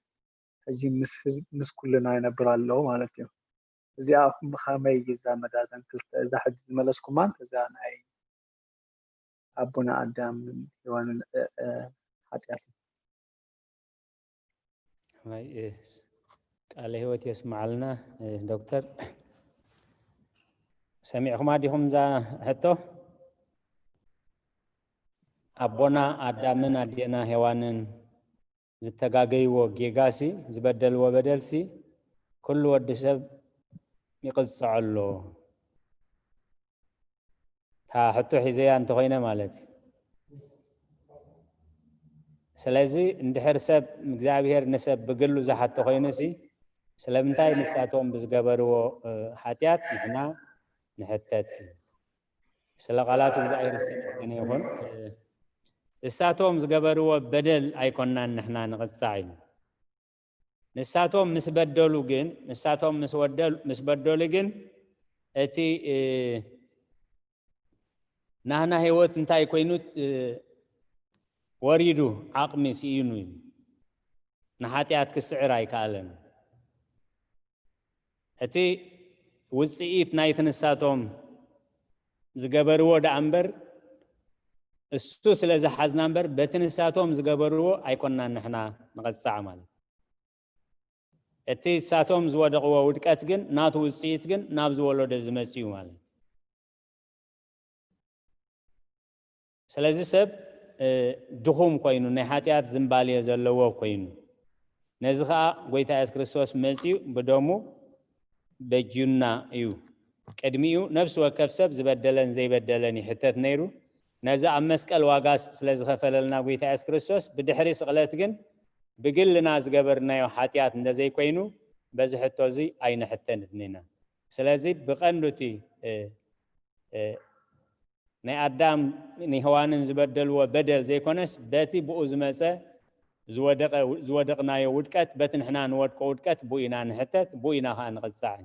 ሕጂ ምስ ህዝብ ምስ ኩልና ይነብር ኣሎ ማለት እዩ። እዚኣ ብኸመይ እዛ መዛዘን ክልተ እዛ ሕጂ ዝመለስኩማን እዛ ናይ ኣቦና ኣዳምን ሄዋንን ሓጢኣት ቃለ ህይወት የስማዓልና። ዶክተር ሰሚዕኹማ ዲኹም እዛ ሕቶ? ኣቦና ኣዳምን ኣዴና ሄዋንን ዝተጋገይዎ ጌጋሲ ዝበደልዎ በደልሲ ኩሉ ወዲ ሰብ ይቕፅዖ ኣሎ። እታ ሕቶ ሒዘያ እንተኾይነ ማለት እዩ። ስለዚ እንድሕር ሰብ እግዚኣብሔር ንሰብ ብግሉ ዝሓቶ ኮይኑሲ ስለምንታይ ንሳቶም ብዝገበርዎ ሓጢኣት ንሕና ንሕተት? ስለ ቃላቱ እግዚኣብሔር ዝተመስገነ ይኹን። እሳቶም ዝገበርዎ በደል ኣይኮናን ንሕና ንቕጻዕ ኢሉ። ንሳቶም ምስ በደሉ ግን ንሳቶም ምስ ወደሉ ምስ በደሉ ግን እቲ ናህና ህይወት እንታይ ኮይኑ ወሪዱ ዓቕሚ ስኢኑ እዩ። ንሓጢኣት ክስዕር ኣይከኣለን። እቲ ውፅኢት ናይቲ ንሳቶም ዝገበርዎ ደኣ እምበር እሱ ስለ ዝሓዝና እምበር በቲ ንሳቶም ዝገበርዎ ኣይኮናን ንሕና ንቐፃዕ ማለት እዩ። እቲ ንሳቶም ዝወደቕዎ ውድቀት ግን ናቱ ውፅኢት ግን ናብ ዝወለዶ ዝመፅእ እዩ ማለት እዩ። ስለዚ ሰብ ድኹም ኮይኑ ናይ ሓጢኣት ዝምባልዮ ዘለዎ ኮይኑ ነዚ ከዓ ጎይታ የሱስ ክርስቶስ መፅዩ ብደሙ በጅዩና እዩ። ቅድሚኡ ነፍሲ ወከፍ ሰብ ዝበደለን ዘይበደለን ይሕተት ነይሩ። ነዚ ኣብ መስቀል ዋጋ ስለ ዝኸፈለልና ጎይታ የሱስ ክርስቶስ ብድሕሪ ስቕለት ግን ብግልና ዝገበርናዮ ሓጢኣት እንተዘይኮይኑ በዚ ሕቶ እዚ ኣይንሕተትን ኢና። ስለዚ ብቐንዱ እቲ ናይ ኣዳም ንሄዋንን ዝበደልዎ በደል ዘይኮነስ በቲ ብኡ ዝመፀ ዝወደቕናዮ ውድቀት በቲ ንሕና ንወድቆ ውድቀት ብኡ ኢና ንሕተት ብኡ ኢና ከዓ ንቕፃዕ።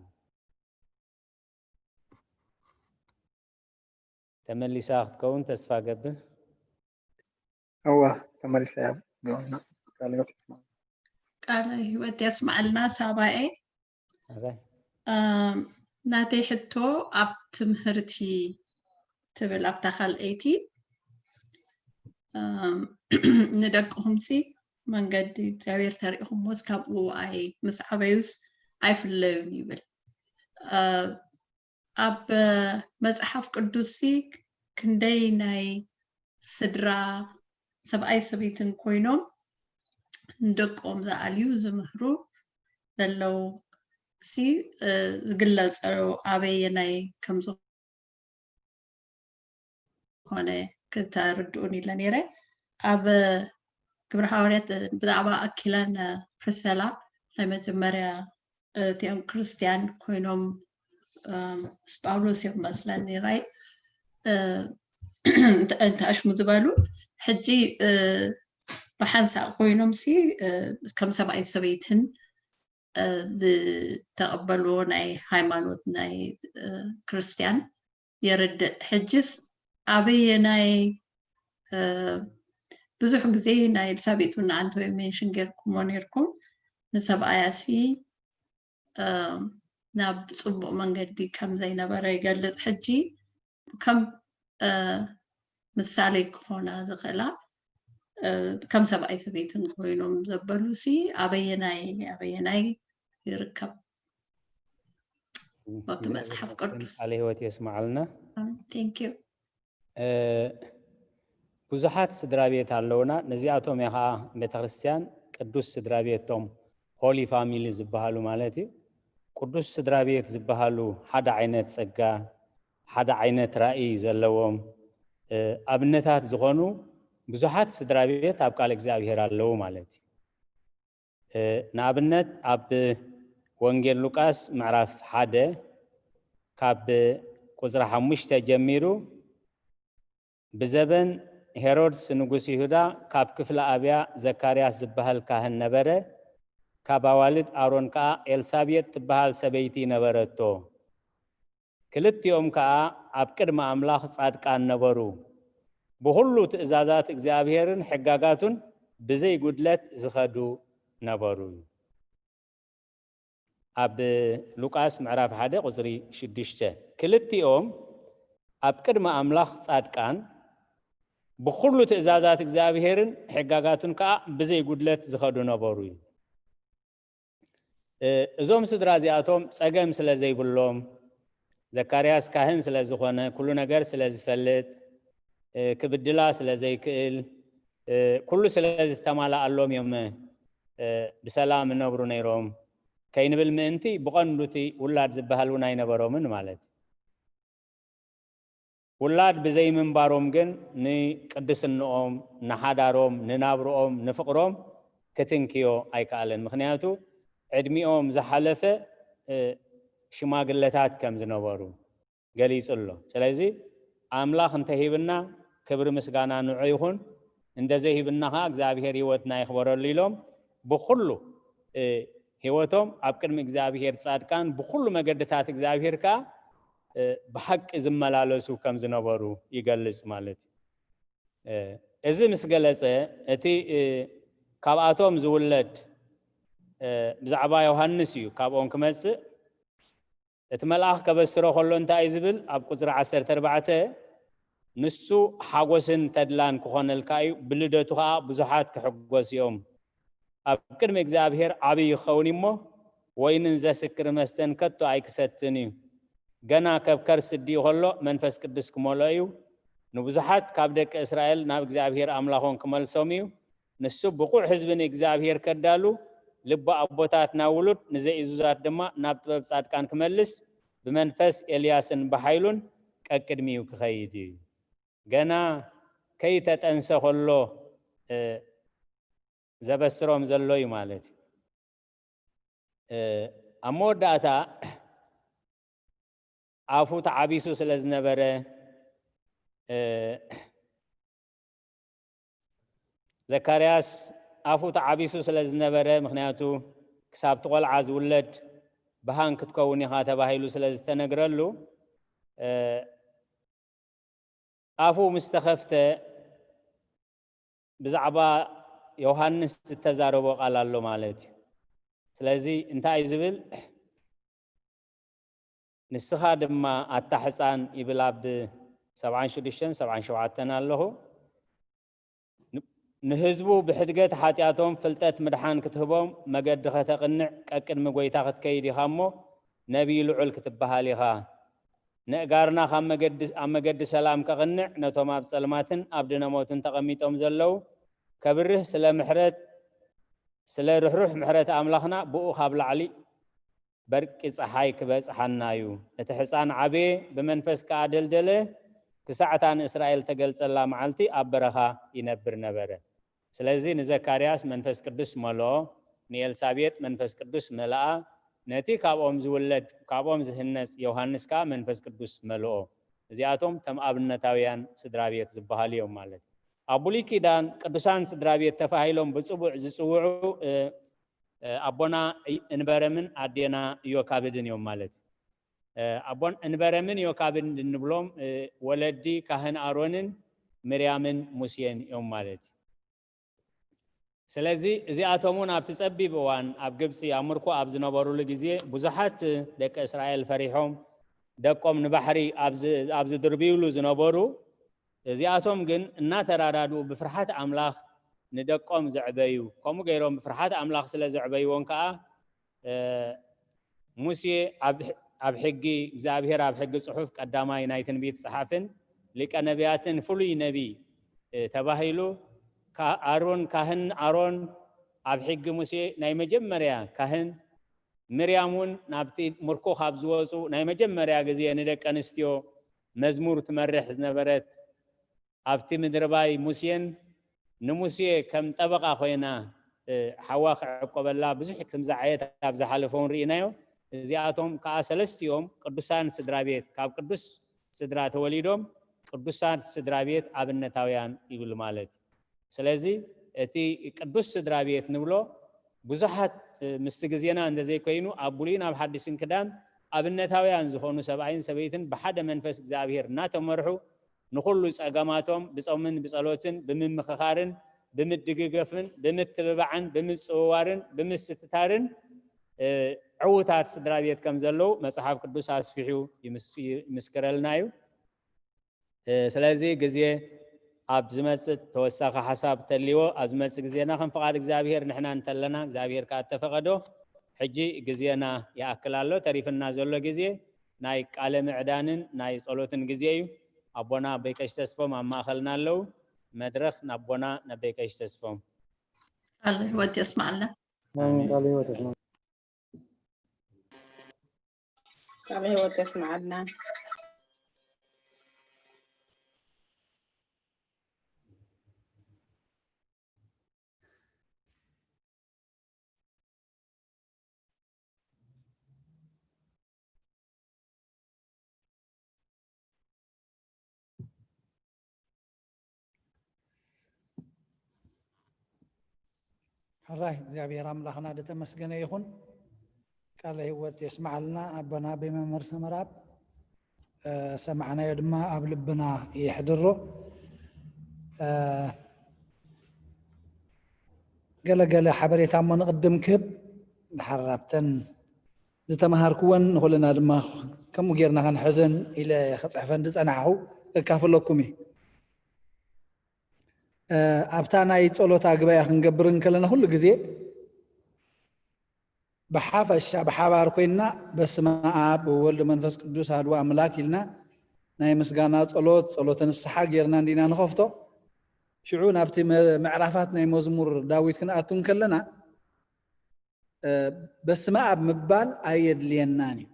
ተመሊሳ ክትከውን ተስፋ ገብር። እወ ተመሊሳ እያ። ቃለ ህይወት የስማዕልና ሳባኤ። ናተይ ሕቶ ኣብ ትምህርቲ ትብል ኣብታ ካልኣይቲ ንደቅኹምሲ መንገዲ እግዚኣብሔር ተሪእኹምዎስ ካብኡ ኣይ ምስ ዓበዩስ ኣይፍለዩን ይብል። ኣብ መጽሓፍ ቅዱስሲ ክንደይ ናይ ስድራ ሰብኣይ ሰበይትን ኮይኖም ንደቆም ዝኣልዩ ዝምህሩ ዘለዉ ሲ ዝግለጸ ኣበየናይ ከም ዝኾነ ክተርድኡን ኢለ ነይረ። ኣብ ግብረ ሓዋርያት ብዛዕባ ኣኪላን ፕሪሰላ ናይ መጀመርያ እቲኦም ክርስትያን ኮይኖም ምስ ጳውሎስ እዮም መስለኒ ራይ እንተኣሽሙ ዝበሉ ሕጂ ብሓንሳእ ኮይኖም ሲ ከም ሰብኣይ ሰበይትን ዝተቐበልዎ ናይ ሃይማኖት ናይ ክርስትያን የርድእ። ሕጅስ ኣበየናይ ብዙሕ ግዜ ናይ ኤልሳቤጥ እውን ንዓንተ ወይ ሜንሽን ጌርኩሞ ኔርኩም ንሰብኣያሲ ናብ ፅቡቅ መንገዲ ከም ዘይነበረ ይገልፅ። ሕጂ ከም ምሳሌ ክኾና ዝኽእላ ከም ሰብኣይ ሰበይትን ኮይኖም ዘበሉ ሲ ኣበየናይ ኣበየናይ ይርከብ ኣብቲ መፅሓፍ ቅዱስ? ቃለ ህይወት የስማዓልና። Thank you። ብዙሓት ስድራ ቤት ኣለውና። ነዚኣቶም እያ ከዓ ቤተክርስትያን ቅዱስ ስድራ ቤቶም ሆሊ ፋሚሊ ዝበሃሉ ማለት እዩ። ቅዱስ ስድራ ቤት ዝበሃሉ ሓደ ዓይነት ፀጋ፣ ሓደ ዓይነት ራእይ ዘለዎም ኣብነታት ዝኾኑ ብዙሓት ስድራ ቤት ኣብ ቃል እግዚኣብሔር ኣለዉ ማለት እዩ። ንኣብነት ኣብ ወንጌል ሉቃስ ምዕራፍ ሓደ ካብ ቁፅሪ ሓሙሽተ ጀሚሩ ብዘበን ሄሮድስ ንጉስ ይሁዳ ካብ ክፍለ ኣብያ ዘካርያስ ዝበሃል ካህን ነበረ። ካብ ኣዋልድ ኣሮን ከዓ ኤልሳቤጥ ትበሃል ሰበይቲ ነበረቶ። ክልቲኦም ከዓ ኣብ ቅድሚ ኣምላኽ ጻድቃን ነበሩ። ብኹሉ ትእዛዛት እግዚኣብሔርን ሕጋጋቱን ብዘይ ጉድለት ዝኸዱ ነበሩ። ኣብ ሉቃስ ምዕራፍ ሓደ ቁፅሪ ሽዱሽተ ክልቲኦም ኣብ ቅድሚ ኣምላኽ ጻድቃን ብኹሉ ትእዛዛት እግዚኣብሔርን ሕጋጋቱን ከዓ ብዘይ ጉድለት ዝኸዱ ነበሩ እዩ። እዞም ስድራ እዚኣቶም ጸገም ስለ ዘይብሎም ዘካርያስ ካህን ስለ ዝኾነ ኩሉ ነገር ስለ ዝፈልጥ ክብድላ ስለ ዘይክእል ኩሉ ስለ ዝተማልኣሎም እዮም ብሰላም እነብሩ ነይሮም ከይንብል ምእንቲ ብቐንዱ እቲ ውላድ ዝበሃል እውን ኣይነበሮምን ማለት እዩ። ውላድ ብዘይምንባሮም ግን ንቅድስንኦም፣ ንሓዳሮም፣ ንናብርኦም፣ ንፍቕሮም ክትንክዮ ኣይከኣለን። ምኽንያቱ ዕድሚኦም ዝሓለፈ ሽማግለታት ከም ዝነበሩ ገሊጹ ኣሎ። ስለዚ ኣምላኽ እንተሂብና ክብሪ ምስጋና ንዑ ይኹን፣ እንደዘይሂብና ኸዓ እግዚኣብሔር ህይወትና ይኽበረሉ ኢሎም ብኹሉ ህይወቶም ኣብ ቅድሚ እግዚኣብሔር ጻድቃን፣ ብኹሉ መገድታት እግዚኣብሔር ከኣ ብሓቂ ዝመላለሱ ከም ዝነበሩ ይገልጽ ማለት እዩ። እዚ ምስ ገለጸ እቲ ካብኣቶም ዝውለድ ብዛዕባ ዮሃንስ እዩ ካብኦም ክመጽእ። እቲ መልኣኽ ከበስሮ ከሎ እንታይ እዩ ዝብል? ኣብ ቁጽሪ ዓሰርተ ኣርባዕተ ንሱ ሓጎስን ተድላን ክኾነልካ እዩ፣ ብልደቱ ኸኣ ብዙሓት ክሕጎስ እዮም። ኣብ ቅድሚ እግዚኣብሔር ዓብዪ ክኸውን እሞ ወይንን ዘስክር መስተን ከቶ ኣይክሰትን እዩ። ገና ከብ ከርስ እዲኡ ከሎ መንፈስ ቅዱስ ክመልኦ እዩ። ንብዙሓት ካብ ደቂ እስራኤል ናብ እግዚኣብሔር ኣምላኾም ክመልሶም እዩ። ንሱ ብቑዕ ህዝቢ ንእግዚኣብሔር ከዳሉ፣ ልቢ ኣቦታት ናብ ውሉድ፣ ንዘይእዙዛት ድማ ናብ ጥበብ ጻድቃን ክመልስ፣ ብመንፈስ ኤልያስን ብሓይሉን ቀቅድሚኡ ክኸይድ እዩ። ገና ከይተጠንሰ ከሎ ዘበስሮም ዘሎ እዩ ማለት እዩ። ኣብ መወዳእታ ኣፉ ተዓቢሱ ስለ ዝነበረ ዘካርያስ ኣፉ ተዓቢሱ ስለ ዝነበረ፣ ምኽንያቱ ክሳብ እቲ ቆልዓ ዝውለድ ብሃን ክትከውን ኢኻ ተባሂሉ ስለ ዝተነግረሉ፣ ኣፉ ምስ ተኸፍተ ብዛዕባ ዮሃንስ ዝተዛረቦ ቃል ኣሎ ማለት እዩ። ስለዚ እንታይ እዩ ዝብል? ንስኻ ድማ ኣታ ሕፃን ይብል ኣብ ሰብዓን ሽዱሽተን ሰብዓን ሸውዓተን ኣለኹ። ንህዝቡ ብሕድገት ሓጢኣቶም ፍልጠት ምድሓን ክትህቦም መገዲ ከተቕንዕ ቀቅድሚ ጎይታ ክትከይድ ኢኻ እሞ ነቢይ ልዑል ክትበሃል ኢኻ። ነእጋርና ካብ መገዲ ኣብ መገዲ ሰላም ከቕንዕ ነቶም ኣብ ጸልማትን ኣብ ድነሞትን ተቐሚጦም ዘለዉ ከብርህ ስለ ምሕረት ስለ ርሕሩሕ ምሕረት ኣምላኽና ብኡ ካብ ላዕሊ በርቂ ጸሓይ ክበጽሓና እዩ። እቲ ሕፃን ዓበየ፣ ብመንፈስ ከኣ ደልደለ፣ ክሳዕታ ንእስራኤል ተገልጸላ መዓልቲ ኣብ በረኻ ይነብር ነበረ። ስለዚ ንዘካርያስ መንፈስ ቅዱስ መልኦ፣ ንኤልሳቤጥ መንፈስ ቅዱስ መልኣ፣ ነቲ ካብኦም ዝውለድ፣ ካብኦም ዝህነጽ ዮሃንስ ከኣ መንፈስ ቅዱስ መልኦ። እዚኣቶም ተም ኣብነታውያን ስድራ ቤት ዝበሃሉ እዮም ማለት እዩ። ኣብ ብሉይ ኪዳን ቅዱሳን ስድራ ቤት ተባሂሎም ብጽቡዕ ዝጽውዑ፣ እ፣ እ፣ ኣቦና እንበረምን ኣዴና ኢዮካብድን እዮም ማለት እዩ። እ፣ ኣቦን እንበረምን ኢዮካብድን እንብሎም፣ እ፣ ወለዲ ካህን ኣሮንን ምርያምን ሙሴን እዮም ማለት እዩ። ስለዚ እዚኣቶም እውን ኣብቲ ጸቢብ እዋን ኣብ ግብጺ ኣብ ምርኮ ኣብ ዝነበሩሉ ግዜ ብዙሓት ደቂ እስራኤል ፈሪሖም ደቆም ንባሕሪ ኣብ ዝ-፣ ኣብ ዝድርብዩሉ ዝነበሩ፣ እዚኣቶም ግን እናተራዳድኡ ብፍርሃት ኣምላኽ ንደቆም ዘዕበዩ። ከምኡ ገይሮም ብፍርሃት ኣምላኽ ስለ ዘዕበይዎም ከኣ፣ እ፣ ሙሴ ኣብ፣ ኣብ ሕጊ እግዚኣብሔር፣ ኣብ ሕጊ ጽሑፍ ቀዳማይ ናይ ትንቢት ጸሓፍን ሊቀ ነቢያትን ፍሉይ ነቢይ፣ እ፣ ተባሂሉ፣ ካ-፣ ኣሮን፣ ካህን ኣሮን ኣብ ሕጊ ሙሴ ናይ መጀመርያ ካህን፣ ምርያም እውን ናብቲ ምርኮ ካብ ዝወጹ ናይ መጀመርያ ግዜ ንደቂ ኣንስትዮ መዝሙር ትመርሕ ዝነበረት፣ ኣብቲ ምድርባይ ሙሴን ንሙሴ ከም ጠበቓ ኮይና፣ እ፣ ሓዋ ክዕቆበላ ብዙሕ ከም ዝዓየት ኣብ ዝሓለፈ እውን ርኢናዮ። እዚኣቶም ከኣ ሰለስቲኦም ቅዱሳን ስድራ ቤት፣ ካብ ቅዱስ ስድራ ተወሊዶም ቅዱሳት ስድራ ቤት ኣብነታውያን ይብሉ ማለት እዩ። ስለዚ እቲ ቅዱስ ስድራ ቤት ንብሎ ብዙሓት፣ እ፣ ምስቲ ግዜና እንተዘይኮይኑ ኣብ ብሉይን ኣብ ሓዲስን ክዳን ኣብነታውያን ዝኾኑ ሰብኣይን ሰበይትን ብሓደ መንፈስ እግዚኣብሔር እናተመርሑ ንኹሉ ጸገማቶም ብጾምን ብጸሎትን ብምምኽኻርን ብምድግገፍን ብምትብባዕን ብምጽውዋርን ብምስትታርን፣ እ፣ ዕዉታት ስድራ ቤት ከም ዘለዉ መጽሓፍ ቅዱስ ኣስፊሑ ይምስ-፣ ይምስክረልና እዩ። እ፣ ስለዚ ግዜ ኣብ ዝመጽእ ተወሳኺ ሓሳብ ተልዎ፣ ኣብ ዝመጽእ ግዜና ከም ፍቓድ እግዚኣብሔር ንሕና እንተለና፣ እግዚኣብሔር ከኣ እተፈቐዶ፣ ሕጂ ግዜና ይኣክል ኣሎ። ተሪፍና ዘሎ ግዜ ናይ ቃለ ምዕዳንን ናይ ጸሎትን ግዜ እዩ። ኣቦና ኣቦይ ቀሺ ተስፎም ኣብ ማእኸልና ኣለዉ። መድረኽ ናቦና ነቦይ ቀሺ ተስፎም። ቃለ ህይወት የስማዓልና። ኣሜን። ቃለ ህይወት የስማዓልና። ቃለ ህይወት የስማዓልና። ሕራይ እግዚኣብሔር ኣምላኽና ዝተመስገነ ይኹን። ቃለ ህይወት የስማዓልና ኣቦና ኣቦይ መምህር ሰመራብ። እ፣ ሰማዕናዮ ድማ ኣብ ልብና የሕድሮ። እ፣ ገለ ገለ ሓበሬታ እሞ ንቕድም ክህብ፣ ድሓር ኣብተን ዝተምሃርክወን ንኹልና ድማ ከምኡ ጌርና ክንሕዘን ኢለ ክጽሕፈን ዝጸናሕኹ ከካፍለኩም እየ። እ፣ ኣብታ ናይ ጸሎት ኣግባያ ክንገብር እንከለና ኩሉ ግዜ ብሓፈሻ ብሓባር ኮይንና በስመ ኣብ ወወልድ መንፈስ ቅዱስ ኣሐዱ ኣምላክ ኢልና ናይ ምስጋና ጸሎት፣ ጸሎተ ንስሓ ጌርና እንዲና ንኸፍቶ። ሽዑ ናብቲ መ-፣ ምዕራፋት ናይ መዝሙር ዳዊት ክንኣቱ እንከለና፣ እ፣ በስመ ኣብ ምባል ኣየድልየናን እዩ።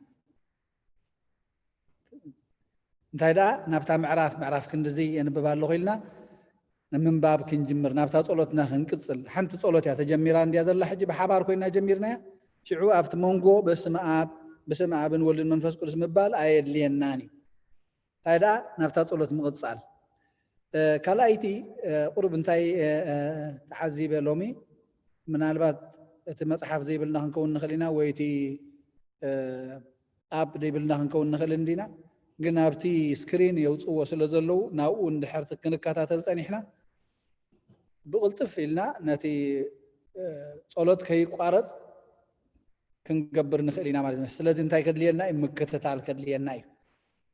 እንታይ ደኣ ናብታ ምዕራፍ፣ ምዕራፍ ክንድዚ የንብብ ኣለኹ ኢልና ንምንባብ ክንጅምር፣ ናብታ ጸሎትና ክንቅጽል። ሓንቲ ጸሎት እያ ተጀሚራ እንድያ ዘላ፣ ሕጂ ብሓባር ኮይና ጀሚርናያ። ሽዑ ኣብቲ መንጎ በስመ ኣብ፣ በስመ ኣብን ወልድን መንፈስ ቅዱስ ምባል ኣየድልየናን እዩ። እንታይ ደኣ ናብታ ጸሎት ምቕጻል። እ፣ ካልኣይቲ፣ እ፣ ቁሩብ እንታይ፣ እ፣ እ፣ ተዓዚበ ሎሚ፣ ምናልባት እቲ መጽሓፍ ዘይብልና ክንከውን ንኽእል ኢና፣ ወይ እቲ፣ እ፣ ኣፕ ዘይብልና ክንከውን ንኽእል እንዲና፣ ግን ኣብቲ ስክሪን የውጽዎ ስለ ዘለዉ ናብኡ እንድሕር ክንከታተል ጸኒሕና፣ ብቕልጥፍ ኢልና ነቲ፣ እ፣ ጸሎት ከይቋረጽ ክንገብር ንኽእል ኢና ማለት እዩ። ስለዚ እንታይ ከድልየና እዩ? ምክትታል ከድልየና እዩ።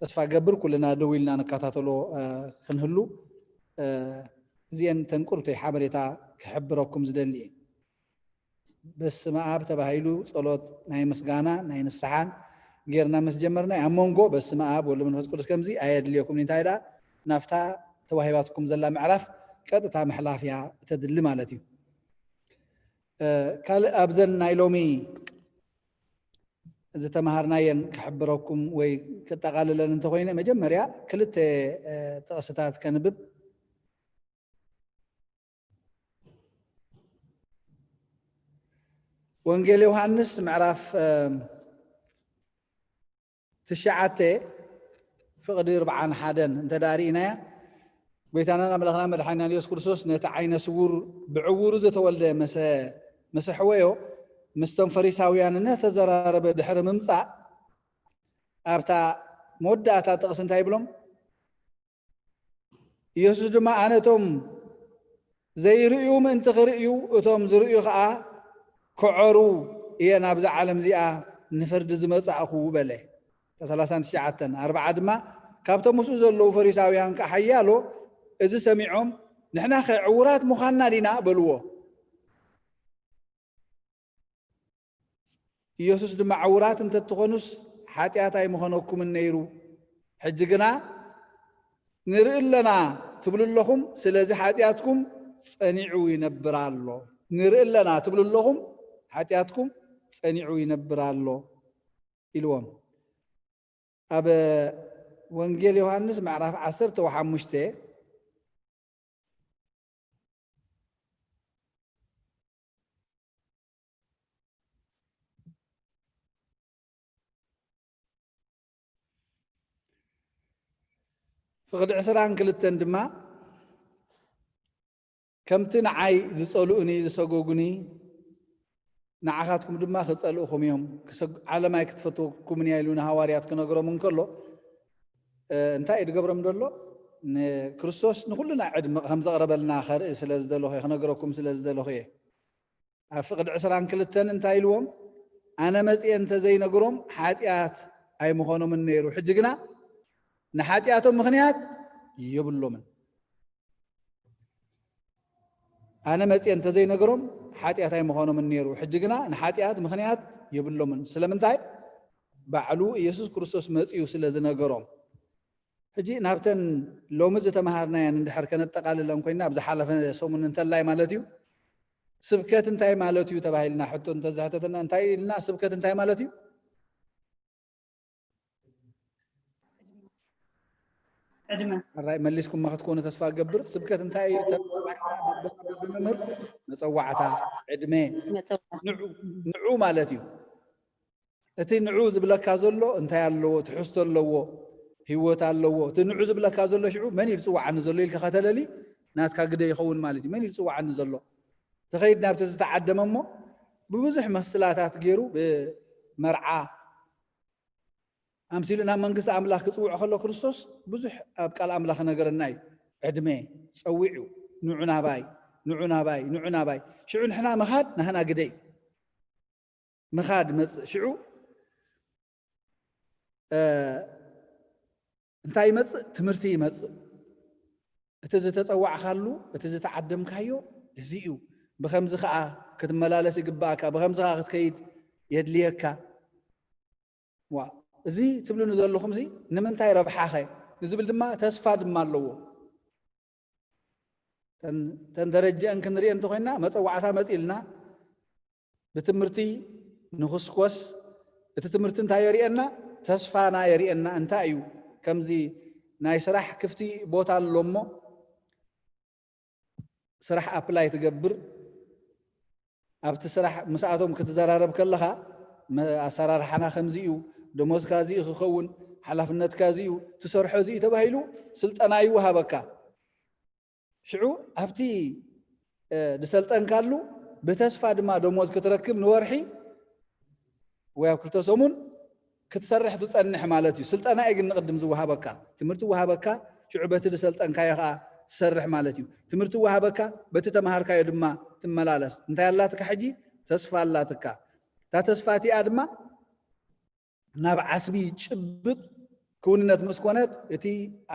ተስፋ ገብር ኩልና ደው ኢልና ንከታተሎ፣ እ፣ ክንህሉ፣ እ፣ እዚአን ተን ቁርብተይ ሓበሬታ ክሕብረኩም ዝደሊ እየ። በስመ ኣብ ተባሂሉ ጸሎት ናይ ምስጋና ናይ ንስሓን ጌርና ምስ ጀመርና፣ ኣብ መንጎ በስመ ኣብ ወልድ መንፈስ ቅዱስ ከምዚ ኣየድልየኩም። እንታይ ደኣ ናብታ ተዋሂባትኩም ዘላ ምዕራፍ ቀጥታ ምሕላፍ እያ እተድሊ ማለት እዩ። እ፣ ካልእ ኣብዘን ናይ ሎሚ ዝተምሃርናየን ክሕብረኩም ወይ ክጠቓልለን እንተኾይነ፣ መጀመርያ ክልተ፣ እ፣ ጥቕስታት ከንብብ። ወንጌል ዮሃንስ ምዕራፍ ትሽዓተ ፍቕዲ ኣርብዓን ሓደን እንተ ደኣ ርኢናያ፣ ጎይታናን ኣምላኽናን መድሓኒናን የሱስ ክርስቶስ ነቲ ዓይነ ስዉር ብዕውሩ ዝተወልደ መሰ መሰሕወዮ ምስቶም ፈሪሳውያን እናተዘራረበ ድሕሪ ምምጻእ፣ ኣብታ መወዳእታ ጥቕሲ እንታይ ይብሎም? ኢየሱስ ድማ ኣነ እቶም ዘይርእዩ ምእንቲ ክርእዩ እቶም ዝርእዩ ኸኣ ክዖሩ እየ ናብዛ ዓለም እዚኣ ንፍርዲ ዝመጻእኹ በለ። ሰላሳን ትሽዓተን ኣርብዓ ድማ ካብቶም ምስኡ ዘለዉ ፈሪሳውያን ከኣ ሓያሎ እዚ ሰሚዖም ንሕናኸ ዕዉራት ምዃንና ዲና በልዎ። ኢየሱስ ድማ ዕውራት እንተትኾኑስ ሓጢኣት ኣይምኾነኩምን ነይሩ። ሕጂ ግና ንርኢ ኣለና ትብሉ ኣለኹም፣ ስለዚ ሓጢኣትኩም ጸኒዑ ይነብር ኣሎ። ንርኢ ኣለና ትብሉ ኣለኹም፣ ሓጢኣትኩም ጸኒዑ ይነብር ኣሎ ኢልዎም። ኣብ ወንጌል ዮሃንስ ምዕራፍ ዓሰርተ ሓሙሽተ ፍቕዲ ዕስራን ክልተን ድማ ከምቲ ንዓይ ዝጸልኡኒ ዝሰጎጉኒ ንዓኻትኩም ድማ ክጸልእኹም እዮም፣ ክሰግ- ዓለም ኣይክትፈትወኩምን እያ ኢሉ ንሃዋርያት ክነግሮም እንከሎ፣ እ፣ እንታይ እዩ ዝገብሮም ዘሎ? ንክርስቶስ ንኹልና ዕድመ ከም ዘቕረበልና ከርኢ ስለ ዝደለኹ እየ፣ ክነግረኩም ስለ ዝደለኹ እየ። ኣብ ፍቕዲ ዕስራን ክልተን እንታይ ኢልዎም? ኣነ መጺኤ እንተ ዘይነግሮም ሓጢኣት ኣይምኾኖምን ነይሩ፣ ሕጂ ግና ንሓጢኣቶም ምኽንያት የብሎምን። ኣነ መጺኤ እንተ ዘይነግሮም ሓጢኣት ኣይምኾኖምን ነይሩ፣ ሕጂ ግና ንሓጢኣት ምኽንያት የብሎምን። ስለምንታይ? ባዕሉ ኢየሱስ ክርስቶስ መጺኡ ስለ ዝነገሮም። ሕጂ ናብተን ሎሚ ዝተመሃርናየን እንድሕር ከነጠቓልለን ኮይና፣ ኣብ ዝሓለፈ ሰሙን እንተላይ ማለት እዩ፣ ስብከት እንታይ ማለት እዩ ተባሂልና ሕቶ እንተዘሕተተና፣ እንታይ ኢልና፣ ስብከት እንታይ ማለት እዩ? ዕድመ። ኣራይ፣ መሊስኩማ ክትኮኑ ተስፋ እገብር። ስብከት እንታይ እዩ ተባሂልና፣ በብና በብመምህር መጸዋዕታ፣ ዕድመ፣ መጸዋዕታ። ንዑ፣ ንዑ ማለት እዩ። እቲ ንዑ ዝብለካ ዘሎ እንታይ ኣለዎ? ትሕዝቶ ኣለዎ፣ ህይወት ኣለዎ። እቲ ንዑ ዝብለካ ዘሎ ሽዑ መን እዩ ዝጽውዓኒ ዘሎ ኢልካ ከተለሊ ናትካ ግደ ይኸውን ማለት እዩ። መን እዩ ዝጽውዓኒ ዘሎ? ትኸይድ ናብቲ ዝተዓደመ እሞ ብብዙሕ መስላታት ገይሩ ብመርዓ ኣምሲሉ ናብ መንግስቲ ኣምላኽ ክጽውዕ ከሎ ክርስቶስ ብዙሕ ኣብ ቃል ኣምላኽ ነገረና እዩ። ዕድመ ጸዊዑ፣ ንዑ ናባይ፣ ንዑ ናባይ፣ ንዑ ናባይ። ሽዑ ንሕና ምኻድ ናህና ግደ እዩ። ምኻድ መጽእ። ሽዑ፣ እ፣ እንታይ ይመጽእ? ትምህርቲ ይመጽእ። እቲ ዝተጸዋዕካሉ፣ እቲ ዝተዓደምካዮ እዚ እዩ። ብኸምዚ ኸኣ ክትመላለስ ይግብኣካ፣ ብኸምዚ ኸኣ ክትከይድ የድልየካ። ዋ፣ እዚ ትብሉኒ ዘለኹምሲ ንምንታይ ረብሓኸ? ንዝብል ድማ ተስፋ ድማ ኣለዎ። ተን-፣ ተን ደረጀአን ክንሪኦ እንተኾይና፣ መጸዋዕታ መጺእልና፣ ብትምህርቲ ንኹስኮስ፣ እቲ ትምህርቲ እንታይ የርእየና? ተስፋና የርእየና። እንታይ እዩ? ከምዚ ናይ ስራሕ ክፍቲ ቦታ ኣሎ እሞ፣ ስራሕ ኣፕላይ ትገብር፣ ኣብቲ ስራሕ ምስኣቶም ክትዘራረብ ከለኻ፣ መ-፣ ኣሰራርሓና ከምዚ እዩ፣ ደሞዝካ እዚ እዩ ክኸውን፣ ሓላፍነትካ እዚ እዩ፣ ትሰርሖ እዚ እዩ ተባሂሉ ስልጠና ይወሃበካ። ሽዑ ኣብቲ፣ እ፣ ዝሰልጠንካሉ ብተስፋ ድማ ደሞዝ ክትረክብ ንወርሒ ወይ ኣብ ክልተ ሰሙን ክትሰርሕ ትጸንሕ ማለት እዩ። ስልጠና እዩ ግን ንቕድም ዝወሃበካ። ትምህርቲ ይወሃበካ፣ ሽዑ በቲ ዝሰልጠንካዮ ኸኣ ትሰርሕ ማለት እዩ። ትምህርቲ ይወሃበካ፣ በቲ ተማሃርካዮ ድማ ትመላለስ። እንታይ ኣላትካ ሕጂ? ተስፋ ኣላትካ። እታ ተስፋ እቲኣ ድማ ናብ ዓስቢ ጭብጥ ክውንነት ምስ ኮነት፣ እቲ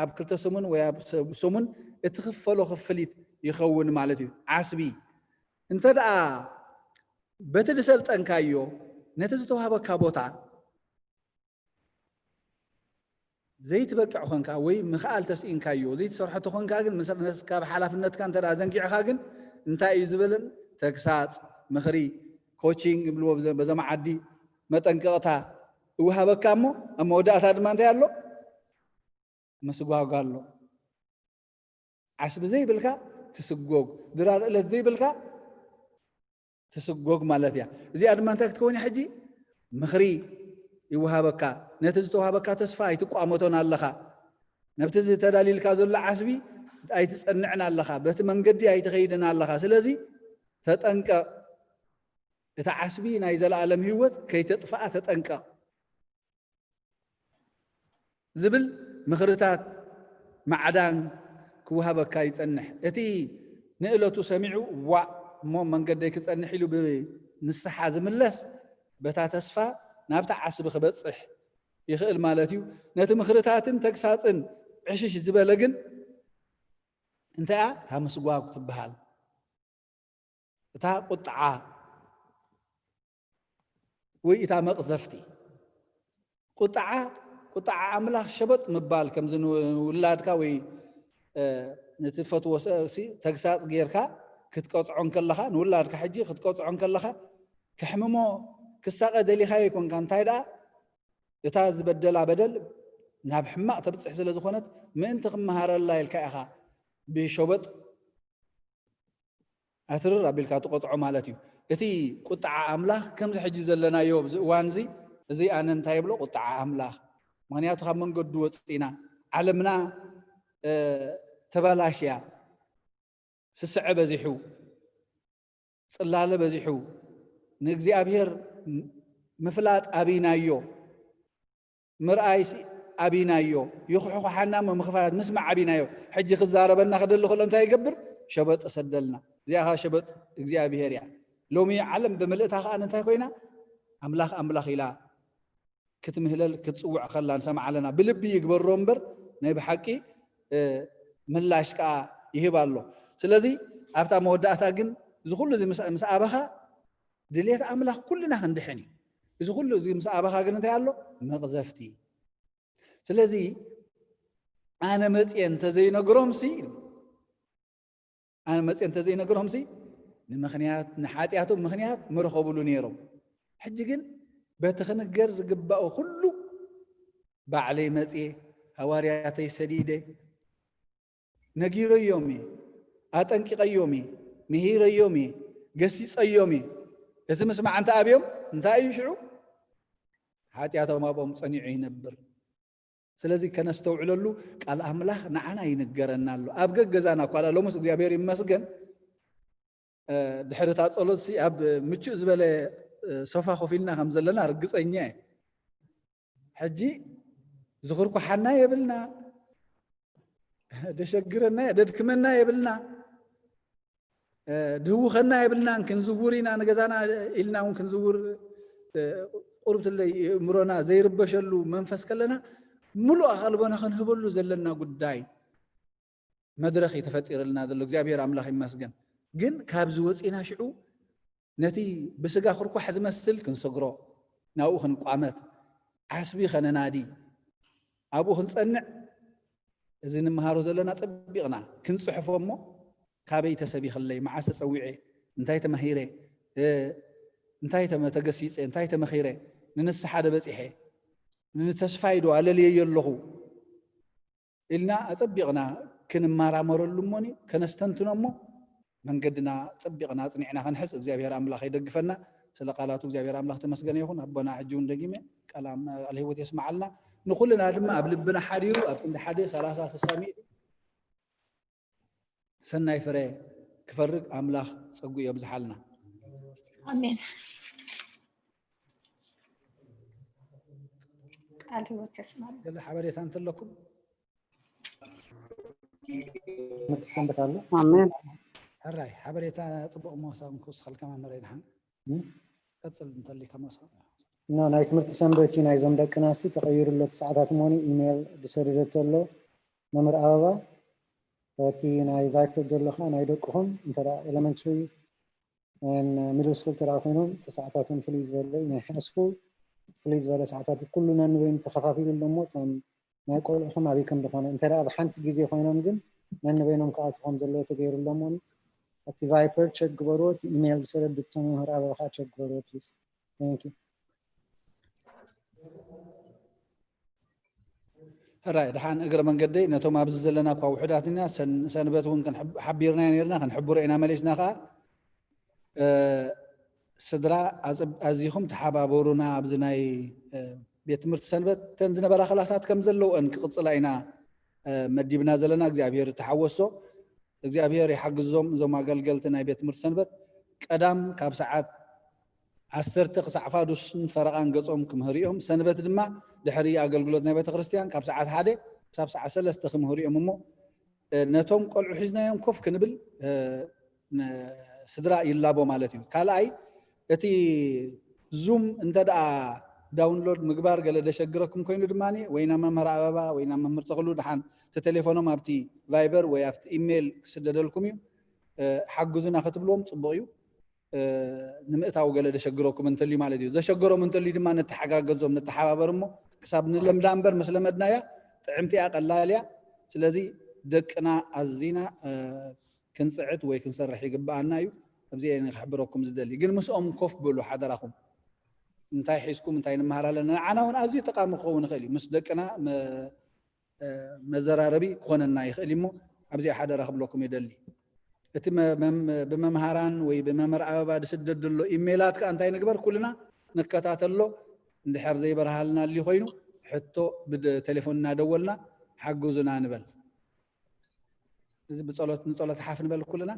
ኣብ ክልተ ሰሙን ወይ ኣብ ሰ-፣ ሰሙን እትኽፈሎ ክፍሊት ይኸውን ማለት እዩ። ዓስቢ እንተ ደኣ በቲ ዝሰልጠንካዮ፣ ነቲ ዝተዋህበካ ቦታ ዘይትበቅዕ ኾንካ ወይ ምኽኣል ተስኢንካዮ፣ ዘይትሰርሖ ተኾንካ ግን፣ ምስ-፣ ካብ ሓላፍነትካ እንተ ደኣ ዘንጊዕኻ ግን፣ እንታይ እዩ ዝብልን? ተግሳጽ፣ ምኽሪ፣ ኮቺንግ ይብልዎ ብዘ-፣ በዞም ዓዲ፣ መጠንቀቕታ እወሃበካ እሞ፣ ኣብ መወዳእታ ድማ እንታይ ኣሎ? ምስጓግ ኣሎ። ዓስቢ ዘይብልካ ትስጎግ፣ ድራር እለት ዘይብልካ ትስጎግ ማለት እያ። እዚኣ ድማ እንታይ ክትከውን እያ? ሕጂ ምኽሪ ይወሃበካ። ነቲ ዝተዋህበካ ተስፋ ኣይትቋመቶን ኣለኻ። ነብቲ ዝተዳልልካ ዘሎ ዓስቢ ኣይትጸንዕን ኣለኻ። በቲ መንገዲ ኣይትኸይድን ኣለኻ። ስለዚ ተጠንቀቕ። እቲ ዓስቢ ናይ ዘለኣለም ህይወት ከይተጥፍኣ ተጠንቀቕ። ዝብል ምኽርታት ማዕዳን ክወሃበካ ይጸንሕ። እቲ ንእለቱ ሰሚዑ ዋእ እሞ መንገደይ ክጸንሕ ኢሉ ብንስሓ ዝምለስ በታ ተስፋ ናብታ ዓስቢ ክበጽሕ ይኽእል ማለት እዩ። ነቲ ምኽርታትን ተግሳጽን ዕሽሽ ዝበለ ግን እንታይ እያ? እታ ምስጓግ ትበሃል። እታ ቁጥዓ ወይ እታ መቕዘፍቲ። ቁጥዓ ቁጥዓ ኣምላኽ ሸበጥ ምባል ከምዚ ንውላድካ ወይ ነቲ ፈትዎ ሰብሲ ተግሳጽ ጌርካ ክትቀጽዖ እንከለኻ ንውላድካ ሕጂ ክትቀጽዖ እንከለኻ ክሕምሞ ክሳቐ ደሊኻዮ ይኮንካ እንታይ ደኣ እታ ዝበደላ በደል ናብ ሕማቕ ተብጽሕ ስለ ዝኾነት ምእንቲ ክመሃረላ ኢልካ ኢኻ ብሸበጥ ኣትርር ኣቢልካ ትቆፅዖ ማለት እዩ። እቲ ቁጥዓ ኣምላኽ ከምዚ ሕጂ ዘለናዮ ኣብዚ እዋን እዚ እዚ ኣነ እንታይ ይብሎ ቁጥዓ ኣምላኽ። ምክንያቱ ካብ መንገዱ ወፂና ዓለምና ተባላሽያ ስስዐ በዚሑ ፅላለ በዚሑ ንእግዚኣብሔር ምፍላጥ ኣቢናዮ ምርኣይሲ ኣቢናዮ ይኹሕኹሓና እሞ ምኽፋት ምስማዕ ኣቢናዮ ሕጂ ክዛረበና ክደሊ ከሎ እንታይ ይገብር ሸበጥ ሰደልና እዚኣ ኸዓ ሸበጥ እግዚኣብሔር እያ ሎሚ ዓለም ብምልእታ ኸዓ እንታይ ኮይና ኣምላኽ ኣምላኽ ኢላ ክትምህለል ክትፅውዕ ከላ ንሰምዓ ኣለና ብልቢ ይግበሮ እምበር ናይ ብሓቂ ምላሽ ከዓ ይህብ ኣሎ ስለዚ ኣብታ መወዳእታ ግን እዚ ኩሉ እዚ ምስ ኣበኻ ድሌት ኣምላኽ ኩልና ክንድሕን እዩ እዚ ኩሉ እዚ ምስ ኣበኻ ግን እንታይ ኣሎ መቕዘፍቲ ስለዚ ኣነ መፅየ እንተዘይነግሮምሲ ኣነ መፅየ እንተዘይነግሮምሲ ንምኽንያት ንሓጢኣቶም ምኽንያት ምረኸብሉ ነይሮም ሕጂ ግን በቲ ክንገር ዝግባኦ ኩሉ ባዕለይ መፅየ ሃዋርያተይ ሰዲደ ነጊረዮም እየ ኣጠንቂቐዮም እየ ምሂረዮም እየ ገሲፀዮም እየ እዚ ምስማዕ እንተ ኣብዮም እንታይ እዩ ሽዑ ሓጢኣቶም ኣብኦም ፀኒዑ ይነብር ስለዚ ከነስተውዕለሉ ቃል ኣምላኽ ንዓና ይንገረና ኣሎ ኣብ ገገዛና እኳ ሎምስ እግዚኣብሔር ይመስገን ድሕሪ እታ ጸሎት ሲ ኣብ ምቹእ ዝበለ ሶፋ ኮፍ ኢልና ከም ዘለና ርግጸኛ እየ ሕጂ ዝኽርኩሓና የብልና ደሸግረና ደድክመና የብልና ድህውኸና የብልናን ክንዝውር ኢና ንገዛና ኢልና እውን ክንዝውር ቁርብትለይ እምሮና ዘይርበሸሉ መንፈስ ከለና ሙሉእ ኣቓልቦና ክንህበሉ ዘለና ጉዳይ መድረኽ እዩ ተፈጢርልና ዘሎ እግዚኣብሔር ኣምላኽ ይመስገን ግን ካብዚ ወፂና ሽዑ ነቲ ብስጋ ክርኳሕ ዝመስል ክንሰግሮ ናብኡ ክንቋመት ዓስቢ ከነናዲ ኣብኡ ክንፀንዕ እዚ ንምሃሮ ዘለና ፀቢቕና ክንፅሕፎ እሞ ካበይ ተሰቢኽለይ መዓስ ተፀዊዐ እንታይ ተማሂረ እንታይ ተገሲፀ እንታይ ተመኺረ ንንስሓ ዶ በፂሐ ንተስፋይ ዶ ኣለልየዮ ኣለኹ ኢልና ኣፀቢቕና ክንመራመረሉ እሞኒ ከነስተንትኖ እሞ መንገድና ፀቢቕና ኣፅኒዕና ክንሕዝ እግዚኣብሔር ኣምላኽ ይደግፈና ስለ ቃላቱ እግዚኣብሔር ኣምላኽ ተመስገነ ይኹን ኣቦና ሕጂ እውን ደጊመ ቃል ህይወት የስመዓልና ንኩልና ድማ ኣብ ልብና ሓዲሩ ኣብ ክንዲ ሓደ ሰላሳ ስሳ ሚእቲ ሰናይ ፍረ ክፈርግ ኣምላኽ ጸጉ የብዝሓልና። ኣሜን። ቃል ህይወት የስማል። ገለ ሓበሬታ እንተለኩም ትሰንበት ኣሎ። ኣሜን። ሕራይ ሓበሬታ ጽቡቕ መሳብ ክውስኸልካ መምህረይ ንሓን ቀጽል እንተሊካ መሳብ ኖ ናይ ትምህርቲ ሰንበት እዩ ናይዞም ደቅና ሲ ተቐይሩ ኣሎ እቲ ሰዓታት እሞኒ ኢሜይል ዝሰደደቶ ኣሎ መምህር ኣበባ እቲ ናይ ቫይፐር ዘሎ ከዓ ናይ ደቅኹም እንተ ኤሌመንትሪ ሚድል ስኩል ተደኣ ኮይኖም እቲ ሰዓታቶም ፍልይ ዝበለ እዩ ናይ ሃይ ስኩል ፍልይ ዝበለ ሰዓታት ኩሉ ነንበይኑ ተኸፋፊሉ ኣሎ እሞ እቶም ናይ ቆልዑኹም ኣበይ ከም ዝኾነ እንተ ደኣ ብሓንቲ ግዜ ኮይኖም ግን ነንበይኖም ክኣትዉ ከም ዘለዎ ተገይሩ ኣሎ እሞ እቲ ቫይፐር ቸክ ግበርዎ እቲ ኢሜይል ዝሰደድቶ መምህር ኣበባ ከዓ ቸክ ግበርዎ ፕሊስ Thank you. ሕራይ ድሓን እግረ መንገደይ ነቶም ኣብዚ ዘለና እኳ ውሑዳት ኢና ሰንበት እውን ሓቢርና ነርና ክንሕብሮ ኢና መሊስና ከዓ ስድራ ኣዚኹም ተሓባበሩና። ኣብዚ ናይ ቤት ትምህርቲ ሰንበት ተን ዝነበራ ክላሳት ከም ዘለውአን ክቕፅላ ኢና መዲብና ዘለና። እግዚኣብሔር ተሓወሶ። እግዚኣብሔር ይሓግዞም። እዞም ኣገልገልቲ ናይ ቤት ትምህርቲ ሰንበት ቀዳም ካብ ሰዓት ዓሰርተ ክሳዕ ፋዱስን ፈረቓን ገጾም ክምህሩ እዮም። ሰንበት ድማ ድሕሪ ኣገልግሎት ናይ ቤተ ክርስቲያን ካብ ሰዓት ሓደ ክሳብ ሰዓት ሰለስተ ክምህሩ እዮም። እሞ ነቶም ቆልዑ ሒዝናዮም ኮፍ ክንብል ስድራ ይላቦ ማለት እዩ። ካልኣይ፣ እቲ ዙም እንተ ደኣ ዳውንሎድ ምግባር ገለ ደሸግረኩም ኮይኑ ድማ፣ ወይ ናብ መምህር ኣበባ ወይ ናብ መምህር ተኽሉ ደሓን ተቴሌፎኖም ኣብቲ ቫይበር ወይ ኣብቲ ኢሜይል ክስደደልኩም እዩ። ሓግዙና ክትብልዎም ጽቡቕ እዩ። ንምእታው ገለ ደሸግረኩም እንተልዩ ማለት እዩ። ዘሸገሮም እንተልዩ ድማ ነተሓጋገዞም፣ ነተሓባበር እሞ ክሳብ ንለምዳ እምበር ምስ ለመድናያ ጥዕምቲ እያ፣ ቀላል እያ። ስለዚ ደቅና ኣዚና ክንጽዕት ወይ ክንሰርሕ ይግብኣና እዩ። ኣብዚ እየ ክሕብረኩም ዝደሊ። ግን ምስኦም ኮፍ ብሉ ሓደራኹም። እንታይ ሒዝኩም እንታይ ንመሃር ኣለና? ንዓና እውን ኣዝዩ ጠቃሚ ክኸውን ይኽእል እዩ። ምስ ደቅና መዘራረቢ ክኾነና ይኽእል እዩ። እሞ ኣብዚኣ ሓደራ ክብለኩም ይደሊ። እቲ ብመምሃራን ወይ ብመምህር ኣበባ ዝስደድ ዘሎ ኢሜላት ከኣ እንታይ ንግበር? ኩልና ንከታተሎ። እንድሕር ዘይበርሃልና ኣልዩ ኮይኑ ሕቶ ብቴሌፎን እናደወልና ሓግዙና ንበል። እዚ ብጸሎት ንጸሎት ሓፍ ንበል ኩልና።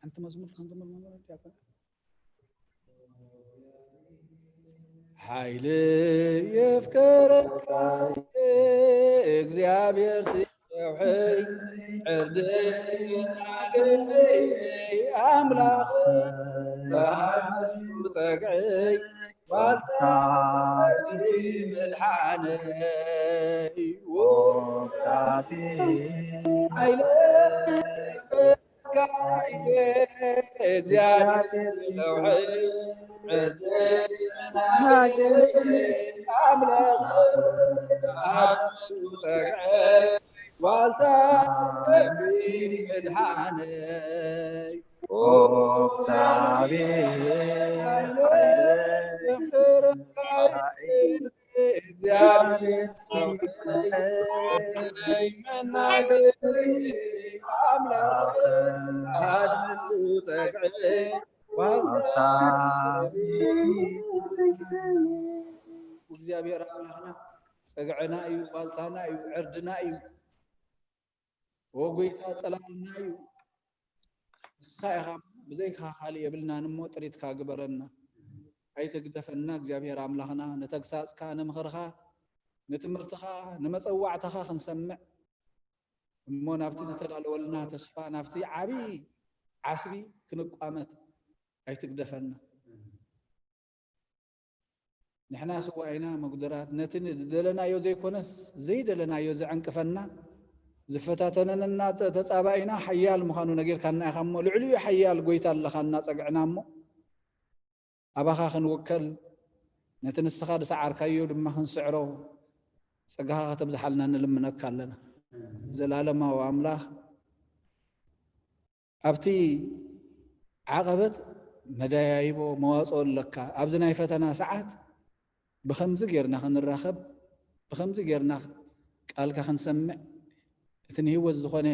ሓንቲ መዝሙር ሓንቲ መዝሙር ሓይል የፍቀረካ እግዚኣብሔር ስውሕይ ዕርድይ ኣምላኽ ጸግዕይ ዋልታ ምድሓነይ ወሳቢ ሓይለ እግዚኣብሔር ዋልታ ምድሓነይ ኦክሳቤ እግዚኣብሔር መናገሪ ኣምላኽ ኣድሉ ጸግዒ ዋልታ እግዚኣብሔር ኣምላኽና ጸግዕና እዩ፣ ዋልታና እዩ፣ ዕርድና እዩ። ኦ ጎይታ ጸላልና እዩ። ንስኻ ኢኻ፣ ብዘይካ ካልእ የብልናን እሞ ጥሪትካ ግበረና። ኣይትግደፈና እግዚኣብሔር ኣምላኽና፣ ንተግሳጽካ፣ ንምኽርኻ፣ ንትምህርትኻ፣ ንመጸዋዕታኻ ክንሰምዕ እሞ ናብቲ ዝተዳለወልና ተስፋ፣ ናብቲ ዓብዪ ዓስቢ ክንቋመት ኣይትግደፈና። ንሕና ስዋኢና መጉደራት፣ ነቲ ዝደለናዮ ዘይኮነስ ዘይደለናዮ ዘዕንቅፈና፣ ዝፈታተነና ተጻባኢና ሓያል ምዃኑ ነጊርካና ኢኻ እሞ፣ ልዕሊኡ ሓያል ጎይታ ኣለኻና ጸግዕና እሞ፣ ኣባኻ ክንውከል፣ ነቲ ንስኻ ዝሰዓርካዮ ድማ ክንስዕሮ ጸጋኻ ከተብዝሓልና ንልምነካ ኣለና። ዘላለማዊ ኣምላኽ፣ ኣብቲ ዓቐበት መደያይቦ መዋጽኦ ኣለካ። ኣብዚ ናይ ፈተና ሰዓት ብኸምዚ ጌርና ክንራኸብ፣ ብኸምዚ ጌርና ቃልካ ክንሰምዕ፣ እቲ ንህይወት ዝኾነ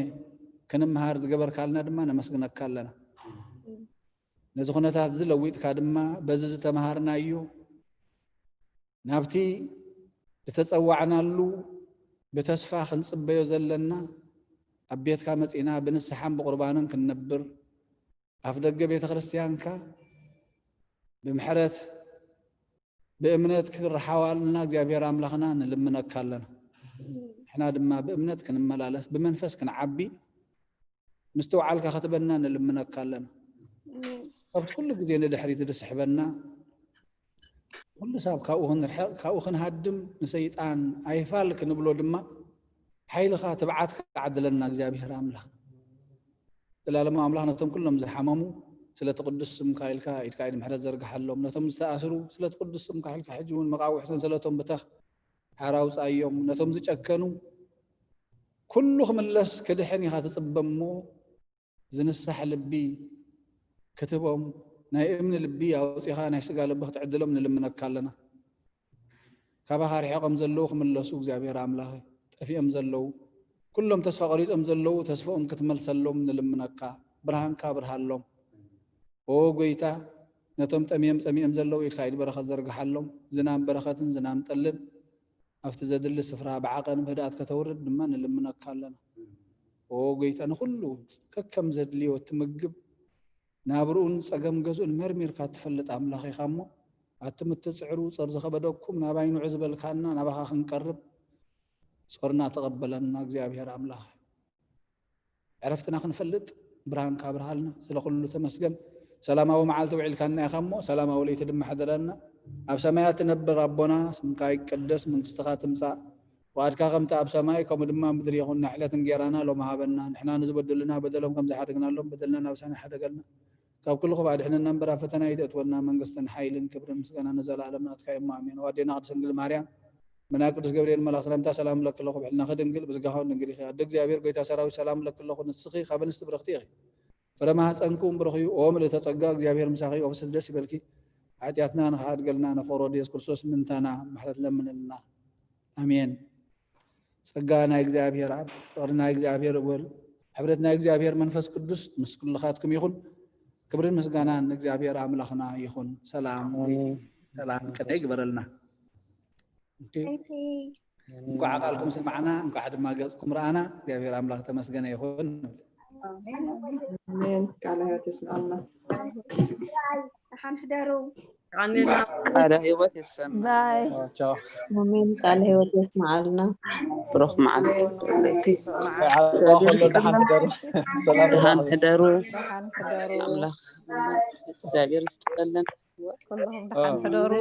ክንምሃር ዝገበርካልና ድማ ነመስግነካ ኣለና። ነዚ ኩነታት እዚ ለዊጥካ ድማ በዚ ዝተምሃርናዮ ናብቲ ዝተጸዋዕናሉ ብተስፋ ክንጽበዮ ዘለና ኣብ ቤትካ መጺእና ብንስሓን ብቁርባንን ክንነብር ኣፍ ደገ ቤተ ክርስቲያንካ ብምሕረት ብእምነት ክርሓዋልና እግዚኣብሔር ኣምላኽና ንልምነካ ኣለና። ንሕና ድማ ብእምነት ክንመላለስ ብመንፈስ ክንዓቢ ምስትውዓልካ ክትበና ንልምነካ ኣለና። ካብቲ ኩሉ ግዜ ንድሕሪት ዝስሕበና ኩሉ ሳብ ካብኡ ክንርሕቕ ካብኡ ክንሃድም ንሰይጣን ኣይፋል ክንብሎ ድማ ሓይልኻ ትብዓትካ ዓድለና እግዚኣብሔር ኣምላኽ። ዘላለማዊ ኣምላኽ ነቶም ኩሎም ዝሓመሙ ስለቲ ቅዱስ ስምካ ኢልካ ኢድካ ኢድ ምሕረት ዘርግሓሎም። ነቶም ዝተኣስሩ ስለቲ ቅዱስ ስምካ ኢልካ ሕጂ እውን መቃውሕ ሰንሰለቶም ብተኽ ሓራ ኣውጻዮም። ነቶም ዝጨከኑ ኩሉ ክምለስ ክድሕን ኢኻ ትጽበ እሞ ዝንሳሕ ልቢ ክትህቦም ናይ እምኒ ልቢ ኣውጺኻ ናይ ስጋ ልቢ ክትዕድሎም ንልምነካ ኣለና። ካባኻ ርሒቖም ዘለዉ ክምለሱ እግዚኣብሔር ኣምላኽ ጠፊኦም ዘለዉ ኩሎም ተስፋ ቆሪጾም ዘለዉ ተስፋኦም ክትመልሰሎም ንልምነካ። ብርሃንካ ኣብርሃሎም። ኦ ጎይታ፣ ነቶም ጠምዮም ጸሚኦም ዘለዉ ኢድካ ኢድ በረኸት ዘርግሓሎም። ዝናም በረኸትን ዝናም ጠልን ኣብቲ ዘድሊ ስፍራ ብዓቐን ብህድኣት ከተውርድ ድማ ንልምነካ ኣለና። ኦ ጎይታ፣ ንኹሉ ከከም ዘድልዮ እትምግብ፣ ናብርኡን ጸገም ገዝኡን መርሚርካ እትፈልጥ ኣምላኽ ኢኻ እሞ፣ ኣቱም እትጽዕሩ፣ ጾር ዝኸበደኩም ናባይ ንዑ ዝበልካና፣ ናባኻ ክንቀርብ ጾርና ተቐበለና እግዚኣብሔር ኣምላኽ። ዕረፍትና ክንፈልጥ ብርሃንካ ኣብርሃልና። ስለ ኩሉ ተመስገን። ሰላማዊ መዓልቲ ውዒልካና ኢኻ እሞ፣ ሰላማዊ ለይቲ ድማ ሕደረልና። ኣብ ሰማያት ትነብር ኣቦና፣ ስምካ ይቀደስ፣ መንግስትኻ ትምጻእ፣ ፍቓድካ ከምቲ ኣብ ሰማይ፣ ከምኡ ድማ ኣብ ምድሪ ይኹን። ንዕለት እንጌራና ሎም ሃበና። ንሕና ንዝበደሉና በደሎም ከም ዝሓደግናሎም፣ በደልና ናብ ሳና ሓደገልና። ካብ ኩሉ ክፉእ ኣድሕነና እምበር፣ ኣብ ፈተና ኣይተእትወና። መንግስትን ሓይልን ክብርን ምስጋና ንዘለኣለም ናትካ እዩ። ኣሜን። ኣዴና ቅድስት ድንግል ማርያም፣ ብናይ ቅዱስ ገብርኤል መልኣኽ ሰላምታ ሰላም እለኪ ኣለኹ። ብሕልናኺ ድንግል፣ ብስጋኺ እውን ድንግል ኢኺ። ኣደ እግዚኣብሔር፣ ጎይታ ሰራዊት፣ ሰላም እለኪ ኣለኹ። ንስኺ ካብ ኣንስቲ ብርኽቲ ኢኺ። ፍረ ማህፀንኪ እውን ብሩኽ እዩ። ኦ ምልእተ ጸጋ፣ እግዚኣብሔር ምሳኺ እዩ። ኦ ፍስሕቲ ደስ ይበልኪ። ሓጢኣትና ንኽሓድገልና፣ ንፍቕሪ ወዲ የሱስ ክርስቶስ ምንታና ምሕረት ለምንልና። ኣሜን። ጸጋ ናይ እግዚኣብሔር ኣብ፣ ፍቕሪ ናይ እግዚኣብሔር ወልድ፣ ሕብረት ናይ እግዚኣብሔር መንፈስ ቅዱስ ምስ ኩልኻትኩም ይኹን። ክብርን ምስጋናን ንእግዚኣብሔር ኣምላኽና ይኹን። ሰላም ሰላም ቅነ ይግበረልና። እንኳዕ ቃልኩም ሰማዕና፣ እንኳዕ ድማ ገጽኩም ረኣና። እግዚኣብሔር ኣምላኽ ተመስገነ ይኹን። ኣሜን። ቃለ ሕይወት የስምዐልና። ሓን ሕደሩ። ቃለ ህይወት የሰማ። ባይ ቻው። ኣሜን። ቃለ ህይወት የስምዓልና። ብሩኽ መዓልቲ። ቃለ ህይወት የስምዓልና። ዓፀዋ ከሎ ደሓን ሕደሩ። ሰላም ደሓን ይኹን። ሕደሩ። ደሓን ሕደሩ። ኣምላኽ እግዚኣብሔር ይስጥልን። ኩልኹም ደሓን ሕደሩ።